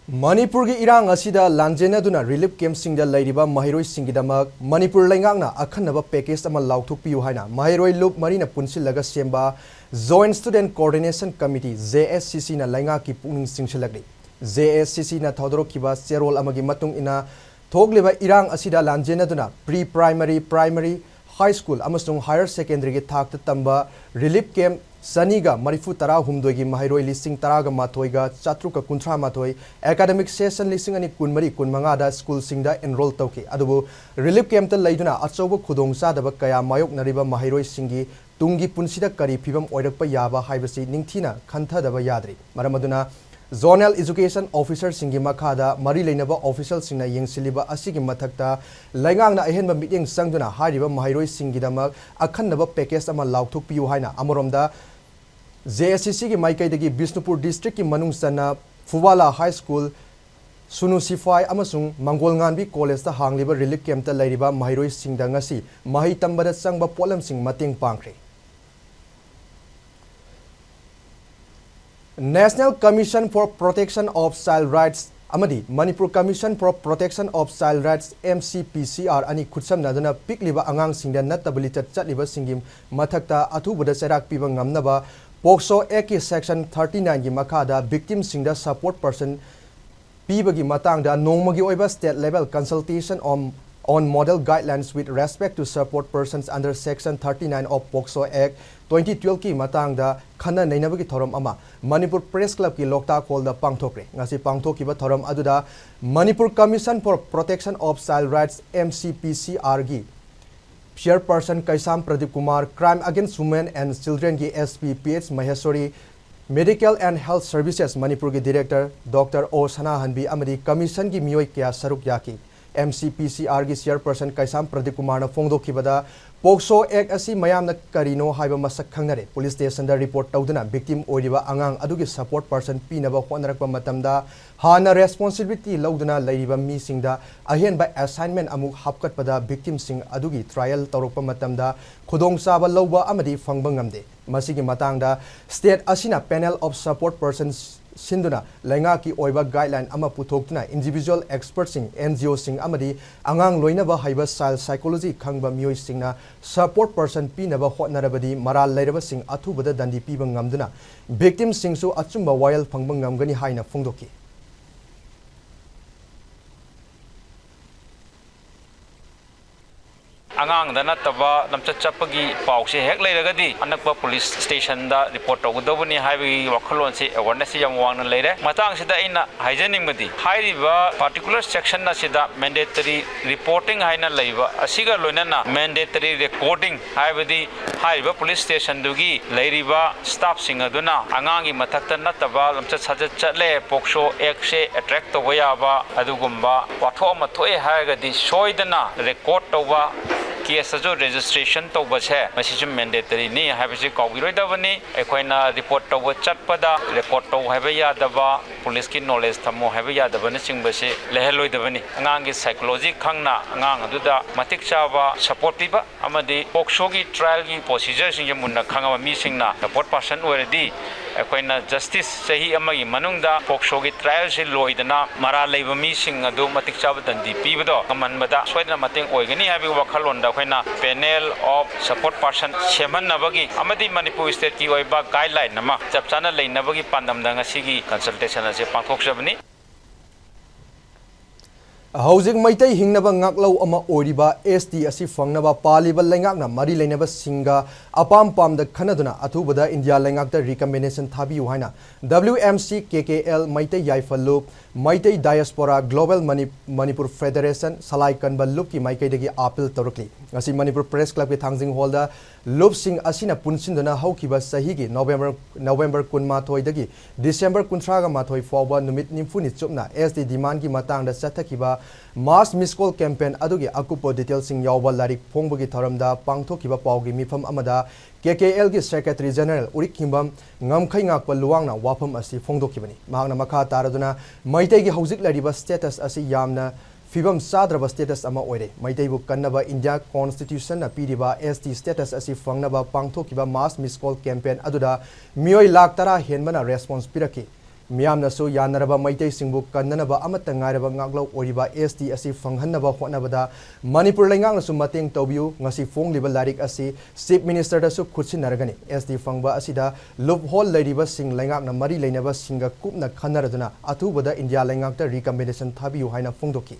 ꯃꯅꯤꯄꯨꯔꯒꯤ ꯏꯔꯥꯡ ꯑꯁꯤꯗ ꯂꯥꯟꯖꯦꯟꯅꯗꯨꯅ relief campꯁꯤꯡꯗ ꯂꯩꯔꯤꯕ ꯃꯍꯩꯔꯣꯏꯁꯤꯡꯒꯤꯗꯃꯛ ꯃꯅꯤꯄꯨꯔ ꯂꯩꯉꯥꯛꯅ ꯑꯈꯟꯅꯕ package ꯑꯃ ꯂꯥꯎꯊꯣꯛꯄꯤꯌꯨ ꯍꯥꯏꯅ ꯃꯍꯩꯔꯣꯏ ꯂꯨꯞ ꯃꯔꯤꯅ ꯄꯨꯟꯁꯤꯜꯂꯒ ꯁꯦꯝꯕ Joint Student Coordination Committee, J S C C ꯅ ꯂꯩꯉꯥꯛꯀꯤ ꯄꯨꯛꯅꯤꯡ ꯆꯤꯡꯁꯤꯜꯂꯛꯂꯤ꯫ J S C C ꯅ ꯊꯧꯗꯣꯔꯛꯈꯤꯕ ꯆꯦꯔꯣꯜ ꯑꯃꯒꯤ ꯃꯇꯨꯡ ꯏꯟꯅ, ꯊꯣꯛꯂꯤꯕ ꯏꯔꯥꯡ ꯑꯁꯤꯗ ꯂꯥꯟꯖꯦꯟꯅꯗꯨꯅ pre primary, primary, high school ꯑꯃꯁꯨꯡ higher secondary ꯒꯤ ꯊꯥꯛꯇ ꯇꯝꯕ relief camp ꯆꯅꯤꯒ ꯃꯔꯤꯐꯨ ꯇꯔꯥ ꯍꯨꯝꯗꯣꯏꯒꯤ ꯃꯍꯩꯔꯣꯏ ꯂꯤꯁꯤꯡ ꯇꯔꯥꯒ ꯃꯥꯊꯣꯏꯒ ꯆꯥꯇ꯭ꯔꯨꯛꯀ ꯀꯨꯟꯊ꯭ꯔꯥ ꯃꯥꯊꯣꯏ academic session ꯂꯤꯁꯤꯡ ꯑꯅꯤ ꯀꯨꯟꯃꯔꯤ ꯀꯨꯟꯃꯉꯥꯗ ꯁ꯭ꯀꯨꯜꯁꯤꯡꯗ enroll ꯇꯧꯈꯤ꯫ ꯑꯗꯨꯕꯨ relief campꯇ ꯂꯩꯗꯨꯅ ꯑꯆꯧꯕ ꯈꯨꯗꯣꯡꯆꯥꯗꯕ ꯀꯌꯥ ꯃꯥꯌꯣꯛꯅꯔꯤꯕ ꯃꯍꯩꯔꯣꯏꯁꯤꯡꯒꯤ ꯇꯨꯡꯒꯤ ꯄꯨꯟꯁꯤꯗ ꯀꯔꯤ ꯐꯤꯚꯝ ꯑꯣꯏꯔꯛꯄ ꯌꯥꯕ ꯍꯥꯏꯕꯁꯤ ꯅꯤꯡꯊꯤꯅ ꯈꯟꯊꯗꯕ ꯌꯥꯗ꯭ꯔꯤ꯫ ꯃꯔꯝ ꯑꯗꯨꯅ Zonal Education Officerꯁꯤꯡꯒꯤ ꯃꯈꯥꯗ ꯃꯔꯤ ꯂꯩꯅꯕ officialꯁꯤꯡꯅ ꯌꯦꯡꯁꯤꯜꯂꯤꯕ ꯑꯁꯤꯒꯤ ꯃꯊꯛꯇ ꯂꯩꯉꯥꯛꯅ ꯑꯍꯦꯟꯕ ꯃꯤꯠꯌꯦꯡ ꯆꯪꯗꯨꯅ ꯍꯥꯏꯔꯤꯕ ꯃꯍꯩꯔꯣꯏꯁꯤꯡꯒꯤꯗꯃꯛ ꯑꯈꯟꯅꯕ package ꯑꯃ ꯂꯥꯎꯊꯣꯛꯄꯤꯌꯨ ꯍꯥꯏꯅ ꯑꯃꯔꯣꯝꯗ J S C C ꯒꯤ ꯃꯥꯏꯀꯩꯗꯒꯤ ꯕꯤꯁꯅꯨꯄꯨꯔ district ꯀꯤ ꯃꯅꯨꯡ ꯆꯟꯅ ꯐꯨꯕꯥꯂꯥ High School, ꯁꯨꯅꯨ ꯁꯤꯐꯥꯏ ꯑꯃꯁꯨꯡ ꯃꯪꯒꯣꯜꯉꯥꯟꯕꯤ College ꯇ ꯍꯥꯡꯂꯤꯕ relief camp ꯇ ꯂꯩꯔꯤꯕ ꯃꯍꯩꯔꯣꯏꯁꯤꯡꯗ ꯉꯁꯤ ꯃꯍꯩ ꯇꯝꯕꯗ ꯆꯪꯕ ꯄꯣꯠꯂꯝꯁꯤꯡ ꯃꯇꯦꯡ ꯄꯥꯡꯈ꯭ꯔꯦ꯫ National Commission for Protection of Child Rights ꯑꯃꯗꯤ Manipur Commission for Protection of Child Rights, M C P C R, ꯑꯅꯤ ꯈꯨꯠꯁꯝꯅꯗꯨꯅ ꯄꯤꯛꯂꯤꯕ ꯑꯉꯥꯡꯁꯤꯡꯗ ꯅꯠꯇꯕ ꯂꯤꯆꯠ ꯆꯠꯂꯤꯕꯁꯤꯡꯒꯤ ꯃꯊꯛꯇ ꯑꯊꯨꯕꯗ ꯆꯩꯔꯥꯛ ꯄꯤꯕ ꯉꯝꯅꯕ POCSO Act ꯀꯤ Section thirty nine ꯒꯤ ꯃꯈꯥꯗ victim ꯁꯤꯡꯗ support person ꯄꯤꯕꯒꯤ ꯃꯇꯥꯡꯗ ꯅꯣꯡꯃꯒꯤ ꯑꯣꯏꯕ state level consultation on, on model guidelines with respect to support persons under Section thirty nine of POCSO Act twenty twelve ꯀꯤ ꯃꯇꯥꯡꯗ ꯈꯟꯅ ꯅꯩꯅꯕꯒꯤ ꯊꯧꯔꯝ ꯑꯃ ꯃꯅꯤꯄꯨꯔ Press Club ꯀꯤ ꯂꯣꯛꯇꯥꯛ ꯍꯣꯜꯗ ꯄꯥꯡꯊꯣꯛꯈ꯭ꯔꯦ꯫ ꯉꯁꯤ ꯄꯥꯡꯊꯣꯛꯈꯤꯕ ꯊꯧꯔꯝ ꯑꯗꯨꯗ Manipur Commission for Protection of Child Rights, M C P C R ꯒꯤ Chairperson Keisham Pradeep Kumar, Crime Against Women and Children ꯒꯤ S P P H ꯃꯍꯦꯁꯣꯔꯤ, Medical and Health Services ꯃꯅꯤꯄꯨꯔꯒꯤ Director Doctor O ꯁꯅꯥꯍꯟꯕꯤ ꯑꯃꯗꯤ Commission ꯒꯤ ꯃꯤꯑꯣꯏ ꯀꯌꯥ ꯁꯔꯨꯛ ꯌꯥꯈꯤ꯫ M C P C R ꯒꯤ Chairperson ꯀꯩꯁꯥꯝ ꯄ꯭ꯔꯗꯤꯞ ꯀꯨꯃꯥꯔꯅ ꯐꯣꯡꯗꯣꯛꯈꯤꯕꯗ, POCSO Act ꯑꯁꯤ ꯃꯌꯥꯝꯅ ꯀꯔꯤꯅꯣ ꯍꯥꯏꯕ ꯃꯁꯛ ꯈꯪꯅꯔꯦ꯫ Police station ꯗ report ꯇꯧꯗꯨꯅ victim ꯑꯣꯏꯔꯤꯕ ꯑꯉꯥꯡ ꯑꯗꯨꯒꯤ support person ꯄꯤꯅꯕ ꯍꯣꯠꯅꯔꯛꯄ ꯃꯇꯝꯗ, ꯍꯥꯟꯅ responsibility ꯂꯧꯗꯨꯅ ꯂꯩꯔꯤꯕ ꯃꯤꯁꯤꯡꯗ ꯑꯍꯦꯟꯕ assignment ꯑꯃꯨꯛ ꯍꯥꯞꯀꯠꯄꯗ victim ꯁꯤꯡ ꯑꯗꯨꯒꯤ trial ꯇꯧꯔꯛꯄ ꯃꯇꯝꯗ ꯈꯨꯗꯣꯡꯆꯥꯕ ꯂꯧꯕ ꯑꯃꯗꯤ ꯐꯪꯕ ꯉꯝꯗꯦ꯫ ꯃꯁꯤꯒꯤ ꯃꯇꯥꯡꯗ state ꯑꯁꯤꯅ panel of support persons ꯁꯤꯟꯗꯨꯅ ꯂꯩꯉꯥꯛꯀꯤ ꯑꯣꯏꯕ guideline ꯑꯃ ꯄꯨꯊꯣꯛꯇꯨꯅ individual expertꯁꯤꯡ, NGOꯁꯤꯡ ꯑꯃꯗꯤ ꯑꯉꯥꯡ ꯂꯣꯏꯅꯕ ꯍꯩꯕ child psychology ꯈꯪꯕ ꯃꯤꯑꯣꯏꯁꯤꯡꯅ support person ꯄꯤꯅꯕ ꯍꯣꯠꯅꯔꯕꯗꯤ ꯃꯔꯥꯜ ꯂꯩꯔꯕꯁꯤꯡ ꯑꯊꯨꯕꯗ ꯗꯟꯗꯤ ꯄꯤꯕ ꯉꯝꯗꯨꯅ victimꯁꯤꯡꯁꯨ ꯑꯆꯨꯝꯕ ꯋꯥꯌꯦꯜ ꯐꯪꯕ ꯉꯝꯒꯅꯤ ꯍꯥꯏꯅ ꯐꯣꯡꯗꯣꯛꯈꯤ꯫ ꯑꯉꯥꯡꯗ ꯅꯠꯇꯕ ꯂꯝꯆꯠ ꯆꯠꯄꯒꯤ ꯄꯥꯎꯁꯦ ꯍꯦꯛ ꯂꯩꯔꯒꯗꯤ ꯑꯅꯛꯄ police stationꯗ report ꯇꯧꯒꯗꯧꯕꯅꯤ ꯍꯥꯏꯕꯒꯤ ꯋꯥꯈꯜꯂꯣꯟꯁꯤ, awarenessꯁꯤ ꯌꯥꯝ ꯋꯥꯡꯅ ꯂꯩꯔꯦ꯫ ꯃꯇꯥꯡꯁꯤꯗ ꯑꯩꯅ ꯍꯥꯏꯖꯅꯤꯡꯕꯗꯤ, ꯍꯥꯏꯔꯤꯕ particular section ꯑꯁꯤꯗ mandatory reporting ꯍꯥꯏꯅ ꯂꯩꯕ ꯑꯁꯤꯒ ꯂꯣꯏꯅꯅ mandatory recording, ꯍꯥꯏꯕꯗꯤ ꯍꯥꯏꯔꯤꯕ police stationꯗꯨꯒꯤ ꯂꯩꯔꯤꯕ staffꯁꯤꯡ ꯑꯗꯨꯅ ꯑꯉꯥꯡꯒꯤ ꯃꯊꯛꯇ ꯅꯠꯇꯕ ꯂꯝꯆꯠ ꯁꯥꯖꯠ ꯆꯠꯂꯦ, POCSO Actꯁꯦ attract ꯇꯧꯕ ꯌꯥꯕ ꯑꯗꯨꯒꯨꯝꯕ ꯋꯥꯊꯣꯛ ꯑꯃ ꯊꯣꯛꯑꯦ ꯍꯥꯏꯔꯒꯗꯤ ꯁꯣꯏꯗꯅ record ꯇꯧꯕ, caseꯇꯁꯨ registration ꯇꯧꯕꯁꯦ ꯃꯁꯤꯁꯨ mandatoryꯅꯤ ꯍꯥꯏꯕꯁꯤ ꯀꯥꯎꯕꯤꯔꯣꯏꯗꯕꯅꯤ꯫ ꯑꯩꯈꯣꯏꯅ report ꯇꯧꯕ ꯆꯠꯄꯗ record ꯇꯧ ꯍꯥꯏꯕ ꯌꯥꯗꯕ, policeꯀꯤ knowledge ꯊꯝꯃꯣ ꯍꯥꯏꯕ ꯌꯥꯗꯕꯅꯆꯤꯡꯕꯁꯤ ꯂꯩꯍꯜꯂꯣꯏꯗꯕꯅꯤ꯫ ꯑꯉꯥꯡꯒꯤ psychology ꯈꯪꯅ ꯑꯉꯥꯡ ꯑꯗꯨꯗ ꯃꯇꯤꯛ ꯆꯥꯕ support ꯄꯤꯕ ꯑꯃꯗꯤ POCSOꯒꯤ trialꯒꯤ procedureꯁꯤꯡꯁꯦ ꯃꯨꯟꯅ ꯈꯪꯉꯕ ꯃꯤꯁꯤꯡꯅ support person ꯑꯣꯏꯔꯗꯤ ꯑꯩꯈꯣꯏꯅ justice ꯆꯍꯤ ꯑꯃꯒꯤ ꯃꯅꯨꯡꯗ POCSOꯒꯤ trialꯁꯤ ꯂꯣꯏꯗꯅ ꯃꯔꯥꯜ ꯂꯩꯕ ꯃꯤꯁꯤꯡ ꯑꯗꯨ ꯃꯇꯤꯛ ꯆꯥꯕ ꯗꯟꯗꯤ ꯄꯤꯕꯗꯣ ꯉꯝꯍꯟꯕꯗ ꯁꯣꯏꯗꯅ ꯃꯇꯦꯡ ꯑꯣꯏꯒꯅꯤ ꯍꯥꯏꯕꯒꯤ ꯋꯥꯈꯜꯂꯣꯟꯗ ꯑꯩꯈꯣꯏꯅ panel of support person ꯁꯦꯝꯍꯟꯅꯕꯒꯤ ꯑꯃꯗꯤ ꯃꯅꯤꯄꯨꯔ stateꯀꯤ ꯑꯣꯏꯕ guideline ꯑꯃ ꯆꯞ ꯆꯥꯅ ꯂꯩꯅꯕꯒꯤ ꯄꯥꯟꯗꯝꯗ ꯉꯁꯤꯒꯤ consultation ꯑꯁꯤ ꯄꯥꯡꯊꯣꯛꯆꯕꯅꯤ꯫ ꯍꯧꯖꯤꯛ ꯃꯩꯇꯩ ꯍꯤꯡꯅꯕ ꯉꯥꯛꯂꯧ ꯑꯃ ꯑꯣꯏꯔꯤꯕ ST ꯑꯁꯤ ꯐꯪꯅꯕ ꯄꯥꯜꯂꯤꯕ ꯂꯩꯉꯥꯛꯅ ꯃꯔꯤ ꯂꯩꯅꯕꯁꯤꯡꯒ ꯑꯄꯥꯝ ꯄꯥꯝꯗ ꯈꯟꯅꯗꯨꯅ ꯑꯊꯨꯕꯗ ꯏꯟꯗꯤꯌꯥ ꯂꯩꯉꯥꯛꯇ recommendation ꯊꯥꯕꯤꯌꯨ ꯍꯥꯏꯅ WMC, KKL, ꯃꯩꯇꯩ ꯌꯥꯏꯐ ꯂꯨꯞ, Meitei diaspora, Global Mani-, Manipur Federation, ꯁꯂꯥꯏ ꯀꯟꯕ ꯂꯨꯞꯀꯤ ꯃꯥꯏꯀꯩꯗꯒꯤ appeal ꯇꯧꯔꯛꯂꯤ꯫ ꯉꯁꯤ ꯃꯅꯤꯄꯨꯔ Press Clubꯀꯤ ꯊꯥꯡꯖꯤꯡ hallꯗ ꯂꯨꯞꯁꯤꯡ ꯑꯁꯤꯅ ꯄꯨꯟꯁꯤꯟꯗꯨꯅ ꯍꯧꯈꯤꯕ ꯆꯍꯤꯒꯤ November, November ꯀꯨꯟꯃꯥꯊꯣꯏꯗꯒꯤ December ꯀꯨꯟꯊ꯭ꯔꯥꯒ ꯃꯥꯊꯣꯏ ꯐꯥꯎꯕ ꯅꯨꯃꯤꯠ ꯅꯤꯐꯨꯅꯤ ꯆꯨꯞꯅ ST demandꯀꯤ ꯃꯇꯥꯡꯗ ꯆꯠꯊꯈꯤꯕ mass miss call campaign ꯑꯗꯨꯒꯤ ꯑꯀꯨꯞꯄ detailꯁꯤꯡ ꯌꯥꯎꯕ ꯂꯥꯏꯔꯤꯛ ꯐꯣꯡꯕꯒꯤ ꯊꯧꯔꯝꯗ ꯄꯥꯡꯊꯣꯛꯈꯤꯕ ꯄꯥꯎꯒꯤ ꯃꯤꯐꯝ ꯑꯃꯗ KKLꯒꯤ Secretary General ꯎꯔꯤꯛꯈꯤꯡꯕꯝ ꯉꯝꯈꯩꯉꯥꯛꯄ ꯂꯨꯋꯥꯡꯅ ꯋꯥꯐꯝ ꯑꯁꯤ ꯐꯣꯡꯗꯣꯛꯈꯤꯕꯅꯤ꯫ ꯃꯍꯥꯛꯅ ꯃꯈꯥ ꯇꯥꯔꯗꯨꯅ ꯃꯩꯇꯩꯒꯤ ꯍꯧꯖꯤꯛ ꯂꯩꯔꯤꯕ status ꯑꯁꯤ ꯌꯥꯝꯅ ꯐꯤꯕꯝ ꯆꯥꯗ꯭ꯔꯕ status ꯑꯃ ꯑꯣꯏꯔꯦ꯫ ꯃꯩꯇꯩꯕꯨ ꯀꯟꯅꯕ India Constitutionꯅ ꯄꯤꯔꯤꯕ ST status ꯑꯁꯤ ꯐꯪꯅꯕ ꯄꯥꯡꯊꯣꯛꯈꯤꯕ mass miss call campaign ꯑꯗꯨꯗ ꯃꯤꯑꯣꯏ ꯂꯥꯈ ꯇꯔꯥ ꯍꯦꯟꯕꯅ response ꯄꯤꯔꯛꯈꯤ꯫ ꯃꯤꯌꯥꯝꯅꯁꯨ ꯌꯥꯅꯔꯕ ꯃꯩꯇꯩꯁꯤꯡꯕꯨ ꯀꯟꯅꯅꯕ ꯑꯃꯠꯇ ꯉꯥꯏꯔꯕ ꯉꯥꯛꯂꯧ ꯑꯣꯏꯔꯤꯕ S T ꯑꯁꯤ ꯐꯪꯍꯟꯅꯕ ꯍꯣꯠꯅꯕꯗ ꯃꯅꯤꯄꯨꯔ ꯂꯩꯉꯥꯛꯅꯁꯨ ꯃꯇꯦꯡ ꯇꯧꯕꯤꯌꯨ꯫ ꯉꯁꯤ ꯐꯣꯡꯂꯤꯕ ꯂꯥꯏꯔꯤꯛ ꯑꯁꯤ Chief Ministerꯗꯁꯨ ꯈꯨꯠꯁꯤꯟꯅꯔꯒꯅꯤ꯫ S T ꯐꯪꯕ ꯑꯁꯤꯗ loophole ꯂꯩꯔꯤꯕꯁꯤꯡ ꯂꯩꯉꯥꯛꯅ ꯃꯔꯤ ꯂꯩꯅꯕꯁꯤꯡꯒ ꯀꯨꯞꯅ ꯈꯟꯅꯔꯗꯨꯅ ꯑꯊꯨꯕꯗ ꯏꯟꯗꯤꯌꯥ ꯂꯩꯉꯥꯛꯇ recommendation ꯊꯥꯕꯤꯌꯨ ꯍꯥꯏꯅ ꯐꯣꯡꯗꯣꯛꯈꯤ꯫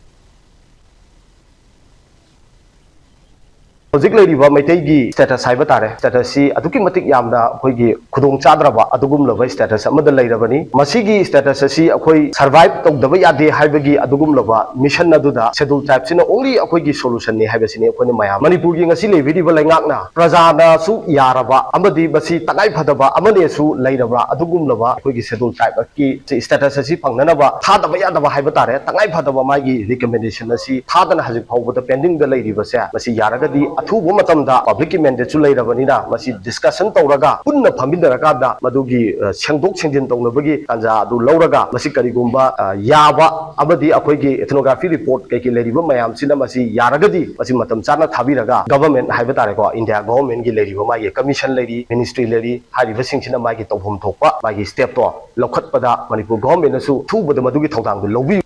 ꯍꯧꯖꯤꯛ ꯂꯩꯔꯤꯕ ꯃꯩꯇꯩꯒꯤ status ꯍꯥꯏꯕ ꯇꯥꯔꯦ, status ꯁꯤ ꯑꯗꯨꯛꯀꯤ ꯃꯇꯤꯛ ꯌꯥꯝꯅ ꯑꯩꯈꯣꯏꯒꯤ ꯈꯨꯗꯣꯡ ꯆꯥꯗ꯭ꯔꯕ ꯑꯗꯨꯒꯨꯝꯂꯕ status ꯑꯃꯗ ꯂꯩꯔꯕꯅꯤ꯫ ꯃꯁꯤꯒꯤ status ꯑꯁꯤ ꯑꯩꯈꯣꯏ survive ꯇꯧꯗꯕ ꯌꯥꯗꯦ ꯍꯥꯏꯕꯒꯤ ꯑꯗꯨꯒꯨꯝꯂꯕ mission ꯑꯗꯨꯗ Scheduled Tribe ꯁꯤꯅ only ꯑꯩꯈꯣꯏꯒꯤ solution ꯅꯤ ꯍꯥꯏꯕꯁꯤꯅꯤ ꯑꯩꯈꯣꯏꯅ ꯃꯌꯥꯝ꯫ ꯃꯅꯤꯄꯨꯔꯒꯤ ꯉꯁꯤ ꯂꯩꯕꯤꯔꯤꯕ ꯂꯩꯉꯥꯛꯅ ꯄ꯭ꯔꯖꯥꯅꯁꯨ ꯌꯥꯔꯕ ꯑꯃꯗꯤ ꯃꯁꯤ ꯇꯉꯥꯏ ꯐꯗꯕ ꯑꯃꯅꯦꯁꯨ ꯂꯩꯔꯕ ꯑꯗꯨꯒꯨꯝꯂꯕ ꯑꯩꯈꯣꯏꯒꯤ Scheduled Tribe ꯀꯤ status ꯑꯁꯤ ꯐꯪꯅꯅꯕ ꯊꯥꯗꯕ ꯌꯥꯗꯕ ꯍꯥꯏꯕ ꯇꯥꯔꯦ, ꯇꯉꯥꯏ ꯐꯗꯕ ꯃꯥꯒꯤ recommendation ꯑꯁꯤ ꯊꯥꯗꯅ ꯍꯧꯖꯤꯛ ꯐꯥꯎꯕꯗ pending ꯗ ꯂꯩꯔꯤꯕꯁꯦ, ꯃꯁꯤ ꯌꯥꯔꯒꯗꯤ ꯑꯊꯨꯕ ꯃꯇꯝꯗ public ꯀꯤ mandate ꯁꯨ ꯂꯩꯔꯕꯅꯤꯅ ꯃꯁꯤ discussion ꯇꯧꯔꯒ ꯄꯨꯟꯅ ꯐꯝꯃꯤꯟꯅꯔꯀꯥꯟꯗ ꯃꯗꯨꯒꯤ, ꯑ, ꯁꯦꯡꯗꯣꯛ ꯁꯦꯡꯖꯤꯟ ꯇꯧꯅꯕꯒꯤ ꯇꯥꯟꯖꯥ ꯑꯗꯨ ꯂꯧꯔꯒ ꯃꯁꯤ ꯀꯔꯤꯒꯨꯝꯕ, ꯑ, ꯌꯥꯕ ꯑꯃꯗꯤ ꯑꯩꯈꯣꯏꯒꯤ ethnography report ꯀꯩꯀꯩ ꯂꯩꯔꯤꯕ ꯃꯌꯥꯝꯁꯤꯅ ꯃꯁꯤ ꯌꯥꯔꯒꯗꯤ ꯃꯁꯤ ꯃꯇꯝ ꯆꯥꯅ ꯊꯥꯕꯤꯔꯒ government ꯍꯥꯏꯕ ꯇꯥꯔꯦꯀꯣ, India government ꯀꯤ ꯂꯩꯔꯤꯕ ꯃꯥꯒꯤ commission ꯂꯩꯔꯤ, ministry ꯂꯩꯔꯤ, ꯍꯥꯏꯔꯤꯕꯁꯤꯡꯁꯤꯅ ꯃꯥꯒꯤ ꯇꯧꯐꯝ ꯊꯣꯛꯄ ꯃꯥꯒꯤ step ꯇꯣ ꯂꯧꯈꯠꯄꯗ ꯃꯅꯤꯄꯨꯔ government ꯅꯁꯨ ꯊꯨꯕꯗ ꯃꯗꯨꯒꯤ ꯊꯧꯗꯥꯡꯗꯨ ꯂꯧꯕꯤꯌꯨ꯫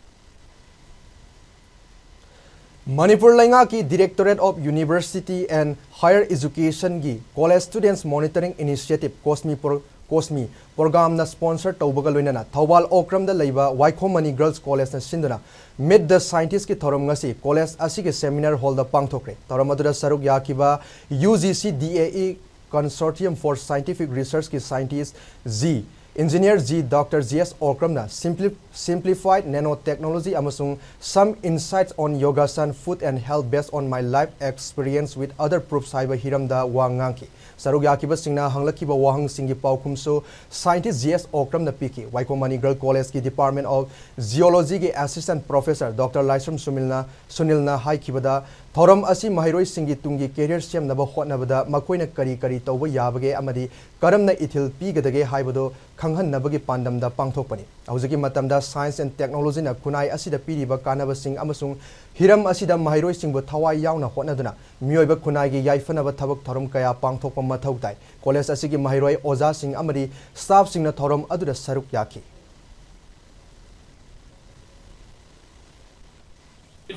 ꯃꯅꯤꯄꯨꯔ ꯂꯩꯉꯥꯛꯀꯤ Directorate of University and Higher Education ꯒꯤ College Students Monitoring Initiative, COSME pro-, COSME program ꯅ sponsor ꯇꯧꯕꯒ ꯂꯣꯏꯅꯅ ꯊꯧꯕꯥꯜ ꯑꯣꯀ꯭ꯔꯝꯗ ꯂꯩꯕ ꯋꯥꯏꯈꯣꯝ ꯃꯅꯤ Girls College ꯅ ꯁꯤꯟꯗꯨꯅ Meet the Scientist ꯀꯤ ꯊꯧꯔꯝ ꯉꯁꯤ college ꯑꯁꯤꯒꯤ seminar hall ꯗ ꯄꯥꯡꯊꯣꯛꯈ꯭ꯔꯦ꯫ ꯊꯧꯔꯝ ꯑꯗꯨꯗ ꯁꯔꯨꯛ ꯌꯥꯈꯤꯕ U G C D A E Consortium for Scientific Research ꯀꯤ scientist G, engineer G, Doctor G S ꯑꯣꯀ꯭ꯔꯝꯅ simpli-, simplified nanotechnology ꯑꯃꯁꯨꯡ some insights on Yogasan, food and health based on my life experience with other proofs ꯍꯥꯏꯕ ꯍꯤꯔꯝꯗ ꯋꯥ ꯉꯥꯡꯈꯤ꯫ ꯁꯔꯨꯛ ꯌꯥꯈꯤꯕꯁꯤꯡꯅ ꯍꯪꯂꯛꯈꯤꯕ ꯋꯥꯍꯪꯁꯤꯡꯒꯤ ꯄꯥꯎꯈꯨꯝꯁꯨ scientist G S ꯑꯣꯀ꯭ꯔꯝꯅ ꯄꯤꯈꯤ꯫ ꯋꯥꯏꯈꯣꯝ money Girls College ꯀꯤ Department of Geology ꯒꯤ Assistant Professor Doctor ꯂꯥꯏꯁ꯭ꯔꯝ ꯁꯨꯃꯤꯜꯅ, ꯁꯨꯅꯤꯜꯅ ꯍꯥꯏꯈꯤꯕꯗ, ꯊꯧꯔꯝ ꯑꯁꯤ ꯃꯍꯩꯔꯣꯏꯁꯤꯡꯒꯤ ꯇꯨꯡꯒꯤ career ꯁꯦꯝꯅꯕ ꯍꯣꯠꯅꯕꯗ ꯃꯈꯣꯏꯅ ꯀꯔꯤ ꯀꯔꯤ ꯇꯧꯕ ꯌꯥꯕꯒꯦ ꯑꯃꯗꯤ ꯀꯔꯝꯅ ꯏꯊꯤꯜ ꯄꯤꯒꯗꯒꯦ ꯍꯥꯏꯕꯗꯨ ꯈꯪꯍꯟꯅꯕꯒꯤ ꯄꯥꯟꯗꯝꯗ ꯄꯥꯡꯊꯣꯛꯄꯅꯤ꯫ ꯍꯧꯖꯤꯛꯀꯤ ꯃꯇꯝꯗ science and technology ꯅ ꯈꯨꯟꯅꯥꯏ ꯑꯁꯤꯗ ꯄꯤꯔꯤꯕ ꯀꯥꯟꯅꯕꯁꯤꯡ ꯑꯃꯁꯨꯡ ꯍꯤꯔꯝ ꯑꯁꯤꯗ ꯃꯍꯩꯔꯣꯏꯁꯤꯡꯕꯨ ꯊꯋꯥꯏ ꯌꯥꯎꯅ ꯍꯣꯠꯅꯗꯨꯅ ꯃꯤꯑꯣꯏꯕ ꯈꯨꯟꯅꯥꯏꯒꯤ ꯌꯥꯏꯐꯅꯕ ꯊꯕꯛ ꯊꯧꯔꯝ ꯀꯌꯥ ꯄꯥꯡꯊꯣꯛꯄ ꯃꯊꯧ ꯇꯥꯏ꯫ College ꯑꯁꯤꯒꯤ ꯃꯍꯩꯔꯣꯏ, ꯑꯣꯖꯥꯁꯤꯡ ꯑꯃꯗꯤ staff ꯁꯤꯡꯅ ꯊꯧꯔꯝ ꯑꯗꯨꯗ ꯁꯔꯨꯛ ꯌꯥꯈꯤ꯫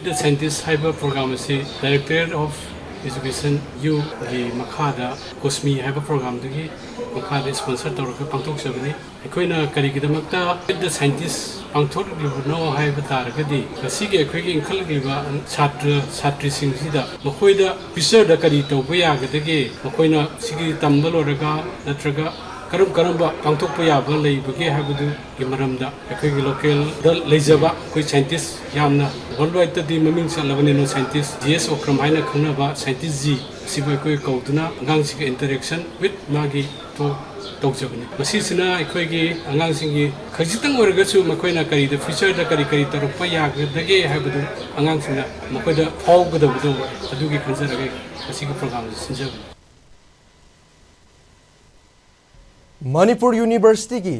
The Scientist ꯍꯥꯏꯕ program ꯑꯁꯤ Directorate of Education, U ꯒꯤ ꯃꯈꯥꯗ ꯀꯣꯁꯃꯤ ꯍꯥꯏꯕ programꯗꯨꯒꯤ ꯃꯈꯥꯗ sponsor ꯇꯧꯔꯒ ꯄꯥꯡꯊꯣꯛꯆꯕꯅꯤ꯫ ꯑꯩꯈꯣꯏꯅ ꯀꯔꯤꯒꯤꯗꯃꯛꯇ Meet the Scientist ꯄꯥꯡꯊꯣꯛꯂꯤꯕꯅꯣ ꯍꯥꯏꯕ ꯇꯥꯔꯒꯗꯤ, ꯉꯁꯤꯒꯤ ꯑꯩꯈꯣꯏꯒꯤ ꯏꯟꯈꯠꯂꯛꯂꯤꯕ ꯁꯥꯇ꯭ꯔ ꯁꯥꯇ꯭ꯔꯤꯁꯤꯡꯁꯤꯗ ꯃꯈꯣꯏꯗ futureꯗ ꯀꯔꯤ ꯇꯧꯕ ꯌꯥꯒꯗꯒꯦ, ꯃꯈꯣꯏꯅ ꯁꯤꯒꯤ ꯇꯝꯕ ꯂꯣꯏꯔꯒ ꯅꯠꯇ꯭ꯔꯒ ꯀꯔꯝ ꯀꯔꯝꯕ ꯄꯥꯡꯊꯣꯛꯄ ꯌꯥꯕ ꯂꯩꯕꯒꯦ ꯍꯥꯏꯕꯗꯨꯒꯤ ꯃꯔꯝꯗ ꯑꯩꯈꯣꯏꯒꯤ localꯗ ꯂꯩꯖꯕ ꯑꯩꯈꯣꯏ scientist ꯌꯥꯝꯅ worldwideꯇꯗꯤ ꯃꯃꯤꯡ ꯆꯠꯂꯕ nano scientist G S Okram ꯍꯥꯏꯅ ꯈꯪꯅꯕ scientist G ꯑꯁꯤꯕꯨ ꯑꯩꯈꯣꯏ ꯀꯧꯗꯨꯅ ꯑꯉꯥꯡꯁꯤꯡꯒ interaction with ꯃꯥꯒꯤ talk ꯇꯧꯖꯕꯅꯤ꯫ ꯃꯁꯤꯁꯤꯅ ꯑꯩꯈꯣꯏꯒꯤ ꯑꯉꯥꯡꯁꯤꯡꯒꯤ ꯈꯖꯤꯛꯇꯪ ꯑꯣꯏꯔꯒꯁꯨ ꯃꯈꯣꯏꯅ ꯀꯔꯤꯗ futureꯗ ꯀꯔꯤ ꯀꯔꯤ ꯇꯧꯔꯛꯄ ꯌꯥꯒꯗꯒꯦ ꯍꯥꯏꯕꯗꯨ ꯑꯉꯥꯡꯁꯤꯡꯅ ꯃꯈꯣꯏꯗ ꯐꯥꯎꯒꯗꯕꯗꯣ ꯑꯗꯨꯒꯤ ꯈꯟꯖꯔꯒ ꯃꯁꯤꯒꯤ programꯁꯤ ꯁꯤꯟꯖꯕꯅꯤ꯫ ꯃꯅꯤꯄꯨꯔ ꯌꯨꯅꯤꯚꯔꯁꯤꯇꯤꯒꯤ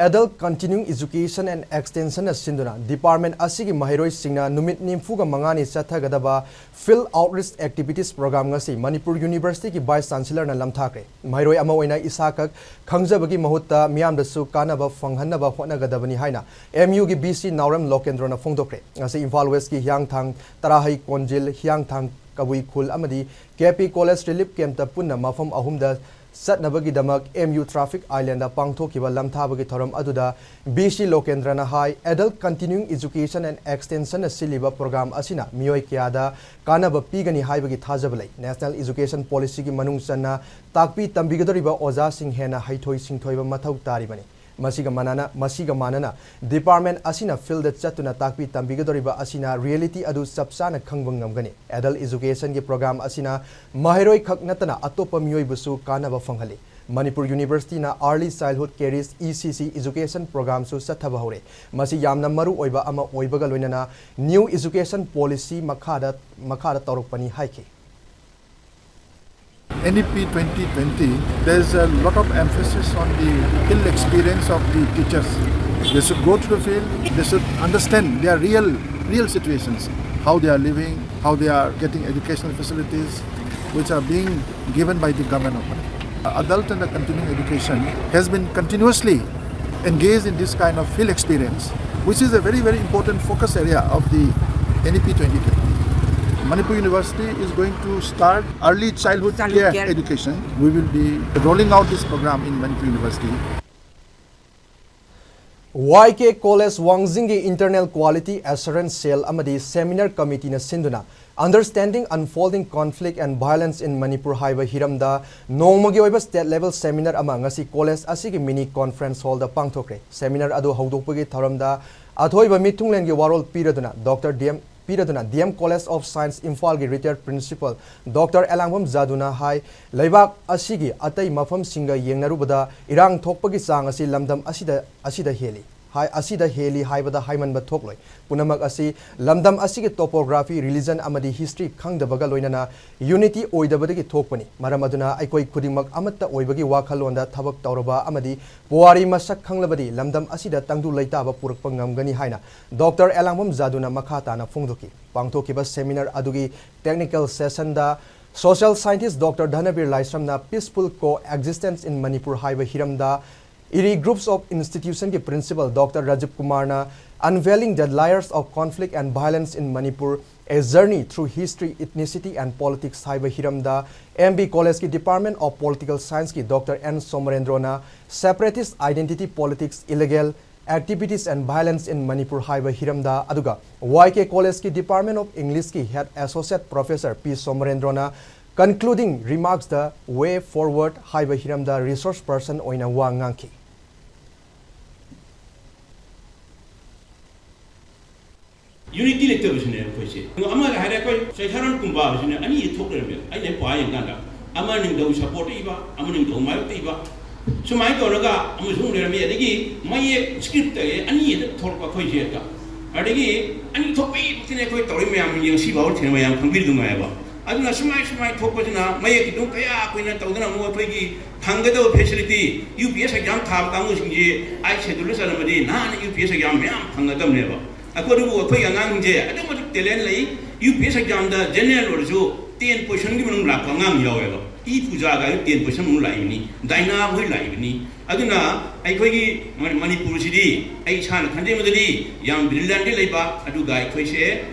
Adult Continuing Education and Extensionꯅ ꯁꯤꯟꯗꯨꯅ department ꯑꯁꯤꯒꯤ ꯃꯍꯩꯔꯣꯏꯁꯤꯡꯅ ꯅꯨꯃꯤꯠ ꯅꯤꯐꯨꯒ ꯃꯉꯥꯅꯤ ꯆꯠꯊꯒꯗꯕ Field Outreach Activities program ꯉꯁꯤ ꯃꯅꯤꯄꯨꯔ ꯌꯨꯅꯤꯚꯔꯁꯤꯇꯤꯒꯤ Vice Chancellorꯅ ꯂꯝꯊꯥꯈ꯭ꯔꯦ꯫ ꯃꯍꯩꯔꯣꯏ ꯑꯃ ꯑꯣꯏꯅ ꯏꯁꯥꯈꯛ ꯈꯪꯖꯕꯒꯤ ꯃꯍꯨꯠꯇ ꯃꯤꯌꯥꯝꯗꯁꯨ ꯀꯥꯟꯅꯕ ꯐꯪꯍꯟꯅꯕ ꯍꯣꯠꯅꯒꯗꯕꯅꯤ ꯍꯥꯏꯅ M Uꯒꯤ V C ꯅꯥꯎꯔꯦꯝ ꯂꯣꯀꯦꯟꯗ꯭ꯔꯣꯅ ꯐꯣꯡꯗꯣꯛꯈ꯭ꯔꯦ꯫ ꯉꯁꯤ ꯏꯝꯐꯥꯜ Westꯀꯤ ꯍꯤꯌꯥꯡꯊꯥꯡ, ꯇꯔꯥꯍꯩ ꯀꯣꯟꯖꯤꯜ, ꯍꯤꯌꯥꯡꯊꯥꯡ ꯀꯕꯨꯏ ꯈꯨꯜ ꯑꯃꯗꯤ K P College Relief Campꯇ ꯄꯨꯟꯅ ꯃꯐꯝ ꯑꯍꯨꯝꯗ ꯆꯠꯅꯕꯒꯤꯗꯃꯛ M U Traffic Islandꯗ ꯄꯥꯡꯊꯣꯛꯈꯤꯕ ꯂꯝꯊꯥꯕꯒꯤ ꯊꯧꯔꯝ ꯑꯗꯨꯗ V C ꯂꯣꯀꯦꯟꯗ꯭ꯔꯅ high, Adult Continuing Education and Extensionꯅ ꯁꯤꯜꯂꯤꯕ program ꯑꯁꯤꯅ ꯃꯤꯑꯣꯏ ꯀꯌꯥꯗ ꯀꯥꯟꯅꯕ ꯄꯤꯒꯅꯤ ꯍꯥꯏꯕꯒꯤ ꯊꯥꯖꯕ ꯂꯩ꯫ National Education Policyꯒꯤ ꯃꯅꯨꯡ ꯆꯟꯅ ꯇꯥꯛꯄꯤ ꯇꯝꯕꯤꯒꯗꯧꯔꯤꯕ ꯑꯣꯖꯥꯁꯤꯡ ꯍꯦꯟꯅ ꯍꯩꯊꯣꯏ ꯁꯤꯡꯊꯣꯏꯕ ꯃꯊꯧ ꯇꯥꯔꯤꯕꯅꯤ꯫ ꯃꯁꯤꯒ ꯃꯥꯟꯅꯅ, ꯃꯁꯤꯒ ꯃꯥꯟꯅꯅ department ꯑꯁꯤꯅ fieldꯗ ꯆꯠꯇꯨꯅ ꯇꯥꯛꯄꯤ ꯇꯝꯕꯤꯒꯗꯧꯔꯤꯕ ꯑꯁꯤꯅ reality ꯑꯗꯨ ꯆꯞ ꯆꯥꯅ ꯈꯪꯕ ꯉꯝꯒꯅꯤ꯫ Adult Educationꯒꯤ program ꯑꯁꯤꯅ ꯃꯍꯩꯔꯣꯏ ꯈꯛ ꯅꯠꯇꯅ ꯑꯇꯣꯞꯄ ꯃꯤꯑꯣꯏꯕꯁꯨ ꯀꯥꯟꯅꯕ ꯐꯪꯍꯜꯂꯤ꯫ Manipur ꯌꯨꯅꯤꯚꯔꯁꯤꯇꯤꯅ Early Childhood Careers, E C C, education programꯁꯨ ꯆꯠꯊꯕ ꯍꯧꯔꯦ꯫ ꯃꯁꯤ ꯌꯥꯝꯅ ꯃꯔꯨ ꯑꯣꯏꯕ ꯑꯃ ꯑꯣꯏꯕꯒ ꯂꯣꯏꯅꯅ New Education Policy ꯃꯈꯥꯗ, ꯃꯈꯥꯗ ꯇꯧꯔꯛꯄꯅꯤ ꯍꯥꯏꯈꯤ꯫ N E P twenty twenty, there's a lot of emphasis on the field experience of the teachers. They should go to the field, they should understand their real, real situations, how they are living, how they are getting educational facilities, which are being given by the government of Manipur. Adult and the continuing education has been continuously engaged in this kind of field experience, which is a very, very important focus area of the N E P twenty twenty. Manipur University is going to start early childhood, childhood care, care education. We will be rolling out this program in Manipur University. Y K College ꯋꯥꯡꯖꯤꯡꯒꯤ Internal Quality Assurance Cell ꯑꯃꯗꯤ Seminar Committeeꯅ ꯁꯤꯟꯗꯨꯅ Understanding Unfolding Conflict and Violence in Manipur ꯍꯥꯏꯕ ꯍꯤꯔꯝꯗ ꯅꯣꯡꯃꯒꯤ ꯑꯣꯏꯕ state level seminar ꯑꯃ ꯉꯁꯤ college ꯑꯁꯤꯒꯤ mini conference hallꯗ ꯄꯥꯡꯊꯣꯛꯈ꯭ꯔꯦ꯫ Seminar ꯑꯗꯨ ꯍꯧꯗꯣꯛꯄꯒꯤ ꯊꯧꯔꯝꯗ ꯑꯊꯣꯏꯕ ꯃꯤꯊꯨꯡꯂꯦꯟꯒꯤ ꯋꯥꯔꯣꯜ ꯄꯤꯔꯗꯨꯅ Doctor D M ꯄꯤꯔꯗꯨꯅ D M College of Science ꯏꯝꯐꯥꯜꯒꯤ retired principal Doctor ꯑꯦꯂꯥꯡꯕꯝ ꯖꯥꯗꯨꯅ ꯍꯥꯏ, ꯂꯩꯕꯥꯛ ꯑꯁꯤꯒꯤ ꯑꯇꯩ ꯃꯐꯝꯁꯤꯡꯒ ꯌꯦꯡꯅꯔꯨꯕꯗ ꯏꯔꯥꯡ ꯊꯣꯛꯄꯒꯤ ꯆꯥꯡ ꯑꯁꯤ ꯂꯝꯗꯝ ꯑꯁꯤꯗ, ꯑꯁꯤꯗ ꯍꯦꯜꯂꯤ꯫ ꯍꯥꯏ-, ꯑꯁꯤꯗ ꯍꯦꯜꯂꯤ ꯍꯥꯏꯕꯗ ꯍꯥꯏꯃꯟꯕ ꯊꯣꯛꯂꯣꯏ꯫ ꯄꯨꯝꯅꯃꯛ ꯑꯁꯤ ꯂꯝꯗꯝ ꯑꯁꯤꯒꯤ topography, religion ꯑꯃꯗꯤ history ꯈꯪꯗꯕꯒ ꯂꯣꯏꯅꯅ unity ꯑꯣꯏꯗꯕꯗꯒꯤ ꯊꯣꯛꯄꯅꯤ꯫ ꯃꯔꯝ ꯑꯗꯨꯅ ꯑꯩꯈꯣꯏ ꯈꯨꯗꯤꯡꯃꯛ ꯑꯃꯠꯇ ꯑꯣꯏꯕꯒꯤ ꯋꯥꯈꯜꯂꯣꯟꯗ ꯊꯕꯛ ꯇꯧꯔꯕ ꯑꯃꯗꯤ ꯄꯨꯋꯥꯔꯤ ꯃꯁꯛ ꯈꯪꯂꯕꯗꯤ ꯂꯝꯗꯝ ꯑꯁꯤꯗ ꯇꯪꯗꯨ ꯂꯩꯇꯥꯕ ꯄꯨꯔꯛꯄ ꯉꯝꯒꯅꯤ ꯍꯥꯏꯅ Doctor ꯑꯦꯂꯥꯡꯕꯝ ꯖꯥꯗꯨꯅ ꯃꯈꯥ ꯇꯥꯅ ꯐꯣꯡꯗꯣꯛꯈꯤ꯫ ꯄꯥꯡꯊꯣꯛꯈꯤꯕ seminar ꯑꯗꯨꯒꯤ technical sessionꯗ social scientist Doctor ꯙꯅꯕꯤꯔ ꯂꯥꯏꯁ꯭ꯔꯝꯅ Peaceful Coexistence in Manipur ꯍꯥꯏꯕ ꯍꯤꯔꯝꯗ ꯏꯔꯤ Groups of Institutionꯒꯤ principal Doctor Rajiv ꯀꯨꯃꯥꯔꯅ Unveiling the Layers of Conflict and Violence in Manipur, A Journey Through History, Ethnicity and Politics ꯍꯥꯏꯕ ꯍꯤꯔꯝꯗ M B Collegeꯀꯤ Department of Political Scienceꯀꯤ Doctor N ꯁꯣꯃꯔꯦꯟꯗ꯭ꯔꯣꯅ Separatist Identity Politics, Illegal Activities and Violence in Manipur ꯍꯥꯏꯕ ꯍꯤꯔꯝꯗ, ꯑꯗꯨꯒ Y K Collegeꯀꯤ Department of Englishꯀꯤ Head Associate Professor P ꯁꯣꯃꯔꯦꯟꯗ꯭ꯔꯣꯅ Concluding Remarks, The Way Forward ꯍꯥꯏꯕ ꯍꯤꯔꯝꯗ resource person ꯑꯣꯏꯅ ꯋꯥ ꯉꯥꯡꯈꯤ꯫ Unity ꯂꯩꯇꯕꯁꯤꯅꯦ ꯑꯩꯈꯣꯏꯁꯦ꯫ ꯑꯃ ꯍꯥꯏꯔꯦ, ꯑꯩꯈꯣꯏ ꯆꯩꯊꯥꯔꯣꯟ ꯀꯨꯝꯕꯥ ꯍꯥꯏꯁꯤꯅ ꯑꯅꯤ ꯊꯣꯛ ꯂꯩꯔꯝꯃꯦ꯫ ꯑꯩꯅ ꯍꯦꯛ ꯄꯥ ꯌꯦꯡꯀꯥꯟꯗ ꯑꯃ ꯅꯤꯡꯊꯧ support ꯏꯕ, ꯑꯃ ꯅꯤꯡꯊꯧ ꯃꯥꯌꯣꯛꯇ ꯏꯕ, ꯁꯨꯃꯥꯏꯅ ꯇꯧꯔꯒ ꯑꯃꯁꯨ ꯑꯃꯨꯛ ꯂꯩꯔꯝꯃꯤ꯫ ꯑꯗꯒꯤ ꯃꯌꯦꯛ script ꯑꯅꯤ ꯍꯦꯛꯇ ꯊꯣꯛꯂꯛꯄ ꯑꯩꯈꯣꯏꯁꯦ ꯍꯦꯛꯇ꯫ ꯑꯗꯒꯤ ꯑꯅꯤ ꯊꯣꯛꯄꯩ ꯃꯇꯨꯡꯗ ꯑꯩꯈꯣꯏ ꯇꯧꯔꯤ ꯃꯌꯥꯝꯁꯤꯡꯁꯦ ꯉꯁꯤ ꯐꯥꯎꯕ ꯊꯦꯡꯅ ꯃꯌꯥꯝ ꯈꯪꯕꯤꯔꯤꯗꯨ ꯉꯥꯏꯕ꯫ ꯑꯗꯨꯅ ꯁꯨꯃꯥꯏ ꯁꯨꯃꯥꯏ ꯊꯣꯛꯄꯁꯤꯅ ꯃꯌꯦꯛꯀꯤꯗꯨ ꯀꯌꯥ ꯑꯩꯈꯣꯏꯅ ꯇꯧꯗꯅ ꯑꯃꯨꯛ ꯑꯩꯈꯣꯏꯒꯤ ꯐꯪꯒꯗꯕ facility, U P S exam ꯊꯥꯕ ꯀꯥꯡꯕꯨꯁꯤꯡꯁꯦ eighth scheduleꯗ ꯆꯜꯂꯝꯃꯗꯤ ꯅꯍꯥꯟꯅ U P S exam ꯃꯌꯥꯝ ꯐꯪꯒꯗꯕꯅꯦꯕ꯫ ꯑꯩꯈꯣꯏ ꯑꯗꯨꯕꯨ ꯑꯩꯈꯣꯏꯒꯤ ꯑꯉꯥꯡꯁꯤꯡꯁꯦ ꯑꯗꯨꯛ ꯃꯇꯤꯛ talent ꯂꯩ, U P S examꯗ general ꯑꯣꯏꯔꯁꯨ ten positionꯒꯤ ꯃꯅꯨꯡ ꯂꯥꯛꯄ ꯑꯉꯥꯡ ꯌꯥꯎꯋꯦꯕ꯫ ꯏ ꯄꯨꯖꯥꯒ ten position ꯃꯅꯨꯡ ꯂꯥꯛꯏꯕꯅꯤ, ꯗꯥꯏꯅꯥ ꯍꯣꯏ ꯂꯥꯛꯏꯕꯅꯤ꯫ ꯑꯗꯨꯅ ꯑꯩꯈꯣꯏꯒꯤ ꯃꯅꯤ-, ꯃꯅꯤꯄꯨꯔꯁꯤꯗꯤ ꯑꯩ ꯏꯁꯥꯅ ꯈꯟꯖꯕꯗꯗꯤ ꯌꯥꯝ brilliantꯗꯤ ꯂꯩꯕ, ꯑꯗꯨꯒ ꯑꯩꯈꯣꯏꯁꯦ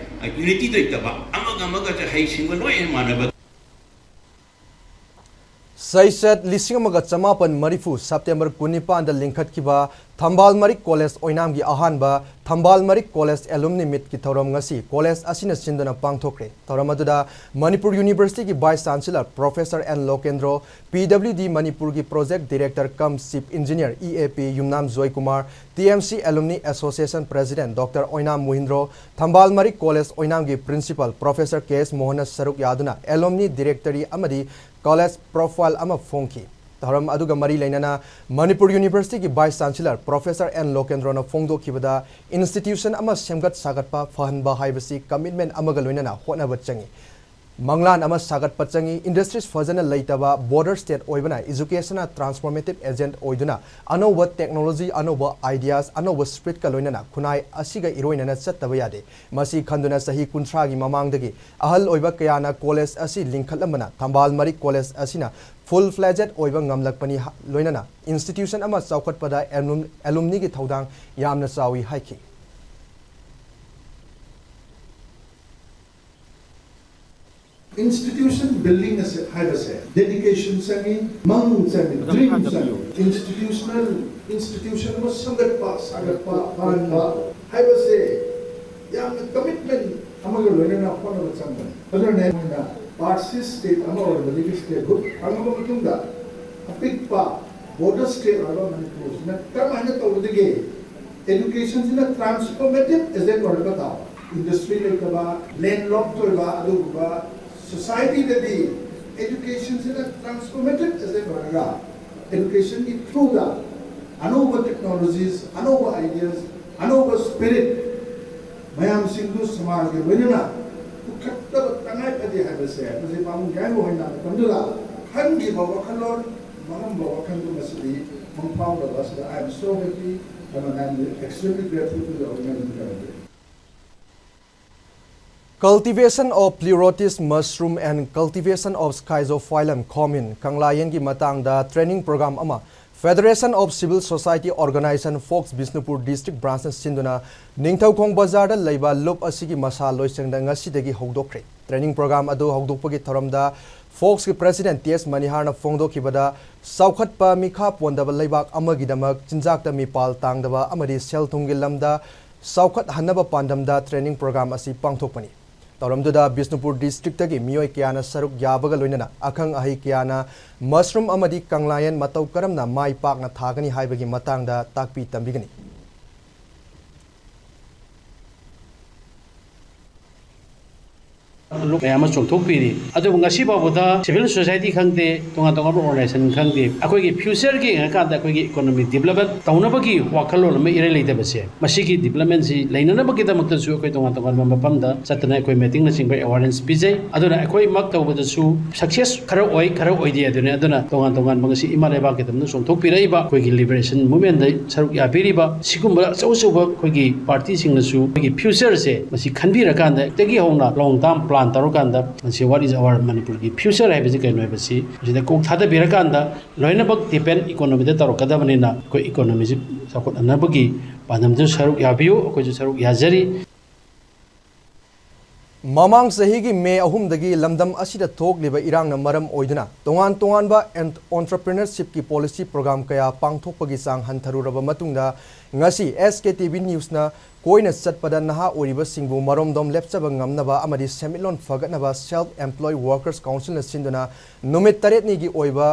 ꯌꯨꯅꯤꯇꯤ ꯂꯩꯇꯕ, ꯑꯃꯒ ꯑꯃꯒꯁꯦ ꯍꯩꯁꯤꯡꯕ ꯂꯣꯏꯅ ꯃꯥꯟꯅꯕ꯫ ꯆꯩꯆꯠ ꯂꯤꯁꯤꯡ ꯑꯃꯒ ꯆꯃꯥꯄꯟ ꯃꯔꯤꯐꯨ ꯁꯦꯞꯇꯦꯝꯕꯔ ꯀꯨꯟꯅꯤꯄꯥꯟꯗ ꯂꯤꯡꯈꯠꯈꯤꯕ ꯊꯝꯕꯥꯜ ꯃꯔꯤꯛ ꯀꯣꯂꯦꯖ ꯑꯣꯏꯅꯥꯝꯒꯤ ꯑꯍꯥꯟꯕ ꯊꯝꯕꯥꯜ ꯃꯔꯤꯛ ꯀꯣꯂꯦꯖ ꯑꯦꯂꯨꯝꯅꯤ ꯃꯤꯠꯀꯤ ꯊꯧꯔꯝ ꯉꯁꯤ ꯀꯣꯂꯦꯖ ꯑꯁꯤꯅ ꯁꯤꯟꯗꯨꯅ ꯄꯥꯡꯊꯣꯛꯈ꯭ꯔꯦ꯫ ꯊꯧꯔꯝ ꯑꯗꯨꯗ ꯃꯅꯤꯄꯨꯔ ꯌꯨꯅꯤꯚꯔꯁꯤꯇꯤꯒꯤ vice chancellor professor N Lokendro, P W D ꯃꯅꯤꯄꯨꯔꯒꯤ project director cum chief engineer E A P Yumnam Joykumar, T M C alumni association president doctor Oinam Mohindro, Thambal Marik college ꯑꯣꯏꯅꯥꯝꯒꯤ ꯄ꯭ꯔꯤꯟꯁꯤꯄꯥꯜ ꯄ꯭ꯔꯣꯐꯦꯁꯔ ꯀꯦ ꯑꯦꯁ ꯃꯣꯍꯟꯅ ꯁꯔꯨꯛ ꯌꯥꯗꯨꯅ ꯑꯦꯂꯨꯝꯅꯤ ꯗꯤꯔꯦꯛꯇꯔꯤ ꯑꯃꯗꯤ ꯀꯣꯂꯦꯖ ꯄ꯭ꯔꯣꯐꯥꯏꯜ ꯑꯃ ꯐꯣꯡꯈꯤ꯫ ꯊꯧꯔꯝ ꯑꯗꯨꯒ ꯃꯔꯤ ꯂꯩꯅꯅ ꯃꯅꯤꯄꯨꯔ ꯌꯨꯅꯤꯚꯔꯁꯤꯇꯤꯒꯤ ꯚꯥꯏꯁ ꯆꯥꯟꯁꯦꯂꯔ ꯄ꯭ꯔꯣꯐꯦꯁꯔ ꯑꯦꯟ ꯂꯣꯀꯦꯟꯗ꯭ꯔꯣꯅ ꯐꯣꯡꯗꯣꯛꯈꯤꯕꯗ, ꯏꯟꯁꯇꯤꯇ꯭ꯌꯨꯁꯟ ꯑꯃ ꯁꯦꯝꯒꯠ ꯁꯥꯒꯠꯄ ꯐꯍꯟꯕ ꯍꯥꯏꯕꯁꯤ ꯀꯃꯤꯠꯃꯦꯟ ꯑꯃꯒ ꯂꯣꯏꯅꯅ ꯍꯣꯠꯅꯕ ꯆꯪꯏ꯫ ꯃꯪꯂꯥꯟ ꯑꯃ ꯁꯥꯒꯠꯄ ꯆꯪꯏ꯫ ꯏꯟꯗꯁꯇ꯭ꯔꯤꯁ ꯐꯖꯅ ꯂꯩꯇꯕ ꯕꯣꯔꯗꯔ ꯁ꯭ꯇꯦꯠ ꯑꯣꯏꯕꯅ ꯏꯖꯨꯀꯦꯁꯟꯅ ꯇ꯭ꯔꯥꯟꯁꯐꯣꯔꯃꯦꯇꯤꯚ ꯑꯦꯖꯦꯟꯠ ꯑꯣꯏꯗꯨꯅ ꯑꯅꯧꯕ ꯇꯦꯛꯅꯣꯂꯣꯖꯤ, ꯑꯅꯧꯕ ꯑꯥꯏꯗꯤꯌꯥꯁ, ꯑꯅꯧꯕ ꯁ꯭ꯄꯤꯔꯤꯠꯀ ꯂꯣꯏꯅꯅ ꯈꯨꯟꯅꯥꯏ ꯑꯁꯤꯒ ꯏꯔꯣꯏꯅꯅ ꯆꯠꯇꯕ ꯌꯥꯗꯦ꯫ ꯃꯁꯤ ꯈꯟꯗꯨꯅ ꯆꯍꯤ ꯀꯨꯟꯊ꯭ꯔꯥꯒꯤ ꯃꯃꯥꯡꯗꯒꯤ ꯑꯍꯜ ꯑꯣꯏꯕ ꯀꯌꯥꯅ ꯀꯣꯂꯦꯖ ꯑꯁꯤ ꯂꯤꯡꯈꯠꯂꯝꯕꯅ ꯊꯝꯕꯥꯜ ꯃꯔꯤꯛ ꯀꯣꯂꯦꯖ ꯑꯁꯤꯅ ꯐꯨꯜ ꯐ꯭ꯂꯦꯖꯦꯗ ꯑꯣꯏꯕ ꯉꯝꯂꯛꯄꯅꯤ ꯍ-, ꯂꯣꯏꯅꯅ ꯏꯟꯁꯇꯤꯇ꯭ꯌꯨꯁꯟ ꯑꯃ ꯆꯥꯎꯈꯠꯄꯗ ꯑꯦꯂꯨꯝ-, ꯑꯦꯂꯨꯝꯅꯤꯒꯤ ꯊꯧꯗꯥꯡ ꯌꯥꯝꯅ ꯆꯥꯎꯏ ꯍꯥꯏꯈꯤ꯫ ꯏꯟꯁꯇꯤꯇ꯭ꯌꯨꯁꯟ ꯕꯤꯜꯗꯤꯡ ꯑꯁꯦ ꯍꯥꯏꯕꯁꯦ ꯗꯦꯗꯤꯀꯦꯁꯟ ꯆꯪꯏ, ꯃꯪ ꯆꯪꯏ, ꯗ꯭ꯔꯤꯝ ꯆꯪꯏ꯫ ꯏꯟꯁꯇꯤꯇ꯭ꯌꯨꯁꯅꯦꯜ ꯏꯟꯁꯇꯤꯇ꯭ꯌꯨꯁꯟ ꯑꯃ ꯁꯦꯝꯒꯠꯄ, ꯁꯥꯒꯠꯄ, ꯄꯥꯟꯕ ꯍꯥꯏꯕꯁꯦ ꯌꯥꯝꯅ ꯀꯃꯤꯠꯃꯦꯟ ꯑꯃꯒ ꯂꯣꯏꯅꯅ ꯍꯣꯠꯅꯕ ꯆꯪꯕꯅꯤ꯫ ꯑꯗꯨꯅꯅꯦ ꯃꯣꯏꯅ ꯄꯥꯔꯠ ꯁꯤꯛꯁ ꯁ꯭ꯇꯦꯠ ꯑꯃ ꯑꯣꯏꯔꯕꯗꯒꯤ ꯁ꯭ꯇꯦꯠꯍꯨꯗ ꯐꯪꯉꯕ ꯃꯇꯨꯡꯗ ꯑꯄꯤꯛꯄ ꯕꯣꯔꯗꯔ ꯁ꯭ꯇꯦꯠ ꯑꯣꯏꯕ ꯃꯅꯤꯄꯨꯔꯁꯤꯅ ꯀꯔꯝꯍꯥꯏꯅ ꯇꯧꯒꯗꯒꯦ? ꯑꯦꯗꯨꯀꯦꯁꯟꯁꯤꯅ ꯇ꯭ꯔꯥꯟꯁꯐꯣꯔꯃꯦꯇꯤꯚ ꯑꯦꯖꯦꯟꯠ ꯑꯣꯏꯔꯛꯄ ꯇꯥꯕ꯫ ꯏꯟꯗꯁꯇ꯭ꯔꯤ ꯂꯩꯇꯕ, ꯂꯦꯟꯂꯣꯛ ꯑꯣꯏꯕ ꯑꯗꯨꯒꯨꯝꯕ ꯁꯣꯁꯥꯏꯇꯤꯗꯗꯤ ꯑꯦꯗꯨꯀꯦꯁꯟꯁꯤꯅ ꯇ꯭ꯔꯥꯟꯁꯐꯣꯔꯃꯦꯇꯤꯚ ꯑꯦꯖꯦꯟꯠ ꯑꯣꯏꯔꯒ ꯑꯦꯗꯨꯀꯦꯁꯟꯒꯤ ꯊ꯭ꯔꯨꯗ ꯑꯅꯧꯕ ꯇꯦꯛꯅꯣꯂꯣꯖꯤꯁ, ꯑꯅꯧꯕ ꯑꯥꯏꯗꯤꯌꯥꯁ, ꯑꯅꯧꯕ ꯁ꯭ꯄꯤꯔꯤꯠ ꯃꯌꯥꯝꯁꯤꯡꯗꯨ ꯁꯃꯥꯖꯒꯤ ꯂꯣꯏꯅꯅ ꯄꯨꯈꯠꯇꯕ ꯇꯉꯥꯏ ꯐꯗꯦ ꯍꯥꯏꯕꯁꯦ ꯃꯁꯤ ꯄꯥꯕꯨꯡ ꯌꯥꯏꯃ ꯍꯣꯏꯅ ꯃꯇꯝꯗꯨꯗ ꯈꯟꯈꯤꯕ ꯋꯥꯈꯜꯂꯣꯟ, ꯃꯉꯝꯕ ꯋꯥꯈꯜꯗꯨ ꯉꯁꯤꯗꯤ ꯃꯪꯐꯥꯎꯅꯕ ꯑꯁꯤꯗ I am so happy and I am extremely grateful to the organizing committee. Cultivation of pleurotis mushroom and cultivation of schizophyllum commune ꯀꯪꯂꯥꯌꯦꯟꯒꯤ ꯃꯇꯥꯡꯗ ꯇ꯭ꯔꯦꯅꯤꯡ ꯄ꯭ꯔꯣꯒ꯭ꯔꯥꯝ ꯑꯃ Federation of Civil Society Organization, FOCS Bishnupur district ꯕ꯭ꯔꯥꯟꯁꯅ ꯁꯤꯟꯗꯨꯅ ꯅꯤꯡꯊꯧꯈꯣꯡ ꯕꯖꯥꯔꯗ ꯂꯩꯕ ꯂꯨꯞ ꯑꯁꯤꯒꯤ ꯃꯁꯥ ꯂꯣꯏꯁꯪꯗ ꯉꯁꯤꯗꯒꯤ ꯍꯧꯗꯣꯛꯈ꯭ꯔꯦ꯫ ꯇ꯭ꯔꯦꯅꯤꯡ ꯄ꯭ꯔꯣꯒ꯭ꯔꯥꯝ ꯑꯗꯨ ꯍꯧꯗꯣꯛꯄꯒꯤ ꯊꯧꯔꯝꯗ ꯐꯣꯛꯁꯀꯤ ꯄ꯭ꯔꯦꯁꯤꯗꯦꯟꯠ ꯇꯤ ꯑꯦꯁ ꯃꯅꯤꯍꯥꯔꯅ ꯐꯣꯡꯗꯣꯛꯈꯤꯕꯗ, ꯆꯥꯎꯈꯠꯄ ꯃꯤꯈꯥ ꯄꯣꯟꯗꯕ ꯂꯩꯕꯥꯛ ꯑꯃꯒꯤꯗꯃꯛ ꯆꯤꯟꯖꯥꯛꯇ ꯃꯤꯄꯥꯜ ꯇꯥꯡꯗꯕ ꯑꯃꯗꯤ ꯁꯦꯜ ꯊꯨꯝꯒꯤ ꯂꯝꯗ ꯆꯥꯎꯈꯠꯍꯟꯅꯕ ꯄꯥꯟꯗꯝꯗ ꯇ꯭ꯔꯦꯅꯤꯡ ꯄ꯭ꯔꯣꯒ꯭ꯔꯥꯝ ꯑꯁꯤ ꯄꯥꯡꯊꯣꯛꯄꯅꯤ꯫ ꯊꯧꯔꯝꯗꯨꯗ ꯕꯤꯁꯅꯨꯄꯨꯔ ꯗꯤꯁꯇ꯭ꯔꯤꯛꯇꯒꯤ ꯃꯤꯑꯣꯏ ꯀꯌꯥꯅ ꯁꯔꯨꯛ ꯌꯥꯕꯒ ꯂꯣꯏꯅꯅ ꯑꯈꯪ ꯑꯍꯩ ꯀꯌꯥꯅ ꯃꯁꯔꯨꯝ ꯑꯃꯗꯤ ꯀꯪꯂꯥꯌꯦꯟ ꯃꯇꯧ ꯀꯔꯝꯅ ꯃꯥꯏ ꯄꯥꯛꯅ ꯊꯥꯒꯅꯤ ꯍꯥꯏꯕꯒꯤ ꯃꯇꯥꯡꯗ ꯇꯥꯛꯄꯤ ꯇꯝꯕꯤꯒꯅꯤ꯫ ꯂꯨꯞ ꯃꯌꯥꯝ ꯑꯃ ꯆꯣꯡꯊꯣꯛꯄꯤꯔꯤ꯫ ꯑꯗꯨꯕꯨ ꯉꯁꯤ ꯐꯥꯎꯕꯗ civil society ꯈꯪꯗꯦ, ꯇꯣꯉꯥꯟ ꯇꯣꯉꯥꯟꯕ organization ꯈꯪꯗꯦ, ꯑꯩꯈꯣꯏꯒꯤ futureꯒꯤ ꯌꯦꯡꯉꯀꯥꯟꯗ ꯑꯩꯈꯣꯏꯒꯤ economic development ꯇꯧꯅꯕꯒꯤ ꯋꯥꯈꯜꯂꯣꯟ ꯑꯃ ꯏꯔꯩ ꯂꯩꯇꯕꯁꯦ, ꯃꯁꯤꯒꯤ developmentꯁꯤ ꯂꯩꯅꯅꯕꯒꯤꯗꯃꯛꯇꯁꯨ ꯑꯩꯈꯣꯏ ꯇꯣꯉꯥꯟ ꯇꯣꯉꯥꯟꯕ ꯃꯐꯝꯗ ꯆꯠꯇꯅ ꯑꯩꯈꯣꯏ meetingꯅꯆꯤꯡꯕ awareness ꯄꯤꯖꯩ꯫ ꯑꯗꯨꯅ ꯑꯩꯈꯣꯏꯃꯛ ꯇꯧꯕꯗꯁꯨ success ꯈꯔ ꯑꯣꯏ, ꯈꯔ ꯑꯣꯏꯗꯦ ꯑꯗꯨꯅꯤ꯫ ꯑꯗꯨꯅ ꯇꯣꯉꯥꯟ ꯇꯣꯉꯥꯟꯕ ꯉꯁꯤ ꯏꯃꯥ ꯂꯩꯕꯥꯛꯀꯤꯗꯃꯛꯇ ꯆꯣꯡꯊꯣꯛꯄꯤꯔꯛꯏꯕ ꯑꯩꯈꯣꯏꯒꯤ liberation movementꯗ ꯁꯔꯨꯛ ꯌꯥꯕꯤꯔꯤꯕ ꯁꯤꯒꯨꯝꯕ ꯑꯆꯧ ꯑꯆꯧꯕ ꯑꯩꯈꯣꯏꯒꯤ partyꯁꯤꯡꯅꯁꯨ ꯑꯩꯈꯣꯏꯒꯤ futureꯁꯦ ꯃꯁꯤ ꯈꯟꯕꯤꯔꯀꯥꯟꯗ ꯍꯧꯖꯤꯛꯇꯒꯤ ꯍꯧꯅ long term plan ꯇꯧꯔꯀꯥꯟꯗ ꯃꯁꯤ what is our Manipurꯒꯤ future ꯍꯥꯏꯕꯁꯤ ꯀꯩꯅꯣ ꯍꯥꯏꯕꯁꯤ ꯃꯁꯤꯗ ꯀꯣꯛ ꯊꯥꯗꯕꯤꯔꯀꯥꯟꯗ ꯂꯣꯏꯅꯃꯛ depend economyꯗ ꯇꯧꯔꯛꯀꯗꯕꯅꯤꯅ ꯑꯩꯈꯣꯏ economyꯁꯤ ꯆꯥꯎꯈꯠꯍꯟꯅꯕꯒꯤ ꯄꯥꯟꯗꯝꯗꯨ ꯁꯔꯨꯛ ꯌꯥꯕꯤꯌꯨ, ꯑꯩꯈꯣꯏꯁꯨ ꯁꯔꯨꯛ ꯌꯥꯖꯔꯤ꯫ ꯃꯃꯥꯡ ꯆꯍꯤꯒꯤ ꯃꯦ ꯑꯍꯨꯝꯗꯒꯤ ꯂꯝꯗꯝ ꯑꯁꯤꯗ ꯊꯣꯛꯂꯤꯕ ꯏꯔꯥꯡꯅ ꯃꯔꯝ ꯑꯣꯏꯗꯨꯅ ꯇꯣꯉꯥꯟ ꯇꯣꯉꯥꯟꯕ entrepreneurshipꯀꯤ policy program ꯀꯌꯥ ꯄꯥꯡꯊꯣꯛꯄꯒꯤ ꯆꯥꯡ ꯍꯟꯊꯔꯨꯔꯕ ꯃꯇꯨꯡꯗ, ꯉꯁꯤ S K T V newsꯅ ꯀꯣꯏꯅ ꯆꯠꯄꯗ ꯅꯍꯥ ꯑꯣꯏꯔꯤꯕꯁꯤꯡꯕꯨ ꯃꯔꯣꯝꯗꯣꯝ ꯂꯦꯞꯆꯕ ꯉꯝꯅꯕ ꯑꯃꯗꯤ ꯁꯦꯟꯃꯤꯠꯂꯣꯟ ꯐꯒꯠꯅꯕ self employed workers councilꯅ ꯁꯤꯟꯗꯨꯅ ꯅꯨꯃꯤꯠ ꯇꯔꯦꯠꯅꯤꯒꯤ ꯑꯣꯏꯕ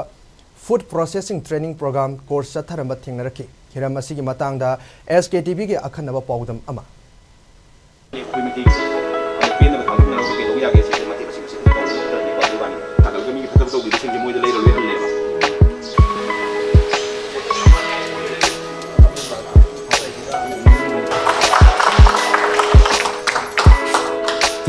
food processing training program course ꯆꯠꯊꯔꯝꯕ ꯊꯦꯡꯅꯔꯛꯈꯤ꯫ ꯍꯤꯔꯝ ꯑꯁꯤꯒꯤ ꯃꯇꯥꯡꯗ S K T Vꯒꯤ ꯑꯈꯟꯅꯕ ꯄꯥꯎꯗꯝ ꯑꯃ꯫ ꯑꯩꯈꯣꯏ ꯃꯩꯇꯩꯒꯤ ꯄꯦꯟꯅꯕ ꯊꯥꯗꯣꯛꯅꯔꯒ ꯀꯩꯗꯧꯕ ꯌꯥꯒꯦ ꯁꯤꯁꯦ ꯃꯇꯦꯛ ꯃꯆꯤꯠ ꯃꯆꯤꯠ ꯇꯧꯕꯅ ꯐꯠꯇ꯭ꯔꯗꯤꯀꯣ꯫ ꯑꯗꯨꯒꯤ ꯋꯥꯅꯤ꯫ ꯊꯥꯡꯒꯠꯂꯒ ꯃꯤꯒꯤ ꯐꯠꯇꯕ ꯇꯧꯈꯤꯕꯁꯤꯡꯁꯦ ꯃꯣꯏꯗ ꯂꯩꯔ ꯂꯣꯏ ꯍꯜꯂꯦꯕ꯫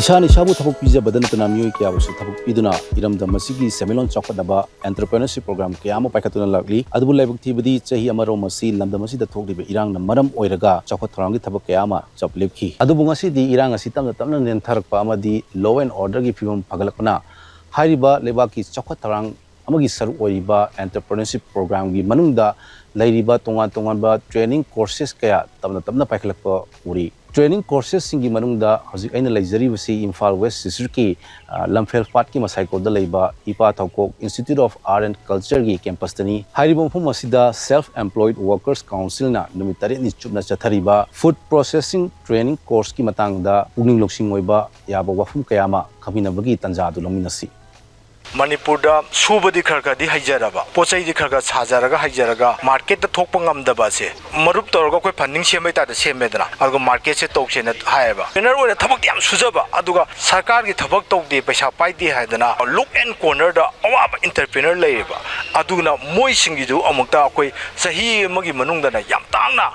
ꯏꯁꯥꯅ ꯏꯁꯥꯕꯨ ꯊꯕꯛ ꯄꯤꯖꯕꯗ ꯅꯠꯇꯅ ꯃꯤꯑꯣꯏ ꯀꯌꯥꯕꯨꯁꯨ ꯊꯕꯛ ꯄꯤꯗꯨꯅ ꯏꯔꯝꯗꯝ ꯑꯁꯤꯒꯤ ꯁꯦꯟꯃꯤꯠꯂꯣꯟ ꯆꯥꯎꯈꯠꯅꯕ entrepreneurship program ꯀꯌꯥ ꯑꯃ ꯄꯥꯏꯈꯠꯇꯨꯅ ꯂꯥꯛꯂꯤ꯫ ꯑꯗꯨꯕꯨ ꯂꯥꯏꯕꯛ ꯊꯤꯕꯗꯤ ꯆꯍꯤ ꯑꯃꯔꯣꯝ ꯑꯁꯤ ꯂꯝꯗꯝ ꯑꯁꯤꯗ ꯊꯣꯛꯂꯤꯕ ꯏꯔꯥꯡꯅ ꯃꯔꯝ ꯑꯣꯏꯔꯒ ꯆꯥꯎꯈꯠ ꯊꯧꯔꯥꯡꯒꯤ ꯊꯕꯛ ꯀꯌꯥ ꯑꯃ ꯆꯞ ꯂꯦꯞꯈꯤ꯫ ꯑꯗꯨꯕꯨ ꯉꯁꯤꯗꯤ ꯏꯔꯥꯡ ꯑꯁꯤ ꯇꯞꯅ ꯇꯞꯅ ꯅꯦꯝꯊꯔꯛꯄ ꯑꯃꯗꯤ law and orderꯒꯤ ꯐꯤꯕꯝ ꯐꯒꯠꯂꯛꯄꯅ ꯍꯥꯏꯔꯤꯕ ꯂꯩꯕꯥꯛꯀꯤ ꯆꯥꯎꯈꯠ ꯊꯧꯔꯥꯡ ꯑꯃꯒꯤ ꯁꯔꯨꯛ ꯑꯣꯏꯔꯤꯕ entrepreneurship programꯒꯤ ꯃꯅꯨꯡꯗ ꯂꯩꯔꯤꯕ ꯇꯣꯉꯥꯟ ꯇꯣꯉꯥꯟꯕ training courses ꯀꯌꯥ ꯇꯞꯅ ꯇꯞꯅ ꯄꯥꯏꯈꯠꯂꯛꯄ ꯎꯔꯤ꯫ Training coursesꯁꯤꯡꯒꯤ ꯃꯅꯨꯡꯗ ꯍꯧꯖꯤꯛ ꯑꯩꯅ ꯂꯩꯖꯔꯤꯕꯁꯤ ꯏꯝꯐꯥꯜ West Districtꯀꯤ, ꯑ, ꯂꯝꯐꯦꯜ ꯄꯥꯠꯀꯤ ꯃꯁꯥꯏꯀꯣꯜꯗ ꯂꯩꯕ ꯏꯄꯥ ꯊꯧꯀꯣꯛ Institute of Art and Cultureꯒꯤ campusꯇꯅꯤ꯫ ꯍꯥꯏꯔꯤꯕ ꯃꯐꯝ ꯑꯁꯤꯗ Self Employed Workers Councilꯅ ꯅꯨꯃꯤꯠ ꯇꯔꯦꯠꯅꯤ ꯆꯨꯞꯅ ꯆꯠꯊꯔꯤꯕ food processing training courseꯀꯤ ꯃꯇꯥꯡꯗ ꯄꯨꯛꯅꯤꯡ ꯂꯧꯁꯤꯡ ꯑꯣꯏꯕ ꯌꯥꯕ ꯋꯥꯐꯝ ꯀꯌꯥ ꯑꯃ ꯈꯪꯃꯤꯟꯅꯕꯒꯤ ꯇꯥꯟꯖꯥ ꯑꯗꯨ ꯂꯧꯃꯤꯟꯅꯁꯤ꯫ ꯃꯅꯤꯄꯨꯔꯗ ꯁꯨꯕꯗꯤ ꯈꯔ ꯈꯔꯗꯤ ꯍꯩꯖꯔꯕ, ꯄꯣꯠ ꯆꯩꯗꯤ ꯈꯔ ꯈꯔ ꯁꯥꯖꯔꯒ ꯍꯩꯖꯔꯒ marketꯇ ꯊꯣꯛꯄ ꯉꯝꯗꯕ ꯑꯁꯦ ꯃꯔꯨꯞ ꯇꯧꯔꯒ ꯑꯩꯈꯣꯏ funding ꯁꯦꯝꯕꯩ ꯇꯥꯏꯞꯇ ꯁꯦꯝꯃꯦꯗꯅ, ꯑꯗꯨꯒ marketꯁꯦ ꯇꯧꯁꯦꯅ ꯍꯥꯏꯌꯦꯕ꯫ Trainer ꯑꯣꯏꯅ ꯊꯕꯛꯇꯤ ꯌꯥꯝ ꯁꯨꯖꯕ, ꯑꯗꯨꯒ ꯁꯔꯀꯥꯔꯒꯤ ꯊꯕꯛ ꯇꯧꯗꯦ, ꯄꯩꯁꯥ ꯄꯥꯏꯗꯦ ꯍꯥꯏꯗꯅ nook and cornerꯗ ꯑꯋꯥꯕ entrepreneur ꯂꯩꯔꯦꯕ꯫ ꯑꯗꯨꯅ ꯃꯣꯏꯁꯤꯡꯒꯤꯗꯨ ꯑꯃꯨꯛꯇ ꯑꯩꯈꯣꯏ ꯆꯍꯤ ꯑꯃꯒꯤ ꯃꯅꯨꯡꯗꯅ ꯌꯥꯝ ꯇꯥꯡꯅ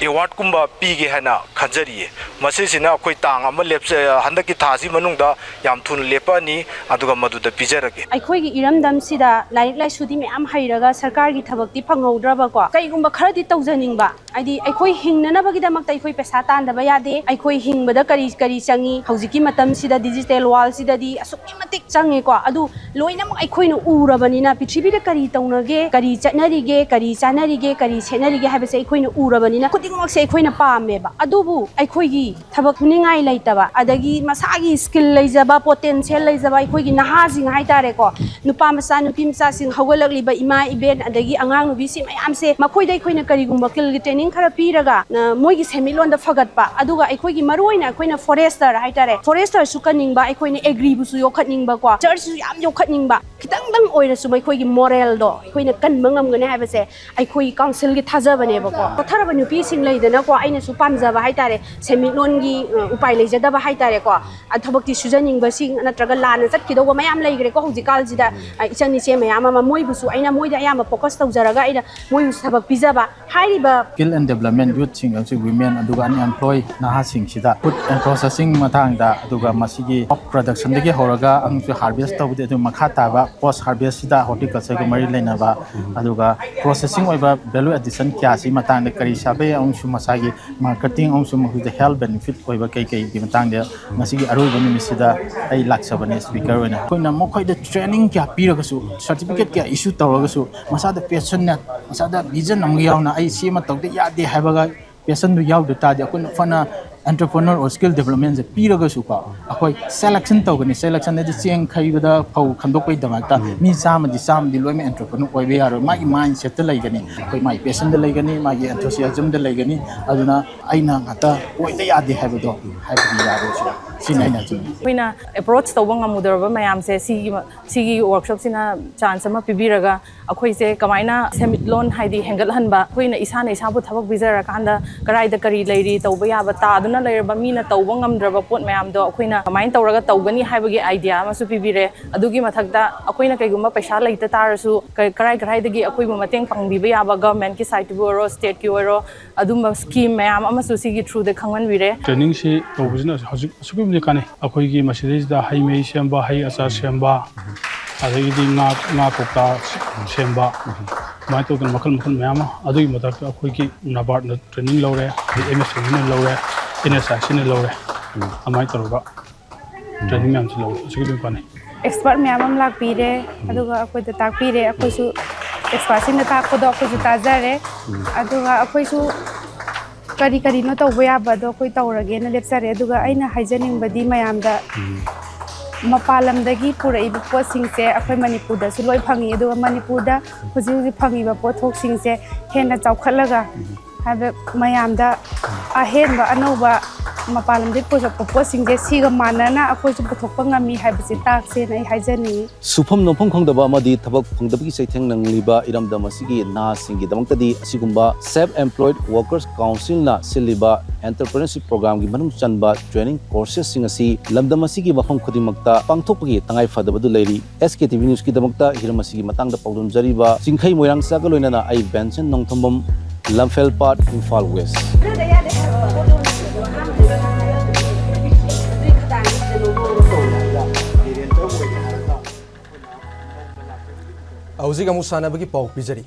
awardꯀꯨꯝꯕ ꯄꯤꯒꯦ ꯍꯥꯏꯅ ꯈꯟꯖꯔꯤꯌꯦ꯫ ꯃꯁꯤꯁꯤꯅ ꯑꯩꯈꯣꯏ ꯇꯥꯡ ꯑꯃ ꯂꯦꯞꯆ-, ꯍꯟꯗꯛꯀꯤ ꯊꯥꯁꯤ ꯃꯅꯨꯡꯗ ꯌꯥꯝ ꯊꯨꯅ ꯂꯦꯞꯄꯛꯑꯅꯤ, ꯑꯗꯨꯒ ꯃꯗꯨꯗ ꯄꯤꯖꯔꯒꯦ꯫ ꯑꯩꯈꯣꯏꯒꯤ ꯏꯔꯝꯗꯝꯁꯤꯗ ꯂꯥꯏꯔꯤꯛ ꯂꯥꯏꯁꯨꯗꯤ ꯃꯌꯥꯝ ꯍꯩꯔꯒ ꯁꯔꯀꯥꯔꯒꯤ ꯊꯕꯛꯇꯤ ꯐꯪꯍꯧꯗ꯭ꯔꯕꯀꯣ, ꯀꯩꯒꯨꯝꯕ ꯈꯔꯗꯤ ꯇꯧꯖꯅꯤꯡꯕ, ꯍꯥꯏꯗꯤ ꯑꯩꯈꯣꯏ ꯍꯤꯡꯅꯅꯕꯒꯤꯗꯃꯛꯇ ꯑꯩꯈꯣꯏ ꯄꯩꯁꯥ ꯇꯥꯟꯗꯕ ꯌꯥꯗꯦ꯫ ꯑꯩꯈꯣꯏ ꯍꯤꯡꯕꯗ ꯀꯔꯤ ꯀꯔꯤ ꯆꯪꯉꯤ, ꯍꯧꯖꯤꯛꯀꯤ ꯃꯇꯝꯁꯤꯗ digital worldꯁꯤꯗꯗꯤ ꯑꯁꯨꯛꯀꯤ ꯃꯇꯤꯛ ꯆꯪꯉꯦꯀꯣ꯫ ꯑꯗꯨ ꯂꯣꯏꯅꯃꯛ ꯑꯩꯈꯣꯏꯅ ꯎꯔꯕꯅꯤꯅ, ꯄ꯭ꯔꯤꯊꯤꯕꯤꯗ ꯀꯔꯤ ꯇꯧꯅꯒꯦ, ꯀꯔꯤ ꯆꯠꯅꯔꯤꯒꯦ, ꯀꯔꯤ ꯆꯥꯅꯔꯤꯒꯦ, ꯀꯔꯤ ꯁꯦꯠꯅꯔꯤꯒꯦ ꯍꯥꯏꯕꯁꯦ ꯑꯩꯈꯣꯏꯅ ꯎꯔꯕꯅꯤꯅ, ꯈꯨꯗꯤꯡꯃꯛꯁꯦ ꯑꯩꯈꯣꯏꯅ ꯄꯥꯝꯃꯦꯕ꯫ ꯑꯗꯨꯕꯨ ꯑꯩꯈꯣꯏꯒꯤ ꯊꯕꯛ ꯁꯨꯅꯤꯡꯉꯥꯏ ꯂꯩꯇꯕ, ꯑꯗꯒꯤ ꯃꯁꯥꯒꯤ skill ꯂꯩꯖꯕ, potential ꯂꯩꯖꯕ ꯑꯩꯈꯣꯏꯒꯤ ꯅꯍꯥꯁꯤꯡ ꯍꯥꯏꯇꯥꯔꯦꯀꯣ, ꯅꯨꯄꯥ ꯃꯆꯥ ꯅꯨꯄꯤ ꯃꯆꯥꯁꯤꯡ, ꯍꯧꯒꯠꯂꯛꯂꯤꯕ ꯏꯃꯥ ꯏꯕꯦꯟ, ꯑꯗꯒꯤ ꯑꯉꯥꯡ ꯅꯨꯄꯤꯁꯤ ꯃꯌꯥꯝꯁꯦ, ꯃꯈꯣꯏꯗ ꯑꯩꯈꯣꯏꯅ ꯀꯔꯤꯒꯨꯝꯕ skillꯒꯤ training ꯈꯔ ꯄꯤꯔꯒ, ꯑ, ꯃꯣꯏꯒꯤ ꯁꯦꯟꯃꯤꯠꯂꯣꯟꯗ ꯐꯒꯠꯄ, ꯑꯗꯨꯒ ꯑꯩꯈꯣꯏꯒꯤ ꯃꯔꯨꯑꯣꯏꯅ ꯑꯩꯈꯣꯏꯅ forester ꯍꯥꯏꯇꯥꯔꯦ, foresterꯁꯨ ꯀꯟꯅꯤꯡꯕ, ꯑꯩꯈꯣꯏꯅ agriꯕꯨꯁꯨ ꯌꯣꯛꯈꯠꯅꯤꯡꯕꯀꯣ, churchꯁꯨ ꯌꯥꯝ ꯌꯣꯛꯈꯠꯅꯤꯡꯕ, ꯈꯤꯇꯪꯗꯪ ꯑꯣꯏꯔꯁꯨ ꯃꯈꯣꯏꯒꯤ moralꯗꯣ ꯑꯩꯈꯣꯏꯅ ꯀꯟꯕ ꯉꯝꯒꯅꯤ ꯍꯥꯏꯕꯁꯦ ꯑꯩꯈꯣꯏꯒꯤ councilꯒꯤ ꯊꯥꯖꯕꯅꯦꯕꯀꯣ꯫ ꯆꯣꯠꯊꯔꯕ ꯅꯨꯄꯤꯁꯤꯡ ꯂꯩꯗꯅꯀꯣ, ꯑꯩꯅꯁꯨ ꯄꯥꯝꯖꯕ ꯍꯥꯏꯇꯥꯔꯦ, ꯁꯦꯟꯃꯤꯠꯂꯣꯟꯒꯤ, ꯑ, ꯎꯄꯥꯏ ꯂꯩꯖꯗꯕ ꯍꯥꯏꯇꯥꯔꯦꯀꯣ, ꯑ, ꯊꯕꯛꯇꯤ ꯁꯨꯖꯅꯤꯡꯕꯁꯤꯡ ꯅꯠꯇ꯭ꯔꯒ ꯂꯥꯟꯅ ꯆꯠꯈꯤꯗꯧꯕ ꯃꯌꯥꯝ ꯂꯩꯈ꯭ꯔꯦꯀꯣ ꯍꯧꯖꯤꯛꯀꯥꯟꯁꯤꯗ꯫ ꯑ, ꯏꯆꯟ ꯏꯆꯦ ꯃꯌꯥꯝ ꯑꯃ, ꯃꯣꯏꯕꯨꯁꯨ ꯑꯩꯅ, ꯃꯣꯏꯗ ꯑꯌꯥꯝꯕ focus ꯇꯧꯖꯔꯒ ꯑꯩꯅ ꯃꯣꯏꯕꯨꯁꯨ ꯊꯕꯛ ꯄꯤꯖꯕ꯫ ꯍꯥꯏꯔꯤꯕ Skill and Development Youthꯁꯤꯡ ꯑꯃꯁꯨꯡ Women ꯑꯗꯨꯒ Unemployed ꯅꯍꯥꯁꯤꯡꯁꯤꯗ food and processing ꯃꯇꯥꯡꯗ, ꯑꯗꯨꯒ ꯃꯁꯤꯒꯤ crop productionꯗꯒꯤ ꯍꯧꯔꯒ ꯑꯃꯁꯨꯡ harvest ꯇꯧꯕꯗꯤ, ꯑꯗꯨ ꯃꯈꯥ ꯇꯥꯕ post harvestꯁꯤꯗ horticultureꯒ ꯃꯔꯤ ꯂꯩꯅꯕ, ꯑꯗꯨꯒ processing ꯑꯣꯏꯕ value addition ꯀꯌꯥꯁꯤ ꯃꯇꯥꯡꯗ ꯀꯔꯤ ꯁꯥꯕ ꯌꯥꯏ ꯑꯃꯁꯨꯡ ꯃꯁꯥꯒꯤ marketing ꯑꯃꯁꯨꯡ ꯃꯈꯣꯏꯗ health benefit ꯑꯣꯏꯕ ꯀꯩ ꯀꯩꯒꯤ ꯃꯇꯥꯡꯗ ꯉꯁꯤꯒꯤ ꯑꯔꯣꯏꯕ ꯅꯨꯃꯤꯠꯁꯤꯗ ꯑꯩ ꯂꯥꯛꯆꯕꯅꯦ speaker ꯑꯣꯏꯅ꯫ ꯑꯩꯈꯣꯏꯅ ꯃꯈꯣꯏꯗ ꯇ꯭ꯔꯦꯅꯤꯡ ꯀꯌꯥ ꯄꯤꯔꯒꯁꯨ, ꯁꯥꯔꯇꯤꯐꯤꯀꯦꯠ ꯀꯌꯥ ꯏꯁꯨ ꯇꯧꯔꯒꯁꯨ, ꯃꯁꯥꯗ ꯄꯦꯁꯟꯅ, ꯃꯁꯥꯗ ꯚꯤꯖꯟ ꯑꯃꯒ ꯌꯥꯎꯅ ꯑꯩ ꯁꯤ ꯑꯃ ꯇꯧꯗ ꯌꯥꯗꯦ ꯍꯥꯏꯕꯒ ꯄꯦꯁꯟꯗꯨ ꯌꯥꯎꯗ ꯇꯥꯔꯗꯤ ꯑꯩꯈꯣꯏꯅ ꯐꯅ entrepreneur or skill developmentꯁꯦ ꯄꯤꯔꯒꯁꯨꯀꯣ, ꯑꯩꯈꯣꯏ ꯁꯦꯂꯦꯛꯁꯟ ꯇꯧꯒꯅꯤ꯫ ꯁꯦꯂꯦꯛꯁꯟ ꯍꯥꯏꯗꯤ ꯆꯦꯡ ꯈꯩꯕꯗ ꯐꯧ ꯈꯟꯗꯣꯛꯄꯒꯤꯗꯃꯛꯇ ꯃꯤ ꯆꯥꯝꯃꯗꯤ ꯆꯥꯝꯃꯗꯤ ꯂꯣꯏꯅꯃꯛ entrepreneur ꯑꯣꯏꯕ ꯌꯥꯔꯣꯏ꯫ ꯃꯥꯒꯤ ꯃꯥꯏꯟ ꯁꯦꯠꯇ ꯂꯩꯒꯅꯤ꯫ ꯑꯩꯈꯣꯏ ꯃꯥꯒꯤ ꯄꯦꯁꯟꯗ ꯂꯩꯒꯅꯤ, ꯃꯥꯒꯤ enthusiasmꯗ ꯂꯩꯒꯅꯤ꯫ ꯑꯗꯨꯅ ꯑꯩꯅ ꯉꯥꯛꯇ ꯑꯣꯏꯗ ꯌꯥꯗꯦ ꯍꯥꯏꯕꯗꯣ ꯍꯥꯏꯕꯗꯤ ꯌꯥꯔꯣꯏ꯫ ꯁꯤꯅ ꯑꯩꯅ ꯍꯥꯏꯖꯅꯤꯡꯉꯤ꯫ ꯑꯩꯈꯣꯏꯅ ꯑꯦꯄ꯭ꯔꯣꯆ ꯇꯧꯕ ꯉꯝꯃꯨꯗ꯭ꯔꯕ ꯃꯌꯥꯝꯁꯦ ꯁꯤꯒꯤ ꯁꯤꯒꯤ ꯋꯥꯔꯛꯁꯣꯞꯁꯤꯅ ꯆꯥꯟꯁ ꯑꯃ ꯄꯤꯕꯤꯔꯒ ꯑꯩꯈꯣꯏꯁꯦ ꯀꯃꯥꯏꯅ ꯁꯦꯟꯃꯤꯠꯂꯣꯟ ꯍꯥꯏꯗꯤ ꯍꯦꯟꯒꯠꯍꯟꯕ, ꯑꯩꯈꯣꯏꯅ ꯏꯁꯥꯅ ꯏꯁꯥꯕꯨ ꯊꯕꯛ ꯄꯤꯖꯔꯀꯥꯟꯗ ꯀꯗꯥꯏꯗ ꯀꯔꯤ ꯂꯩꯔꯤ, ꯇꯧꯕ ꯌꯥꯕ ꯇꯥꯗꯨꯅ ꯂꯩꯔꯕ ꯃꯤꯅ ꯇꯧꯕ ꯉꯝꯗ꯭ꯔꯕ ꯄꯣꯠ ꯃꯌꯥꯝꯗꯣ ꯑꯩꯈꯣꯏꯅ ꯀꯃꯥꯏꯅ ꯇꯧꯔꯒ ꯇꯧꯒꯅꯤ ꯍꯥꯏꯕꯒꯤ ꯑꯥꯏꯗꯤꯌꯥ ꯑꯃꯁꯨ ꯄꯤꯕꯤꯔꯦ꯫ ꯑꯗꯨꯒꯤ ꯃꯊꯛꯇ ꯑꯩꯈꯣꯏꯅ ꯀꯩꯒꯨꯝꯕ ꯄꯩꯁꯥ ꯂꯩꯇ ꯇꯥꯔꯁꯨ ꯀ- ꯀꯔꯥꯏ ꯀꯔꯥꯏꯗꯒꯤ ꯑꯩꯈꯣꯏꯕꯨ ꯃꯇꯦꯡ ꯄꯥꯡꯕꯤꯕ ꯌꯥꯕ ꯒꯚꯔꯟꯃꯦꯟꯠꯀꯤ ꯁꯥꯏꯠꯇꯕꯨ ꯑꯣꯏꯔꯣ, ꯁ꯭ꯇꯦꯠꯀꯤ ꯑꯣꯏꯔꯣ, ꯑꯗꯨꯝꯕ ꯁ꯭ꯀꯤꯝ ꯃꯌꯥꯝ ꯑꯃꯁꯨ ꯁꯤꯒꯤ ꯊ꯭ꯔꯨꯗ ꯈꯪꯍꯟꯕꯤꯔꯦ꯫ ꯇ꯭ꯔꯦꯅꯤꯡꯁꯤ ꯇꯧꯕꯁꯤꯅ ꯍꯧꯖꯤꯛ ꯑꯁꯨꯛꯀꯤ ꯃꯇꯤꯛ ꯀꯥꯟꯅꯩ꯫ ꯑꯩꯈꯣꯏꯒꯤ ꯃꯁꯤꯗꯩꯁꯤꯗ ꯍꯩ ꯃꯍꯤ ꯁꯦꯝꯕ, ꯍꯩ ꯑꯆꯥꯔ ꯁꯦꯝꯕ, ꯑꯗꯒꯤꯗꯤ ꯉꯥ ꯉꯥ ꯀꯧꯇꯥ ꯁꯦꯝꯕ, ꯑꯗꯨꯃꯥꯏꯅ ꯇꯧꯗꯅ ꯃꯈꯜ ꯃꯈꯜ ꯃꯌꯥꯝ ꯑꯃ꯫ ꯑꯗꯨꯒꯤ ꯃꯊꯛꯇ ꯑꯩꯈꯣꯏꯒꯤ ꯅꯕꯥꯔꯠꯅ ꯇ꯭ꯔꯦꯅꯤꯡ ꯂꯧꯔꯦ, ꯑꯗꯩ ꯑꯦꯝ ꯑꯦꯁ ꯑꯦꯝ ꯏꯅ ꯂꯧꯔꯦ, ꯑꯦꯟ ꯑꯦꯁ ꯑꯥꯏ ꯁꯤꯅ ꯂꯧꯔꯦ꯫ ꯑꯗꯨꯃꯥꯏꯅ ꯇꯧꯔꯒ ꯇ꯭ꯔꯦꯅꯤꯡ ꯃꯌꯥꯝꯁꯤ ꯂꯧꯔꯦ꯫ ꯑꯁꯨꯛꯀꯤ ꯃꯇꯤꯛ ꯀꯥꯟꯅꯩ꯫ ꯑꯦꯛꯁꯄꯔꯠ ꯃꯌꯥꯝ ꯑꯃ ꯂꯥꯛꯄꯤꯔꯦ꯫ ꯑꯗꯨꯒ ꯑꯩꯈꯣꯏꯗ ꯇꯥꯛꯄꯤꯔꯦ꯫ ꯑꯩꯈꯣꯏꯁꯨ ꯑꯦꯛꯁꯄꯔꯠꯁꯤꯡꯅ ꯇꯥꯛꯄꯗꯣ ꯑꯩꯈꯣꯏꯁꯨ ꯇꯥꯖꯔꯦ꯫ ꯑꯗꯨꯒ ꯑꯩꯈꯣꯏꯁꯨ ꯀꯔꯤ ꯀꯔꯤꯅꯣ ꯇꯧꯕ ꯌꯥꯕꯗꯣ ꯑꯩꯈꯣꯏ ꯇꯧꯔꯒꯦꯅ ꯂꯦꯞꯆꯔꯦ꯫ ꯑꯗꯨꯒ ꯑꯩꯅ ꯍꯥꯏꯖꯅꯤꯡꯕꯗꯤ ꯃꯌꯥꯝꯗ ꯃꯄꯥꯟ ꯂꯝꯗꯒꯤ ꯄꯨꯔꯛꯏꯕ ꯄꯣꯠꯁꯤꯡꯁꯦ ꯑꯩꯈꯣꯏ ꯃꯅꯤꯄꯨꯔꯗꯁꯨ ꯂꯣꯏ ꯐꯪꯉꯤ꯫ ꯑꯗꯨꯒ ꯃꯅꯤꯄꯨꯔꯗ ꯍꯧꯖꯤꯛ ꯍꯧꯖꯤꯛ ꯐꯪꯉꯤꯕ ꯄꯣꯠꯊꯣꯛꯁꯤꯡꯁꯦ ꯍꯦꯟꯅ ꯆꯥꯎꯈꯠꯂꯒ ꯍꯥꯏꯕ ꯃꯌꯥꯝꯗ ꯑꯍꯦꯟꯕ ꯑꯅꯧꯕ ꯃꯄꯥꯟ ꯂꯝꯗꯒꯤ ꯄꯨꯔꯛꯄ ꯄꯣꯠꯁꯤꯡꯁꯦ ꯁꯤꯒ ꯃꯥꯟꯅꯅ ꯑꯩꯈꯣꯏꯁꯨ ꯄꯨꯊꯣꯛꯄ ꯉꯝꯃꯤ ꯍꯥꯏꯕꯁꯦ ꯇꯥꯛꯁꯦꯅ ꯑꯩ ꯍꯥꯏꯖꯅꯤꯡꯉꯤ꯫ ꯁꯨꯐꯝ ꯅꯣꯝꯐꯝ ꯈꯪꯗꯕ ꯑꯃꯗꯤ ꯊꯕꯛ ꯐꯪꯗꯕꯒꯤ ꯆꯩꯊꯦꯡ ꯅꯪꯂꯤꯕ ꯏꯔꯝꯗꯝ ꯑꯁꯤꯒꯤ ꯅꯍꯥꯁꯤꯡꯒꯤꯗꯃꯛꯇꯗꯤ ꯑꯁꯤꯒꯨꯝꯕ Self Employed Workers Councilꯅ ꯁꯤꯜꯂꯤꯕ Entrepreneurship Programꯒꯤ ꯃꯅꯨꯡ ꯆꯟꯕ training courses ꯁꯤꯡ ꯑꯁꯤ ꯂꯝꯗꯝ ꯑꯁꯤꯒꯤ ꯃꯐꯝ ꯈꯨꯗꯤꯡꯃꯛꯇ ꯄꯥꯡꯊꯣꯛꯄꯒꯤ ꯇꯉꯥꯏ ꯐꯗꯕ ꯑꯗꯨ ꯂꯩꯔꯤ꯫ ꯑꯦꯁ ꯀꯦ ꯇꯤ ꯚꯤ ꯅ꯭ꯌꯨꯁꯀꯤꯗꯃꯛꯇ ꯍꯤꯔꯝ ꯑꯁꯤꯒꯤ ꯃꯇꯥꯡꯗ ꯄꯥꯎꯗꯝꯖꯔꯤꯕ ꯆꯤꯡꯈꯩ ꯃꯣꯏꯔꯥꯡꯆꯥꯒ ꯂꯣꯏꯅꯅ ꯑꯩ ꯕꯦꯟꯁꯟ ꯅꯣꯡꯊꯣꯝꯕꯝ, ꯂꯝꯐꯦꯜꯄꯥꯠ, ꯏꯝꯐꯥꯜ ꯋꯦꯁ꯫ ꯍꯧꯖꯤꯛ ꯑꯃꯨꯛ ꯁꯥꯟꯅꯕꯒꯤ ꯄꯥꯎ ꯄꯤꯖꯔꯤ꯫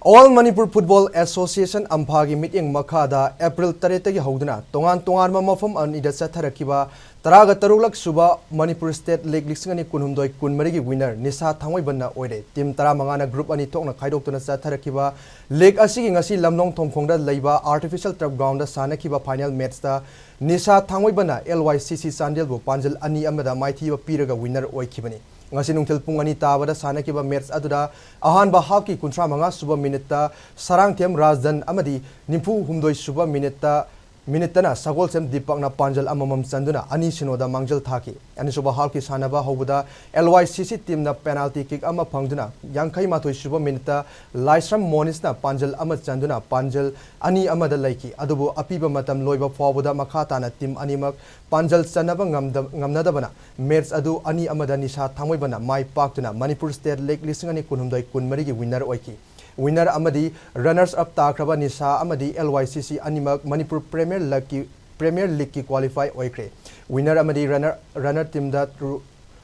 All Manipur Football Association, ꯑꯝꯐꯥꯒꯤ ꯃꯤꯠꯌꯦꯡ ꯃꯈꯥꯗ April ꯇꯔꯦꯠꯇꯒꯤ ꯍꯧꯗꯨꯅ ꯇꯣꯉꯥꯟ ꯇꯣꯉꯥꯟꯕ ꯃꯐꯝ ꯑꯅꯤꯗ ꯆꯠꯊꯔꯛꯈꯤꯕ ꯇꯔꯥꯒ ꯇꯔꯨꯛꯂꯛ ꯁꯨꯕ Manipur State League ꯂꯤꯁꯤꯡ ꯑꯅꯤ ꯀꯨꯟꯍꯨꯝꯗꯣꯏ ꯀꯨꯟꯃꯔꯤꯒꯤ winner ꯅꯤꯁꯥ ꯊꯥꯡꯃꯩꯕꯟꯅ ꯑꯣꯏꯔꯦ꯫ Team ꯇꯔꯥꯃꯉꯥꯅ group ꯑꯅꯤ ꯊꯣꯛꯅ ꯈꯥꯏꯗꯣꯛꯇꯨꯅ ꯆꯠꯊꯔꯛꯈꯤꯕ league ꯑꯁꯤꯒꯤ ꯉꯁꯤ ꯂꯝꯂꯣꯡ ꯊꯣꯡꯈꯣꯡꯗ ꯂꯩꯕ Artificial Turf Groundꯗ ꯁꯥꯟꯅꯈꯤꯕ final matchꯇ ꯅꯤꯁꯥ ꯊꯥꯡꯃꯩꯕꯟꯅ L Y C C ꯆꯥꯟꯗꯦꯜꯕꯨ ꯄꯥꯟꯖꯜ ꯑꯅꯤ ꯑꯃꯗ ꯃꯥꯏꯊꯤꯕ ꯄꯤꯔꯒ winner ꯑꯣꯏꯈꯤꯕꯅꯤ꯫ ꯉꯁꯤ ꯅꯨꯡꯊꯤꯜ ꯄꯨꯡ ꯑꯅꯤ ꯇꯥꯕꯗ ꯁꯥꯟꯅꯈꯤꯕ match ꯑꯗꯨꯗ ꯑꯍꯥꯟꯕ halfꯀꯤ ꯀꯨꯟꯊ꯭ꯔꯥ ꯃꯉꯥ ꯁꯨꯕ minuteꯇ ꯁꯔꯥꯡꯊꯦꯝ ꯔꯥꯖꯟ ꯑꯃꯗꯤ ꯅꯤꯐꯨ ꯍꯨꯝꯗꯣꯏ ꯁꯨꯕ minuteꯇ, minuteꯇꯅ ꯁꯒꯣꯜꯁꯦꯝ ꯗꯤꯄꯛꯅ ꯄꯥꯟꯖꯜ ꯑꯃꯃꯝ ꯆꯟꯗꯨꯅ ꯑꯅꯤ ꯁꯤꯅꯣꯗ ꯃꯥꯡꯖꯤꯜ ꯊꯥꯈꯤ꯫ ꯑꯅꯤꯁꯨꯕ halfꯀꯤ ꯁꯥꯟꯅꯕ ꯍꯧꯕꯗ L Y C C teamꯅ penalty kick ꯑꯃ ꯐꯪꯗꯨꯅ ꯌꯥꯡꯈꯩ ꯃꯥꯊꯣꯏ ꯁꯨꯕ minuteꯇ ꯂꯥꯏꯁ꯭ꯔꯝ ꯃꯣꯅꯤꯁꯅ ꯄꯥꯟꯖꯜ ꯑꯃ ꯆꯟꯗꯨꯅ ꯄꯥꯟꯖꯜ ꯑꯅꯤ ꯑꯃꯗ ꯂꯩꯈꯤ꯫ ꯑꯗꯨꯕꯨ ꯑꯄꯤꯕ ꯃꯇꯝ ꯂꯣꯏꯕ ꯐꯥꯎꯕꯗ ꯃꯈꯥ ꯇꯥꯅ team ꯑꯅꯤꯃꯛ ꯄꯥꯟꯖꯜ ꯆꯟꯅꯕ ꯉꯝꯗ-, ꯉꯝꯅꯗꯕꯅ match ꯑꯗꯨ ꯑꯅꯤ ꯑꯃꯗ ꯅꯤꯁꯥ ꯊꯥꯡꯃꯩꯕꯟꯅ ꯃꯥꯏ ꯄꯥꯛꯇꯨꯅ Manipur State League ꯂꯤꯁꯤꯡ ꯑꯅꯤ ꯀꯨꯟꯍꯨꯝꯗꯣꯏ ꯀꯨꯟꯃꯔꯤꯒꯤ winner ꯑꯣꯏꯈꯤ꯫ Winner ꯑꯃꯗꯤ runners up ꯇꯥꯈ꯭ꯔꯕ ꯅꯤꯁꯥ ꯑꯃꯗꯤ L Y C C ꯑꯅꯤꯃꯛ Manipur Premier Leagueꯀꯤ, Premier Leagueꯀꯤ qualify ꯑꯣꯏꯈ꯭ꯔꯦ꯫ Winner ꯑꯃꯗꯤ runner, runner teamꯗ ru-,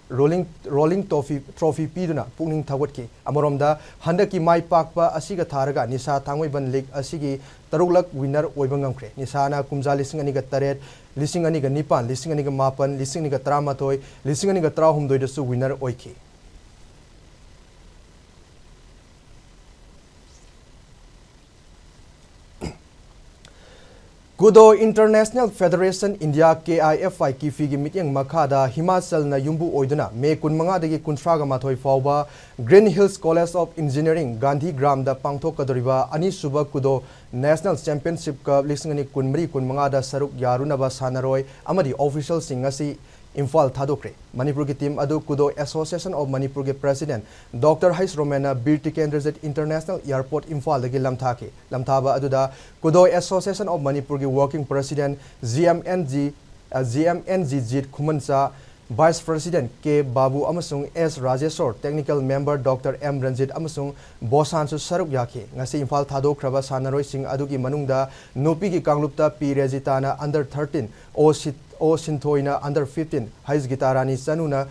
rolling, rolling trophy, trophy ꯄꯤꯗꯨꯅ ꯄꯨꯛꯅꯤꯡ ꯊꯧꯒꯠꯈꯤ꯫ ꯑꯃꯔꯣꯝꯗ ꯍꯟꯗꯛꯀꯤ ꯃꯥꯏ ꯄꯥꯛꯄ ꯑꯁꯤꯒ ꯊꯥꯔꯒ ꯅꯤꯁꯥ ꯊꯥꯡꯃꯩꯕꯟ league ꯑꯁꯤꯒꯤ ꯇꯔꯨꯛꯂꯛ winner ꯑꯣꯏꯕ ꯉꯝꯈ꯭ꯔꯦ꯫ ꯅꯤꯁꯥꯅ ꯀꯨꯝꯖꯥ ꯂꯤꯁꯤꯡ ꯑꯅꯤꯒ ꯇꯔꯦꯠ, ꯂꯤꯁꯤꯡ ꯑꯅꯤꯒ ꯅꯤꯄꯥꯟ, ꯂꯤꯁꯤꯡ ꯑꯅꯤꯒ ꯃꯥꯄꯟ, ꯂꯤꯁꯤꯡ ꯑꯅꯤꯒ ꯇꯔꯥꯃꯥꯊꯣꯏ, ꯂꯤꯁꯤꯡ ꯑꯅꯤꯒ ꯇꯔꯥꯍꯨꯝꯗꯣꯏꯗꯁꯨ winner ꯑꯣꯏꯈꯤ꯫ Kudo International Federation India, K I F I, KIFI ꯒꯤ ꯃꯤꯠꯌꯦꯡ ꯃꯈꯥꯗ ꯍꯤꯃꯥꯆꯜꯅ ꯌꯨꯝꯕꯨ ꯑꯣꯏꯗꯨꯅ ꯃꯦ ꯀꯨꯟꯃꯉꯥꯗꯒꯤ ꯀꯨꯟꯊ꯭ꯔꯥꯒ ꯃꯥꯊꯣꯏ ꯐꯥꯎꯕ Green Hills College of Engineering, ꯒꯥꯟꯙꯤꯒ꯭ꯔꯥꯝꯗ ꯄꯥꯡꯊꯣꯛꯀꯗꯧꯔꯤꯕ ꯑꯅꯤꯁꯨꯕ Kudo National Championship Cup ꯂꯤꯁꯤꯡ ꯑꯅꯤ ꯀꯨꯟꯃꯔꯤ ꯀꯨꯟꯃꯉꯥꯗ ꯁꯔꯨꯛ ꯌꯥꯔꯨꯅꯕ ꯁꯥꯟꯅꯔꯣꯏ ꯑꯃꯗꯤ officialꯁꯤꯡ ꯉꯁꯤ ꯏꯝꯐꯥꯜ ꯊꯥꯗꯣꯛꯈ꯭ꯔꯦ꯫ ꯃꯅꯤꯄꯨꯔꯒꯤ team ꯑꯗꯨ Kudo Association of ꯃꯅꯤꯄꯨꯔꯒꯤ president Doctor H ꯔꯣꯃꯦꯟꯅ Bir Tikendrajit International Airport ꯏꯝꯐꯥꯜꯗꯒꯤ ꯂꯝꯊꯥꯈꯤ꯫ ꯂꯝꯊꯥꯕ ꯑꯗꯨꯗ Kudo Association of ꯃꯅꯤꯄꯨꯔꯒꯤ working president G M N G, ꯑ, G M N G ꯖꯤꯠ ꯈꯨꯃꯟꯆꯥ, vice president ꯀꯦ ꯕꯥꯕꯨ ꯑꯃꯁꯨꯡ ꯑꯦꯁ Rajeshor, technical member Doctor M Ranjit ꯑꯃꯁꯨꯡ ꯕꯣꯁꯥꯟꯁꯨ ꯁꯔꯨꯛ ꯌꯥꯈꯤ꯫ ꯉꯁꯤ ꯏꯝꯐꯥꯜ ꯊꯥꯗꯣꯛꯈ꯭ꯔꯕ ꯁꯥꯟꯅꯔꯣꯏꯁꯤꯡ ꯑꯗꯨꯒꯤ ꯃꯅꯨꯡꯗ ꯅꯨꯄꯤꯒꯤ ꯀꯥꯡꯂꯨꯞꯇ ꯄꯤ ꯔꯦꯖꯤꯇꯥꯅ under thirteen, ꯑꯣ ꯁꯤꯠ-, ꯑꯣ ꯁꯤꯟꯊꯣꯏꯅ under fifteen, H Gitarani ꯆꯅꯨꯅ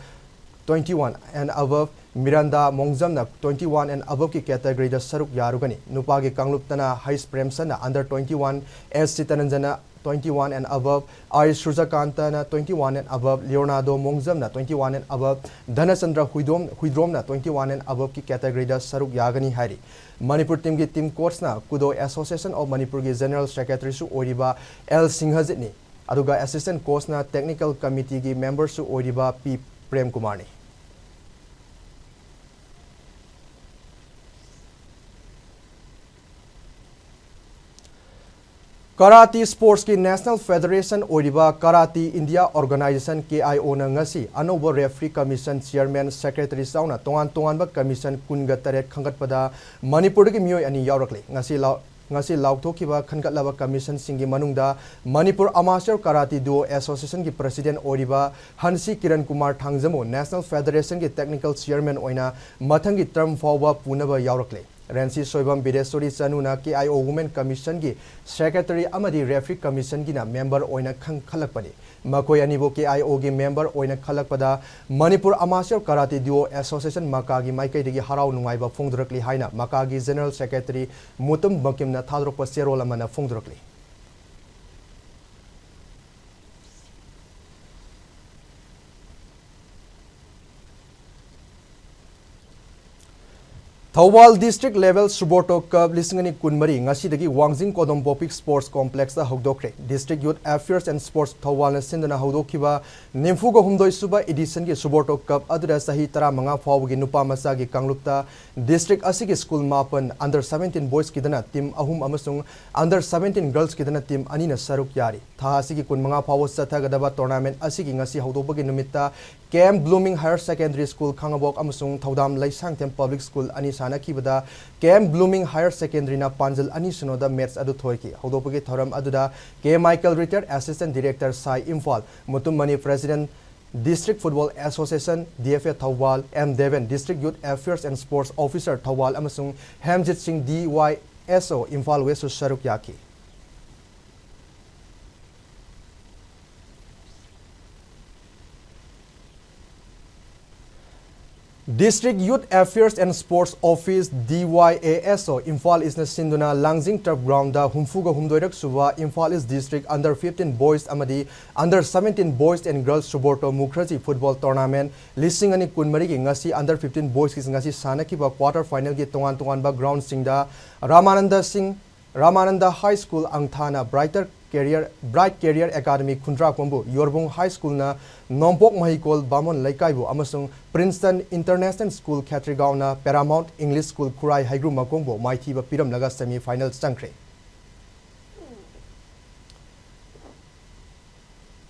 twenty-one and above, ꯃꯤꯔꯥꯟꯗꯥ ꯃꯣꯡꯖꯝꯅ twenty one and aboveꯀꯤ categoryꯗ ꯁꯔꯨꯛ ꯌꯥꯔꯨꯒꯅꯤ꯫ ꯅꯨꯄꯥꯒꯤ ꯀꯥꯡꯂꯨꯞꯇꯅ ꯍꯩꯁ ꯄ꯭ꯔꯦꯝꯁꯟꯅ under twenty one, ꯑꯦꯁ ꯁꯤꯇꯥꯅꯟꯖꯟꯅ twenty one and above, I ꯁꯨꯔꯖꯀꯥꯟꯇꯅ twenty one and above, Leonardo ꯃꯣꯡꯖꯝꯅ twenty one and above, Dhanachandra ꯍꯨꯏꯗꯣꯝ-, ꯍꯨꯏꯗ꯭ꯔꯣꯝꯅ twenty one and aboveꯀꯤ categoryꯗ ꯁꯔꯨꯛ ꯌꯥꯒꯅꯤ ꯍꯥꯏꯔꯤ꯫ Manipur teamꯒꯤ team coachꯅ ꯀꯨꯗꯣ Association of Manipurꯒꯤ general secretaryꯁꯨ ꯑꯣꯏꯔꯤꯕ ꯑꯦꯜ ꯁꯤꯡꯍꯖꯤꯠꯅꯤ꯫ ꯑꯗꯨꯒ assistant coachꯅ technical committeeꯒꯤ memberꯁꯨ ꯑꯣꯏꯔꯤꯕ ꯄꯤ ꯄ꯭ꯔꯦꯝꯀꯨꯃꯥꯔꯅꯤ꯫ Karate sportsꯀꯤ national federation ꯑꯣꯏꯔꯤꯕ Karate India Organization, KIOꯅ ꯉꯁꯤ ꯑꯅꯧꯕ referee commission chairman, secretary ꯌꯥꯎꯅ ꯇꯣꯉꯥꯟ ꯇꯣꯉꯥꯟꯕ commission ꯀꯨꯟꯒ ꯇꯔꯦꯠ ꯈꯟꯒꯠꯄꯗ ꯃꯅꯤꯄꯨꯔꯗꯒꯤ ꯃꯤꯑꯣꯏ ꯑꯅꯤ ꯌꯥꯎꯔꯛꯂꯦ꯫ ꯉꯁꯤ ꯂꯥꯎ-, ꯉꯁꯤ ꯂꯥꯎꯊꯣꯛꯈꯤꯕ ꯈꯟꯒꯠꯂꯕ commissionꯁꯤꯡꯒꯤ ꯃꯅꯨꯡꯗ Manipur Amateur Karate Do Associationꯒꯤ president ꯑꯣꯏꯔꯤꯕ ꯍꯟꯁꯤ Kiran Kumar ꯊꯥꯡꯖꯝꯕꯨ national federationꯒꯤ technical chairman ꯑꯣꯏꯅ ꯃꯊꯪꯒꯤ term ꯐꯥꯎꯕ ꯄꯨꯅꯕ ꯌꯥꯎꯔꯛꯂꯦ꯫ ꯔꯦꯟꯁꯤ ꯁꯣꯏꯕꯝ, ꯕꯤꯔꯦꯁꯣꯔꯤ ꯆꯅꯨꯅ KIO Women Commissionꯒꯤ secretary ꯑꯃꯗꯤ referee commissionꯒꯤꯅ member ꯑꯣꯏꯅ ꯈꯟ-, ꯈꯜꯂꯛꯄꯅꯤ꯫ ꯃꯈꯣꯏ ꯑꯅꯤꯕꯨ KIOꯒꯤ member ꯑꯣꯏꯅ ꯈꯜꯂꯛꯄꯗ Manipur Amateur Karate Do Association ꯃꯀꯥꯒꯤ ꯃꯥꯏꯀꯩꯗꯒꯤ ꯍꯔꯥꯎ ꯅꯨꯡꯉꯥꯏꯕ ꯐꯣꯡꯗꯣꯔꯛꯂꯤ ꯍꯥꯏꯅ ꯃꯀꯥꯒꯤ general secretary ꯃꯨꯇꯨꯝ ꯕꯪꯀꯤꯝꯅ ꯊꯥꯗꯣꯔꯛꯄ ꯆꯦꯔꯣꯜ ꯑꯃꯅ ꯐꯣꯡꯗꯣꯔꯛꯂꯤ꯫ Thoubal District Level Subrata Cup ꯂꯤꯁꯤꯡ ꯑꯅꯤ ꯀꯨꯟꯃꯔꯤ ꯉꯁꯤꯗꯒꯤ ꯋꯥꯡꯖꯤꯡ ꯀꯣꯗꯣꯝ ꯄꯣꯄꯤ Sports Complexꯇ ꯍꯧꯗꯣꯛꯈ꯭ꯔꯦ꯫ District Youth Affairs and Sports ꯊꯧꯕꯥꯜꯅ ꯁꯤꯟꯗꯨꯅ ꯍꯧꯗꯣꯛꯈꯤꯕ ꯅꯤꯐꯨꯒ ꯍꯨꯝꯗꯣꯏ ꯁꯨꯕ editionꯒꯤ Subrata Cup ꯑꯗꯨꯗ ꯆꯍꯤ ꯇꯔꯥꯃꯉꯥ ꯐꯥꯎꯕꯒꯤ ꯅꯨꯄꯥ ꯃꯆꯥꯒꯤ ꯀꯥꯡꯂꯨꯞꯇ district ꯑꯁꯤꯒꯤ school ꯃꯥꯄꯟ, under seventeen boysꯀꯤꯗꯅ team ꯑꯍꯨꯝ ꯑꯃꯁꯨꯡ under seventeen girlsꯀꯤꯗꯅ team ꯑꯅꯤꯅ ꯁꯔꯨꯛ ꯌꯥꯔꯤ꯫ ꯊꯥ ꯑꯁꯤꯒꯤ ꯀꯨꯟꯃꯉꯥ ꯐꯥꯎꯕ ꯆꯠꯊꯒꯗꯕ tournament ꯑꯁꯤꯒꯤ ꯉꯁꯤ ꯍꯧꯗꯣꯛꯄꯒꯤ ꯅꯨꯃꯤꯠꯇ Camp Blooming Higher Secondary School ꯈꯥꯡꯉꯕꯣꯛ ꯑꯃꯁꯨꯡ ꯊꯧꯗꯥꯝ ꯂꯩꯁꯥꯡꯊꯦꯝ Public School ꯑꯅꯤ ꯁꯥꯟꯅꯈꯤꯕꯗ Camp Blooming Higher Secondaryꯅ ꯄꯥꯟꯖꯜ ꯑꯅꯤ ꯁꯤꯅꯣꯗ match ꯑꯗꯨ ꯊꯣꯏꯈꯤ꯫ ꯍꯧꯗꯣꯛꯄꯒꯤ ꯊꯧꯔꯝ ꯑꯗꯨꯗ K. Michael, retired assistant director, ꯁꯥꯏ Imphal, ꯃꯨꯇꯨꯝꯃꯅꯤ, president, District Football Association, DFA Thoubal, M. Deven, District Youth Affairs and Sports Officer Thoubal, ꯑꯃꯁꯨꯡ ꯍꯦꯝꯖꯤꯠ ꯁꯤꯡ, DYSO ꯏꯝꯐꯥꯜ Westꯁꯨ ꯁꯔꯨꯛ ꯌꯥꯈꯤ꯫ District Youth Affairs and Sports Office, D Y A S O, Imphal ꯏꯁꯅ ꯁꯤꯟꯗꯨꯅ ꯂꯥꯡꯖꯤꯡ ꯇꯔꯐ ground ꯍꯨꯝꯐꯨꯒ ꯍꯨꯝꯗꯣꯏꯔꯛ ꯁꯨꯕ Imphal east district under fifteen boys ꯑꯃꯗꯤ under seventeen boys and girls Subroto Mukherjee football tournament ꯂꯤꯁꯤꯡ ꯑꯅꯤ ꯀꯨꯟꯃꯔꯤꯒꯤ ꯉꯁꯤ ꯑꯟꯗꯔ ꯐꯤꯐꯇꯤꯟ ꯕꯣꯏꯁꯀꯤ ꯉꯁꯤ ꯁꯥꯟꯅꯈꯤꯕ ꯀ꯭ꯋꯥꯇꯔ ꯐꯥꯏꯅꯦꯜꯒꯤ ꯇꯣꯉꯥꯟ ꯇꯣꯉꯥꯟꯕ ꯒ꯭ꯔꯥꯎꯟꯁꯤꯡꯗ ꯔꯥꯃꯥꯅꯟꯗ ꯁꯤꯡ, ꯔꯥꯃꯥꯅꯟꯗ ꯍꯥꯏ ꯁ꯭ꯀꯨꯜ ꯑꯪꯊꯥꯅ brighter career, bright career academy ꯈꯨꯟꯗ꯭ꯔꯥꯛꯄꯝꯕꯨ, ꯌꯣꯔꯕꯨꯡ ꯍꯥꯏ ꯁ꯭ꯀꯨꯜꯅ ꯅꯣꯡꯄꯣꯛ ꯃꯍꯩꯀꯣꯜ ꯕꯥꯃꯣꯟ ꯂꯩꯀꯥꯏꯕꯨ ꯑꯃꯁꯨꯡ ꯄ꯭ꯔꯤꯟꯁꯇꯟ ꯏꯟꯇꯔꯅꯦꯁꯅꯦꯜ ꯁ꯭ꯀꯨꯜ ꯈꯦꯇ꯭ꯔꯤꯒꯥꯎꯅ ꯄꯦꯔꯥꯃꯥꯎꯟꯠ ꯏꯪꯂꯤꯁ ꯁ꯭ꯀꯨꯜ ꯈꯨꯔꯥꯏ ꯍꯩꯒ꯭ꯔꯨ ꯃꯈꯣꯡꯕꯨ ꯃꯥꯏꯊꯤꯕ ꯄꯤꯔꯝꯂꯒ ꯁꯦꯃꯤ ꯐꯥꯏꯅꯦꯜ ꯆꯪꯈ꯭ꯔꯦ꯫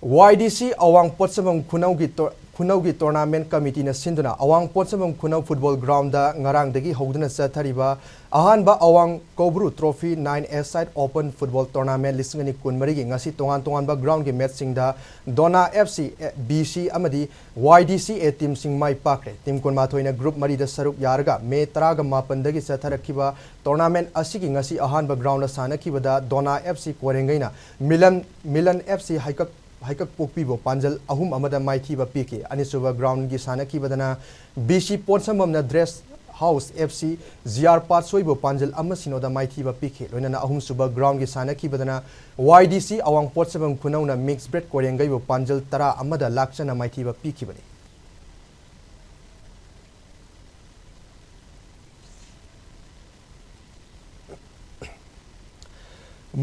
ꯋꯥꯏ ꯗꯤ ꯁꯤ ꯑꯋꯥꯡ ꯄꯣꯠꯁꯪꯕꯝ ꯈꯨꯅꯧꯒꯤ ꯇꯣ-, ꯈꯨꯅꯧꯒꯤ ꯇꯣꯔꯅꯥꯃꯦꯟ ꯀꯃꯤꯇꯤꯅ ꯁꯤꯟꯗꯨꯅ ꯑꯋꯥꯡ ꯄꯣꯠꯁꯪꯕꯝ ꯈꯨꯅꯧ ꯐꯨꯠꯕꯣꯜ ꯒ꯭ꯔꯥꯎꯟꯗ ꯉꯔꯥꯡꯗꯒꯤ ꯍꯧꯗꯨꯅ ꯆꯠꯊꯔꯤꯕ ꯑꯍꯥꯟꯕ ꯑꯋꯥꯡ ꯀꯧꯕ꯭ꯔꯨ ꯇ꯭ꯔꯣꯐꯤ ꯅꯥꯏꯟ ꯑꯦ ꯁꯥꯏꯠ ꯑꯣꯄꯟ ꯐꯨꯠꯕꯣꯜ ꯇꯣꯔꯅꯥꯃꯦꯟ ꯂꯤꯁꯤꯡ ꯑꯅꯤ ꯀꯨꯟꯃꯔꯤꯒꯤ ꯉꯁꯤ ꯇꯣꯉꯥꯟ ꯇꯣꯉꯥꯟꯕ ꯒ꯭ꯔꯥꯎꯟꯒꯤ ꯃꯦꯠꯁꯁꯤꯡꯗ ꯗꯣꯅꯥ ꯑꯦꯐ ꯁꯤ, ꯑꯦ, ꯕꯤ ꯁꯤ ꯑꯃꯗꯤ ꯋꯥꯏ ꯗꯤ ꯁꯤ ꯑꯦ ꯇꯤꯝꯁꯤꯡ ꯃꯥꯏ ꯄꯥꯛꯈ꯭ꯔꯦ꯫ ꯇꯤꯝ ꯀꯨꯟꯃꯥꯊꯣꯏꯅ ꯒ꯭ꯔꯨꯞ ꯃꯔꯤꯗ ꯁꯔꯨꯛ ꯌꯥꯔꯒ ꯃꯦ ꯇꯔꯥꯒ ꯃꯥꯄꯟꯗꯒꯤ ꯆꯠꯊꯔꯛꯈꯤꯕ ꯇꯣꯔꯅꯥꯃꯦꯟ ꯑꯁꯤꯒꯤ ꯉꯁꯤ ꯑꯍꯥꯟꯕ ground ꯁꯥꯟꯅꯈꯤꯕꯗ ꯗꯣꯅꯥ F C ꯀꯣꯔꯦꯡꯒꯩꯅ Milan, Milan F C ꯍꯩꯀꯛ, ꯍꯩꯀꯛꯄꯣꯛꯄꯤꯕꯨ ꯄꯥꯟꯖꯜ ꯑꯍꯨꯝ ꯑꯃꯗ ꯃꯥꯏꯊꯤꯕ ꯄꯤꯈꯤ꯫ ꯑꯅꯤꯁꯨꯕ ꯒ꯭ꯔꯥꯎꯟꯒꯤ ꯁꯥꯟꯅꯈꯤꯕꯗꯅ ꯕꯤ ꯁꯤ ꯄꯣꯠꯁꯪꯕꯝꯅ dress house F C G R ꯄꯥꯠꯁꯣꯏꯕꯨ ꯄꯥꯟꯖꯜ ꯑꯃ ꯁꯤꯅꯣꯗ ꯃꯥꯏꯊꯤꯕ ꯄꯤꯈꯤ꯫ ꯂꯣꯏꯅꯅ ꯑꯍꯨꯝꯁꯨꯕ ꯒ꯭ꯔꯥꯎꯟꯒꯤ ꯁꯥꯟꯅꯈꯤꯕꯗꯅ ꯋꯥꯏ ꯗꯤ ꯁꯤ ꯑꯋꯥꯡ ꯄꯣꯠꯁꯪꯕꯝ ꯈꯨꯅꯧꯅ ꯃꯤꯛꯁ ꯕ꯭ꯔꯦꯗ ꯀꯣꯔꯦꯡꯒꯩꯕꯨ ꯄꯥꯟꯖꯜ ꯇꯔꯥ ꯑꯃꯗ ꯂꯥꯛꯆꯅ ꯃꯥꯏꯊꯤꯕ ꯄꯤꯈꯤꯕꯅꯤ꯫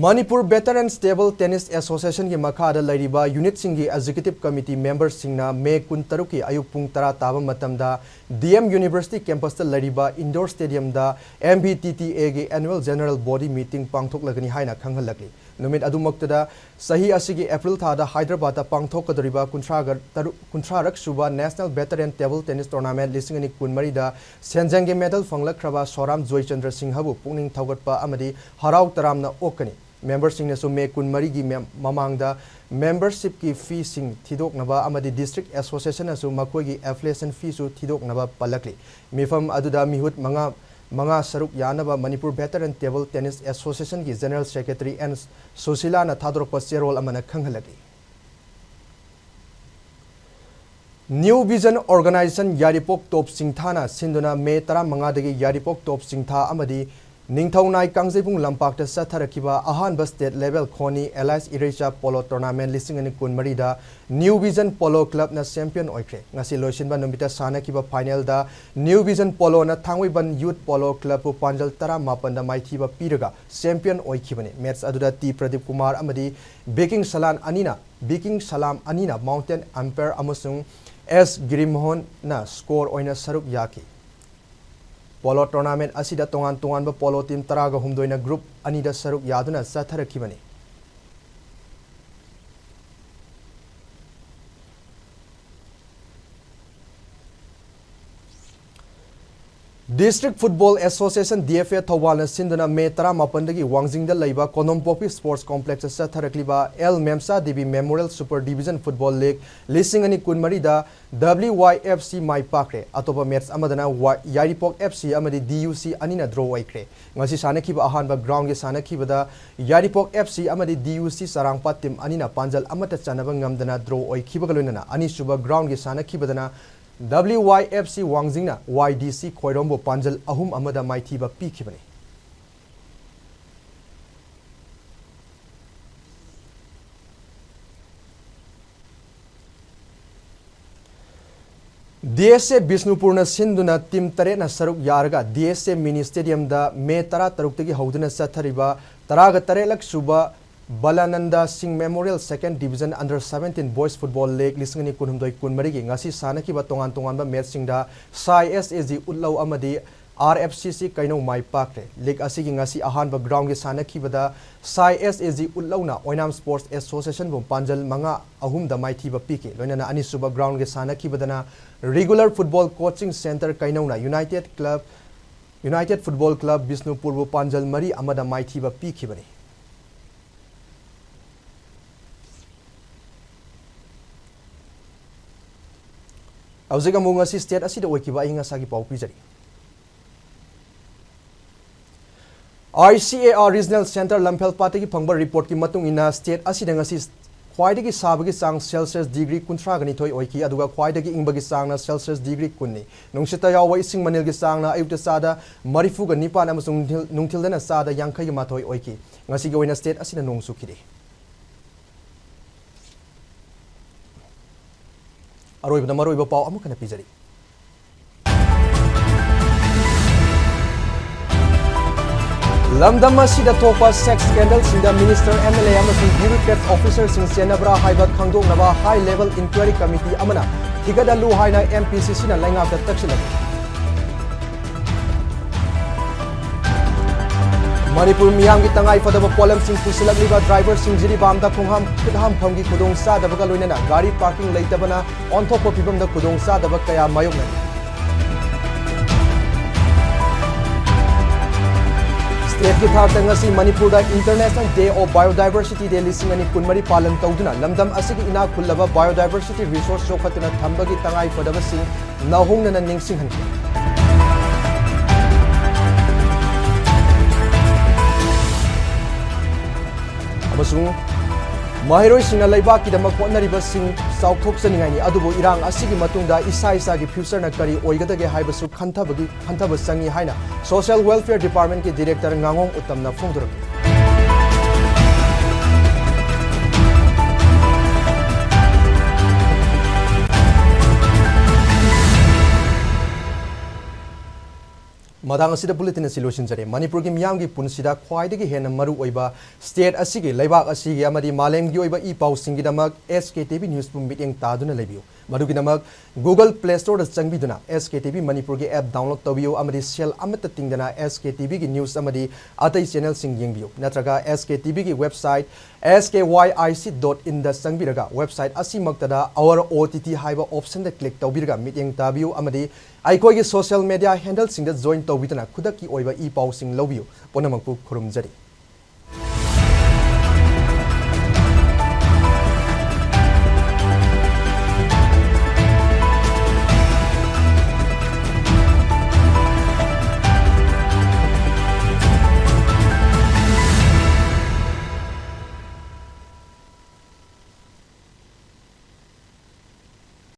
ꯃꯅꯤꯄꯨꯔ ꯚꯦꯇꯔꯟꯁ ꯇꯦꯕꯜ ꯇꯦꯅꯤꯁ ꯑꯦꯁꯣꯁꯤꯌꯦꯁꯟꯒꯤ ꯃꯈꯥꯗ ꯂꯩꯔꯤꯕ ꯌꯨꯅꯤꯠꯁꯤꯡꯒꯤ ꯑꯦꯛꯖꯤꯀ꯭ꯌꯨꯇꯤꯚ ꯀꯃꯤꯇꯤ ꯃꯦꯝꯕꯔꯁꯤꯡꯅ ꯃꯦ ꯀꯨꯟꯇꯔꯨꯛꯀꯤ ꯑꯌꯨꯛ ꯄꯨꯡ ꯇꯔꯥ ꯇꯥꯕ ꯃꯇꯝꯗ ꯗꯤ ꯑꯦꯝ ꯌꯨꯅꯤꯚꯔꯁꯤꯇꯤ ꯀꯦꯝꯄꯁꯇ ꯂꯩꯔꯤꯕ ꯏꯟꯗꯣꯔ ꯁ꯭ꯇꯦꯗꯤꯌꯝꯗ ꯑꯦꯝ ꯚꯤ ꯇꯤ ꯇꯤ ꯑꯦꯒꯤ ꯑꯦꯅꯨꯋꯦꯜ ꯖꯦꯅꯔꯦꯜ ꯕꯣꯗꯤ ꯃꯤꯇꯤꯡ ꯄꯥꯡꯊꯣꯛꯂꯒꯅꯤ ꯍꯥꯏꯅ ꯈꯪꯍꯜꯂꯛꯂꯤ꯫ ꯅꯨꯃꯤꯠ ꯑꯗꯨꯃꯛꯇꯗ ꯆꯍꯤ ꯑꯁꯤꯒꯤ ꯑꯦꯄ꯭ꯔꯤꯜ ꯊꯥꯗ ꯍꯥꯏꯗ꯭ꯔꯕꯥꯗꯇ ꯄꯥꯡꯊꯣꯛꯀꯗꯧꯔꯤꯕ ꯀꯨꯟꯊ꯭ꯔꯥꯒ ꯇꯔꯨꯛ, ꯀꯨꯟꯊ꯭ꯔꯥꯔꯛ ꯁꯨꯕ ꯅꯦꯁꯅꯦꯜ ꯚꯦꯇꯔꯟ ꯇꯦꯕꯜ ꯇꯦꯅꯤꯁ ꯇꯣꯔꯅꯥꯃꯦꯟ ꯂꯤꯁꯤꯡ ꯑꯅꯤ ꯀꯨꯟꯃꯔꯤꯗ ꯁꯦꯟꯖꯦꯡꯒꯤ ꯃꯦꯗꯜ ꯐꯪꯂꯛꯈ꯭ꯔꯕ ꯁꯣꯔꯥꯝ ꯖꯣꯏꯆꯟꯗ꯭ꯔ ꯁꯤꯡꯍꯕꯨ ꯄꯨꯛꯅꯤꯡ ꯊꯧꯒꯠꯄ ꯑꯃꯗꯤ ꯍꯔꯥꯎ ꯇꯔꯥꯝꯅ ꯑꯣꯛꯀꯅꯤ꯫ ꯃꯦꯝꯕꯔꯁꯤꯡꯅꯁꯨ ꯃꯦ ꯀꯨꯟꯃꯔꯤꯒꯤ ꯃꯦꯝ-, ꯃꯃꯥꯡꯗ ꯃꯦꯝꯕꯔꯁꯤꯞꯀꯤ ꯐꯤꯁꯤꯡ ꯊꯤꯗꯣꯛꯅꯕ ꯑꯃꯗꯤ ꯗꯤꯁꯇ꯭ꯔꯤꯛ ꯑꯦꯁꯣꯁꯤꯌꯦꯁꯟꯅꯁꯨ ꯃꯈꯣꯏꯒꯤ ꯑꯦꯐꯤꯂꯤꯌꯦꯁꯟ ꯐꯤꯁꯨ ꯊꯤꯗꯣꯛꯅꯕ ꯄꯜꯂꯛꯂꯤ꯫ ꯃꯤꯐꯝ ꯑꯗꯨꯗ ꯃꯤꯍꯨꯠ ꯃꯉꯥ, ꯃꯉꯥ ꯁꯔꯨꯛ ꯌꯥꯅꯕ ꯃꯅꯤꯄꯨꯔ ꯚꯦꯇꯔꯟ ꯇꯦꯕꯜ ꯇꯦꯅꯤꯁ ꯑꯦꯁꯣꯁꯤꯌꯦꯁꯟꯒꯤ ꯖꯦꯅꯔꯦꯜ ꯁꯦꯀ꯭ꯔꯦꯇꯔꯤ ꯑꯦꯟ ꯁꯨꯁꯤꯂꯥꯅ ꯊꯥꯗꯣꯔꯛꯄ ꯆꯦꯔꯣꯜ ꯑꯃꯅ ꯈꯪꯍꯜꯂꯛꯂꯤ꯫ New Vision Organization ꯌꯥꯏꯔꯤꯄꯣꯛ ꯇꯣꯞ ꯆꯤꯡꯊꯥꯅ ꯁꯤꯟꯗꯨꯅ ꯃꯦ ꯇꯔꯥꯃꯉꯥꯗꯒꯤ ꯌꯥꯏꯔꯤꯄꯣꯛ ꯇꯣꯞ ꯆꯤꯡꯊꯥ ꯑꯃꯗꯤ ꯅꯤꯡꯊꯧꯅꯥꯏ ꯀꯥꯡꯖꯩꯕꯨꯡ ꯂꯝꯄꯥꯛꯇ ꯆꯠꯊꯔꯛꯈꯤꯕ ꯑꯍꯥꯟꯕ state level ꯈꯣꯅꯤ ꯑꯦꯂꯥꯏꯁ ꯏꯔꯩꯆꯥ ꯄꯣꯂꯣ tournament ꯂꯤꯁꯤꯡ ꯑꯅꯤ ꯀꯨꯟꯃꯔꯤꯗ New Vision Polo Clubꯅ champion ꯑꯣꯏꯈ꯭ꯔꯦ꯫ ꯉꯁꯤ ꯂꯣꯏꯁꯤꯟꯕ ꯅꯨꯃꯤꯠꯇ ꯁꯥꯟꯅꯈꯤꯕ finalꯗ New Vision Poloꯅ ꯊꯥꯡꯃꯩꯕꯟ Youth Polo Clubꯄꯨ ꯄꯥꯟꯖꯜ ꯇꯔꯥꯃꯥꯄꯟꯗ ꯃꯥꯏꯊꯤꯕ ꯄꯤꯔꯒ champion ꯑꯣꯏꯈꯤꯕꯅꯤ꯫ Match ꯑꯗꯨꯗ ꯇꯤ ꯄ꯭ꯔꯗꯤꯞ ꯀꯨꯃꯥꯔ ꯑꯃꯗꯤ ꯕꯤꯀꯤꯡ ꯁꯂꯥꯟ ꯑꯅꯤꯅ, ꯕꯤꯀꯤꯡ ꯁꯂꯥꯝ ꯑꯅꯤꯅ Mountain Empire ꯑꯃꯁꯨꯡ ꯑꯦꯁ ꯒꯤꯔꯤꯃꯣꯍꯟꯅ score ꯑꯣꯏꯅ ꯁꯔꯨꯛ ꯌꯥꯈꯤ꯫ Polo tournament ꯑꯁꯤꯗ ꯇꯣꯉꯥꯟ ꯇꯣꯉꯥꯟꯕ polo team ꯇꯔꯥꯒ ꯍꯨꯝꯗꯣꯏꯅ group ꯑꯅꯤꯗ ꯁꯔꯨꯛ ꯌꯥꯗꯨꯅ ꯆꯠꯊꯔꯛꯈꯤꯕꯅꯤ꯫ District Football Association, D F A, ꯊꯧꯕꯥꯜꯅ ꯁꯤꯟꯗꯨꯅ ꯃꯦ ꯇꯔꯥꯃꯥꯄꯟꯗꯒꯤ ꯋꯥꯡꯖꯤꯡꯗ ꯂꯩꯕ ꯀꯣꯅꯣꯝꯄꯣꯛꯄꯤ Sports Complexꯇ ꯆꯠꯊꯔꯛꯂꯤꯕ L Memcha Devi Memorial Super Division Football League ꯂꯤꯁꯤꯡ ꯑꯅꯤ ꯀꯨꯟꯃꯔꯤꯗ W Y F C ꯃꯥꯏ ꯄꯥꯛꯈ꯭ꯔꯦ꯫ ꯑꯇꯣꯞꯄ match ꯑꯃꯗꯅ ꯋꯥ-, ꯌꯥꯏꯔꯤꯄꯣꯛ F C ꯑꯃꯗꯤ D U C ꯑꯅꯤꯅ draw ꯑꯣꯏꯈ꯭ꯔꯦ꯫ ꯉꯁꯤ ꯁꯥꯟꯅꯈꯤꯕ ꯑꯍꯥꯟꯕ groundꯒꯤ ꯁꯥꯟꯅꯈꯤꯕꯗ ꯌꯥꯏꯔꯤꯄꯣꯛ F C ꯑꯃꯗꯤ D U C ꯆꯔꯥꯡꯄꯥꯠ team ꯑꯅꯤꯅ ꯄꯥꯟꯖꯜ ꯑꯃꯠꯇ ꯆꯟꯅꯕ ꯉꯝꯗꯅ draw ꯑꯣꯏꯈꯤꯕꯒ ꯂꯣꯏꯅꯅ ꯑꯅꯤꯁꯨꯕ groundꯒꯤ ꯁꯥꯟꯅꯈꯤꯕꯗꯅ W Y F C ꯋꯥꯡꯖꯤꯡꯅ Y D C ꯈꯣꯏꯔꯣꯝꯕꯨ ꯄꯥꯟꯖꯜ ꯑꯍꯨꯝ ꯑꯃꯗ ꯃꯥꯏꯊꯤꯕ ꯄꯤꯈꯤꯕꯅꯤ꯫ D S A ꯕꯤꯁꯅꯨꯄꯨꯔꯅ ꯁꯤꯟꯗꯨꯅ team ꯇꯔꯦꯠꯅ ꯁꯔꯨꯛ ꯌꯥꯔꯒ D S A mini stadiumꯗ ꯃꯦ ꯇꯔꯥꯇꯔꯨꯛꯇꯒꯤ ꯍꯧꯗꯨꯅ ꯆꯠꯊꯔꯤꯕ ꯇꯔꯥꯒ ꯇꯔꯦꯠꯂꯛ ꯁꯨꯕ ꯕꯂꯥꯅꯟꯗ ꯁꯤꯡ Memorial Second Division Under Seventeen Boys Football League ꯂꯤꯁꯤꯡ ꯑꯅꯤ ꯀꯨꯟꯍꯨꯝꯗꯣꯏ ꯀꯨꯟꯃꯔꯤꯒꯤ ꯉꯁꯤ ꯁꯥꯟꯅꯈꯤꯕ ꯇꯣꯉꯥꯟ ꯇꯣꯉꯥꯟꯕ matchꯁꯤꯡꯗ ꯁꯥꯏ ꯑꯦꯁ ꯑꯦ ꯖꯤ ꯎꯠꯂꯧ ꯑꯃꯗꯤ ꯑꯥꯔ ꯑꯦꯐ ꯁꯤ ꯁꯤ ꯀꯩꯅꯧ ꯃꯥꯏ ꯄꯥꯛꯈ꯭ꯔꯦ꯫ League ꯑꯁꯤꯒꯤ ꯉꯁꯤ ꯑꯍꯥꯟꯕ groundꯒꯤ ꯁꯥꯟꯅꯈꯤꯕꯗ ꯁꯥꯏ ꯑꯦꯁ ꯑꯦ ꯖꯤ ꯎꯠꯂꯧꯅ ꯑꯣꯏꯅꯥꯝ Sports Associationꯕꯨ ꯄꯥꯟꯖꯜ ꯃꯉꯥ ꯑꯍꯨꯝꯗ ꯃꯥꯏꯊꯤꯕ ꯄꯤꯈꯤ꯫ ꯂꯣꯏꯅꯅ ꯑꯅꯤꯁꯨꯕ groundꯒꯤ ꯁꯥꯟꯅꯈꯤꯕꯗꯅ Regular Football Coaching Centre ꯀꯩꯅꯧꯅ United Club, United Football Club ꯕꯤꯁꯅꯨꯄꯨꯔꯕꯨ ꯄꯥꯟꯖꯜ ꯃꯔꯤ ꯑꯃꯗ ꯃꯥꯏꯊꯤꯕ ꯄꯤꯈꯤꯕꯅꯤ꯫ ꯍꯧꯖꯤꯛ ꯑꯃꯨꯛ ꯉꯁꯤ state ꯑꯁꯤꯗ ꯑꯣꯏꯈꯤꯕ ꯑꯏꯪ ꯑꯁꯥꯒꯤ ꯄꯥꯎ ꯄꯤꯖꯔꯤ꯫ I C A R Regional Centre ꯂꯝꯐꯦꯜꯄꯥꯠꯇꯒꯤ ꯐꯪꯕ reportꯀꯤ ꯃꯇꯨꯡ ꯏꯟꯅ state ꯑꯁꯤꯗ ꯉꯁꯤ ꯈ꯭ꯋꯥꯏꯗꯒꯤ ꯁꯥꯕꯒꯤ ꯆꯥꯡ ꯁꯦꯜꯁꯤꯌꯁ ꯗꯤꯒ꯭ꯔꯤ ꯀꯨꯟꯊ꯭ꯔꯥꯒ ꯅꯤꯊꯣꯏ ꯑꯣꯏꯈꯤ, ꯑꯗꯨꯒ ꯈ꯭ꯋꯥꯏꯗꯒꯤ ꯏꯪꯕꯒꯤ ꯆꯥꯡꯅ ꯁꯦꯜꯁꯤꯌꯁ ꯗꯤꯒ꯭ꯔꯤ ꯀꯨꯟꯅꯤ꯫ ꯅꯨꯡꯁꯤꯠꯇ ꯌꯥꯎꯕ ꯏꯁꯤꯡ ꯃꯅꯤꯜꯒꯤ ꯆꯥꯡꯅ ꯑꯌꯨꯛꯇ ꯆꯥꯗ ꯃꯔꯤꯐꯨꯒ ꯅꯤꯄꯥꯟ ꯑꯃꯁꯨꯡ ꯅꯨꯡꯊꯤꯜ-, ꯅꯨꯡꯊꯤꯜꯗꯅ ꯆꯥꯗ ꯌꯥꯡꯈꯩꯒ ꯃꯥꯊꯣꯏ ꯑꯣꯏꯈꯤ꯫ ꯉꯁꯤꯒꯤ ꯑꯣꯏꯅ ꯁ꯭ꯇꯦꯠ ꯑꯁꯤꯅ ꯅꯣꯡ ꯆꯨꯈꯤꯗꯦ꯫ ꯑꯔꯣꯏꯕꯗ ꯃꯔꯨꯑꯣꯏꯕ ꯄꯥꯎ ꯑꯃꯨꯛ ꯍꯟꯅ ꯄꯤꯖꯔꯤ꯫ ꯂꯝꯗꯝ ꯑꯁꯤꯗ ꯊꯣꯛꯄ ꯁꯦꯛꯁ ꯁ꯭ꯀꯦꯟꯗꯜꯁꯤꯡꯗ ꯃꯤꯅꯤꯁꯇꯔ, ꯑꯦꯝ ꯑꯦꯜ ꯑꯦ ꯑꯃꯁꯨꯡ ꯕ꯭ꯌꯨꯔꯣꯀ꯭ꯔꯦꯠ ꯑꯣꯐꯤꯁꯔꯁꯤꯡ ꯆꯦꯟꯅꯕ꯭ꯔꯥ ꯍꯥꯏꯕ ꯈꯪꯗꯣꯛꯅꯕ ꯍꯥꯏ ꯂꯦꯚꯦꯜ ꯏꯟꯀ꯭ꯋꯥꯏꯔꯤ ꯀꯃꯤꯇꯤ ꯑꯃꯅ ꯊꯤꯒꯠꯍꯜꯂꯨ ꯍꯥꯏꯅ ꯑꯦꯝ ꯄꯤ ꯁꯤ ꯁꯤꯅ ꯂꯩꯉꯥꯛꯇ ꯇꯛꯁꯤꯜꯂꯦ꯫ ꯃꯅꯤꯄꯨꯔ ꯃꯤꯌꯥꯝꯒꯤ ꯇꯉꯥꯏ ꯐꯗꯕ ꯄꯣꯠꯂꯝꯁꯤꯡ ꯄꯨꯁꯤꯜꯂꯛꯂꯤꯕ ꯗ꯭ꯔꯥꯏꯚꯔꯁꯤꯡ ꯖꯤꯔꯤꯕꯥꯝꯗ ꯈꯣꯡꯍꯥꯝ ꯈꯨꯠꯍꯥꯝꯐꯝꯒꯤ ꯈꯨꯗꯣꯡꯆꯥꯗꯕꯒ ꯂꯣꯏꯅꯅ ꯒꯥꯔꯤ ꯄꯥꯔꯀꯤꯡ ꯂꯩꯇꯕꯅ ꯑꯣꯟꯊꯣꯛꯄ ꯐꯤꯚꯝꯗ ꯈꯨꯗꯣꯡꯆꯥꯗꯕ ꯀꯌꯥ ꯃꯥꯌꯣꯛꯅꯔꯤ꯫ ꯁ꯭ꯇꯦꯠꯀꯤ ꯊꯥꯛꯇ ꯉꯁꯤ ꯃꯅꯤꯄꯨꯔꯗ International Day of Biodiversity Day ꯂꯤꯁꯤꯡ ꯑꯅꯤ ꯀꯨꯟꯃꯔꯤ ꯄꯥꯂꯟ ꯇꯧꯗꯨꯅ ꯂꯝꯗꯝ ꯑꯁꯤꯒꯤ ꯏꯅꯥꯛ ꯈꯨꯜꯂꯕ biodiversity resource ꯆꯥꯎꯈꯠꯇꯨꯅ ꯊꯝꯕꯒꯤ ꯇꯉꯥꯏ ꯐꯗꯕꯁꯤꯡ ꯅꯧꯍꯧꯅꯅ ꯅꯤꯡꯁꯤꯡꯍꯟꯈꯤ꯫ ꯑꯃꯁꯨꯡ ꯃꯍꯩꯔꯣꯏꯁꯤꯡꯅ ꯂꯩꯕꯥꯛꯀꯤꯗꯃꯛ ꯍꯣꯠꯅꯔꯤꯕꯁꯤꯡ ꯆꯥꯎꯊꯣꯛꯆꯅꯤꯡꯉꯥꯏꯅꯤ, ꯑꯗꯨꯕꯨ ꯏꯔꯥꯡ ꯑꯁꯤꯒꯤ ꯃꯇꯨꯡꯗ ꯏꯁꯥ ꯏꯁꯥꯒꯤ future ꯅ ꯀꯔꯤ ꯑꯣꯏꯒꯗꯒꯦ ꯍꯥꯏꯕꯁꯨ ꯈꯟꯊꯕꯒꯤ, ꯈꯟꯊꯕ ꯆꯪꯏ ꯍꯥꯏꯅ Social Welfare Department ꯀꯤ Director ꯉꯥꯉꯣꯝ ꯎꯠꯇꯝꯅ ꯐꯣꯡꯗꯣꯔꯛꯂꯤ꯫ ꯃꯇꯥꯡ ꯑꯁꯤꯗ bulletin ꯑꯁꯤ ꯂꯣꯏꯁꯤꯟꯖꯔꯦ꯫ ꯃꯅꯤꯄꯨꯔꯒꯤ ꯃꯤꯌꯥꯝꯒꯤ ꯄꯨꯟꯁꯤꯗ ꯈ꯭ꯋꯥꯏꯗꯒꯤ ꯍꯦꯟꯅ ꯃꯔꯨ ꯑꯣꯏꯕ state ꯑꯁꯤꯒꯤ, ꯂꯩꯕꯥꯛ ꯑꯁꯤꯒꯤ ꯑꯃꯗꯤ ꯃꯥꯂꯦꯝꯒꯤ ꯑꯣꯏꯕ E ꯄꯥꯎꯁꯤꯡꯒꯤꯗꯃꯛ S K T V News ꯄꯨ ꯃꯤꯠꯌꯦꯡ ꯇꯥꯗꯨꯅ ꯂꯩꯕꯤꯌꯨ꯫ ꯃꯗꯨꯒꯤꯗꯃꯛ Google Play Store ꯗ ꯆꯪꯕꯤꯗꯨꯅ S K T V ꯃꯅꯤꯄꯨꯔꯒꯤ app download ꯇꯧꯕꯤꯌꯨ ꯑꯃꯗꯤ ꯁꯦꯜ ꯑꯃꯠꯇ ꯇꯤꯡꯗꯅ S K T V ꯒꯤ news ꯑꯃꯗꯤ ꯑꯇꯩ channel ꯁꯤꯡ ꯌꯦꯡꯕꯤꯌꯨ꯫ ꯅꯠꯇ꯭ꯔꯒ S K T V ꯒꯤ website S K Y I C dot in ꯗ ꯆꯪꯕꯤꯔꯒ website ꯑꯁꯤꯃꯛꯇꯗ Our O T T ꯍꯥꯏꯕ option ꯗ click ꯇꯧꯕꯤꯔꯒ ꯃꯤꯠꯌꯦꯡ ꯇꯥꯕꯤꯌꯨ ꯑꯃꯗꯤ ꯑꯩꯈꯣꯏꯒꯤ social media handle ꯁꯤꯡꯗ join ꯇꯧꯕꯤꯗꯨꯅ ꯈꯨꯗꯛꯀꯤ ꯑꯣꯏꯕ ꯏ ꯄꯥꯎꯁꯤꯡ ꯂꯧꯕꯤꯌꯨ꯫ ꯄꯨꯝꯅꯃꯛꯄꯨ ꯈꯨꯔꯨꯝꯖꯔꯤ꯫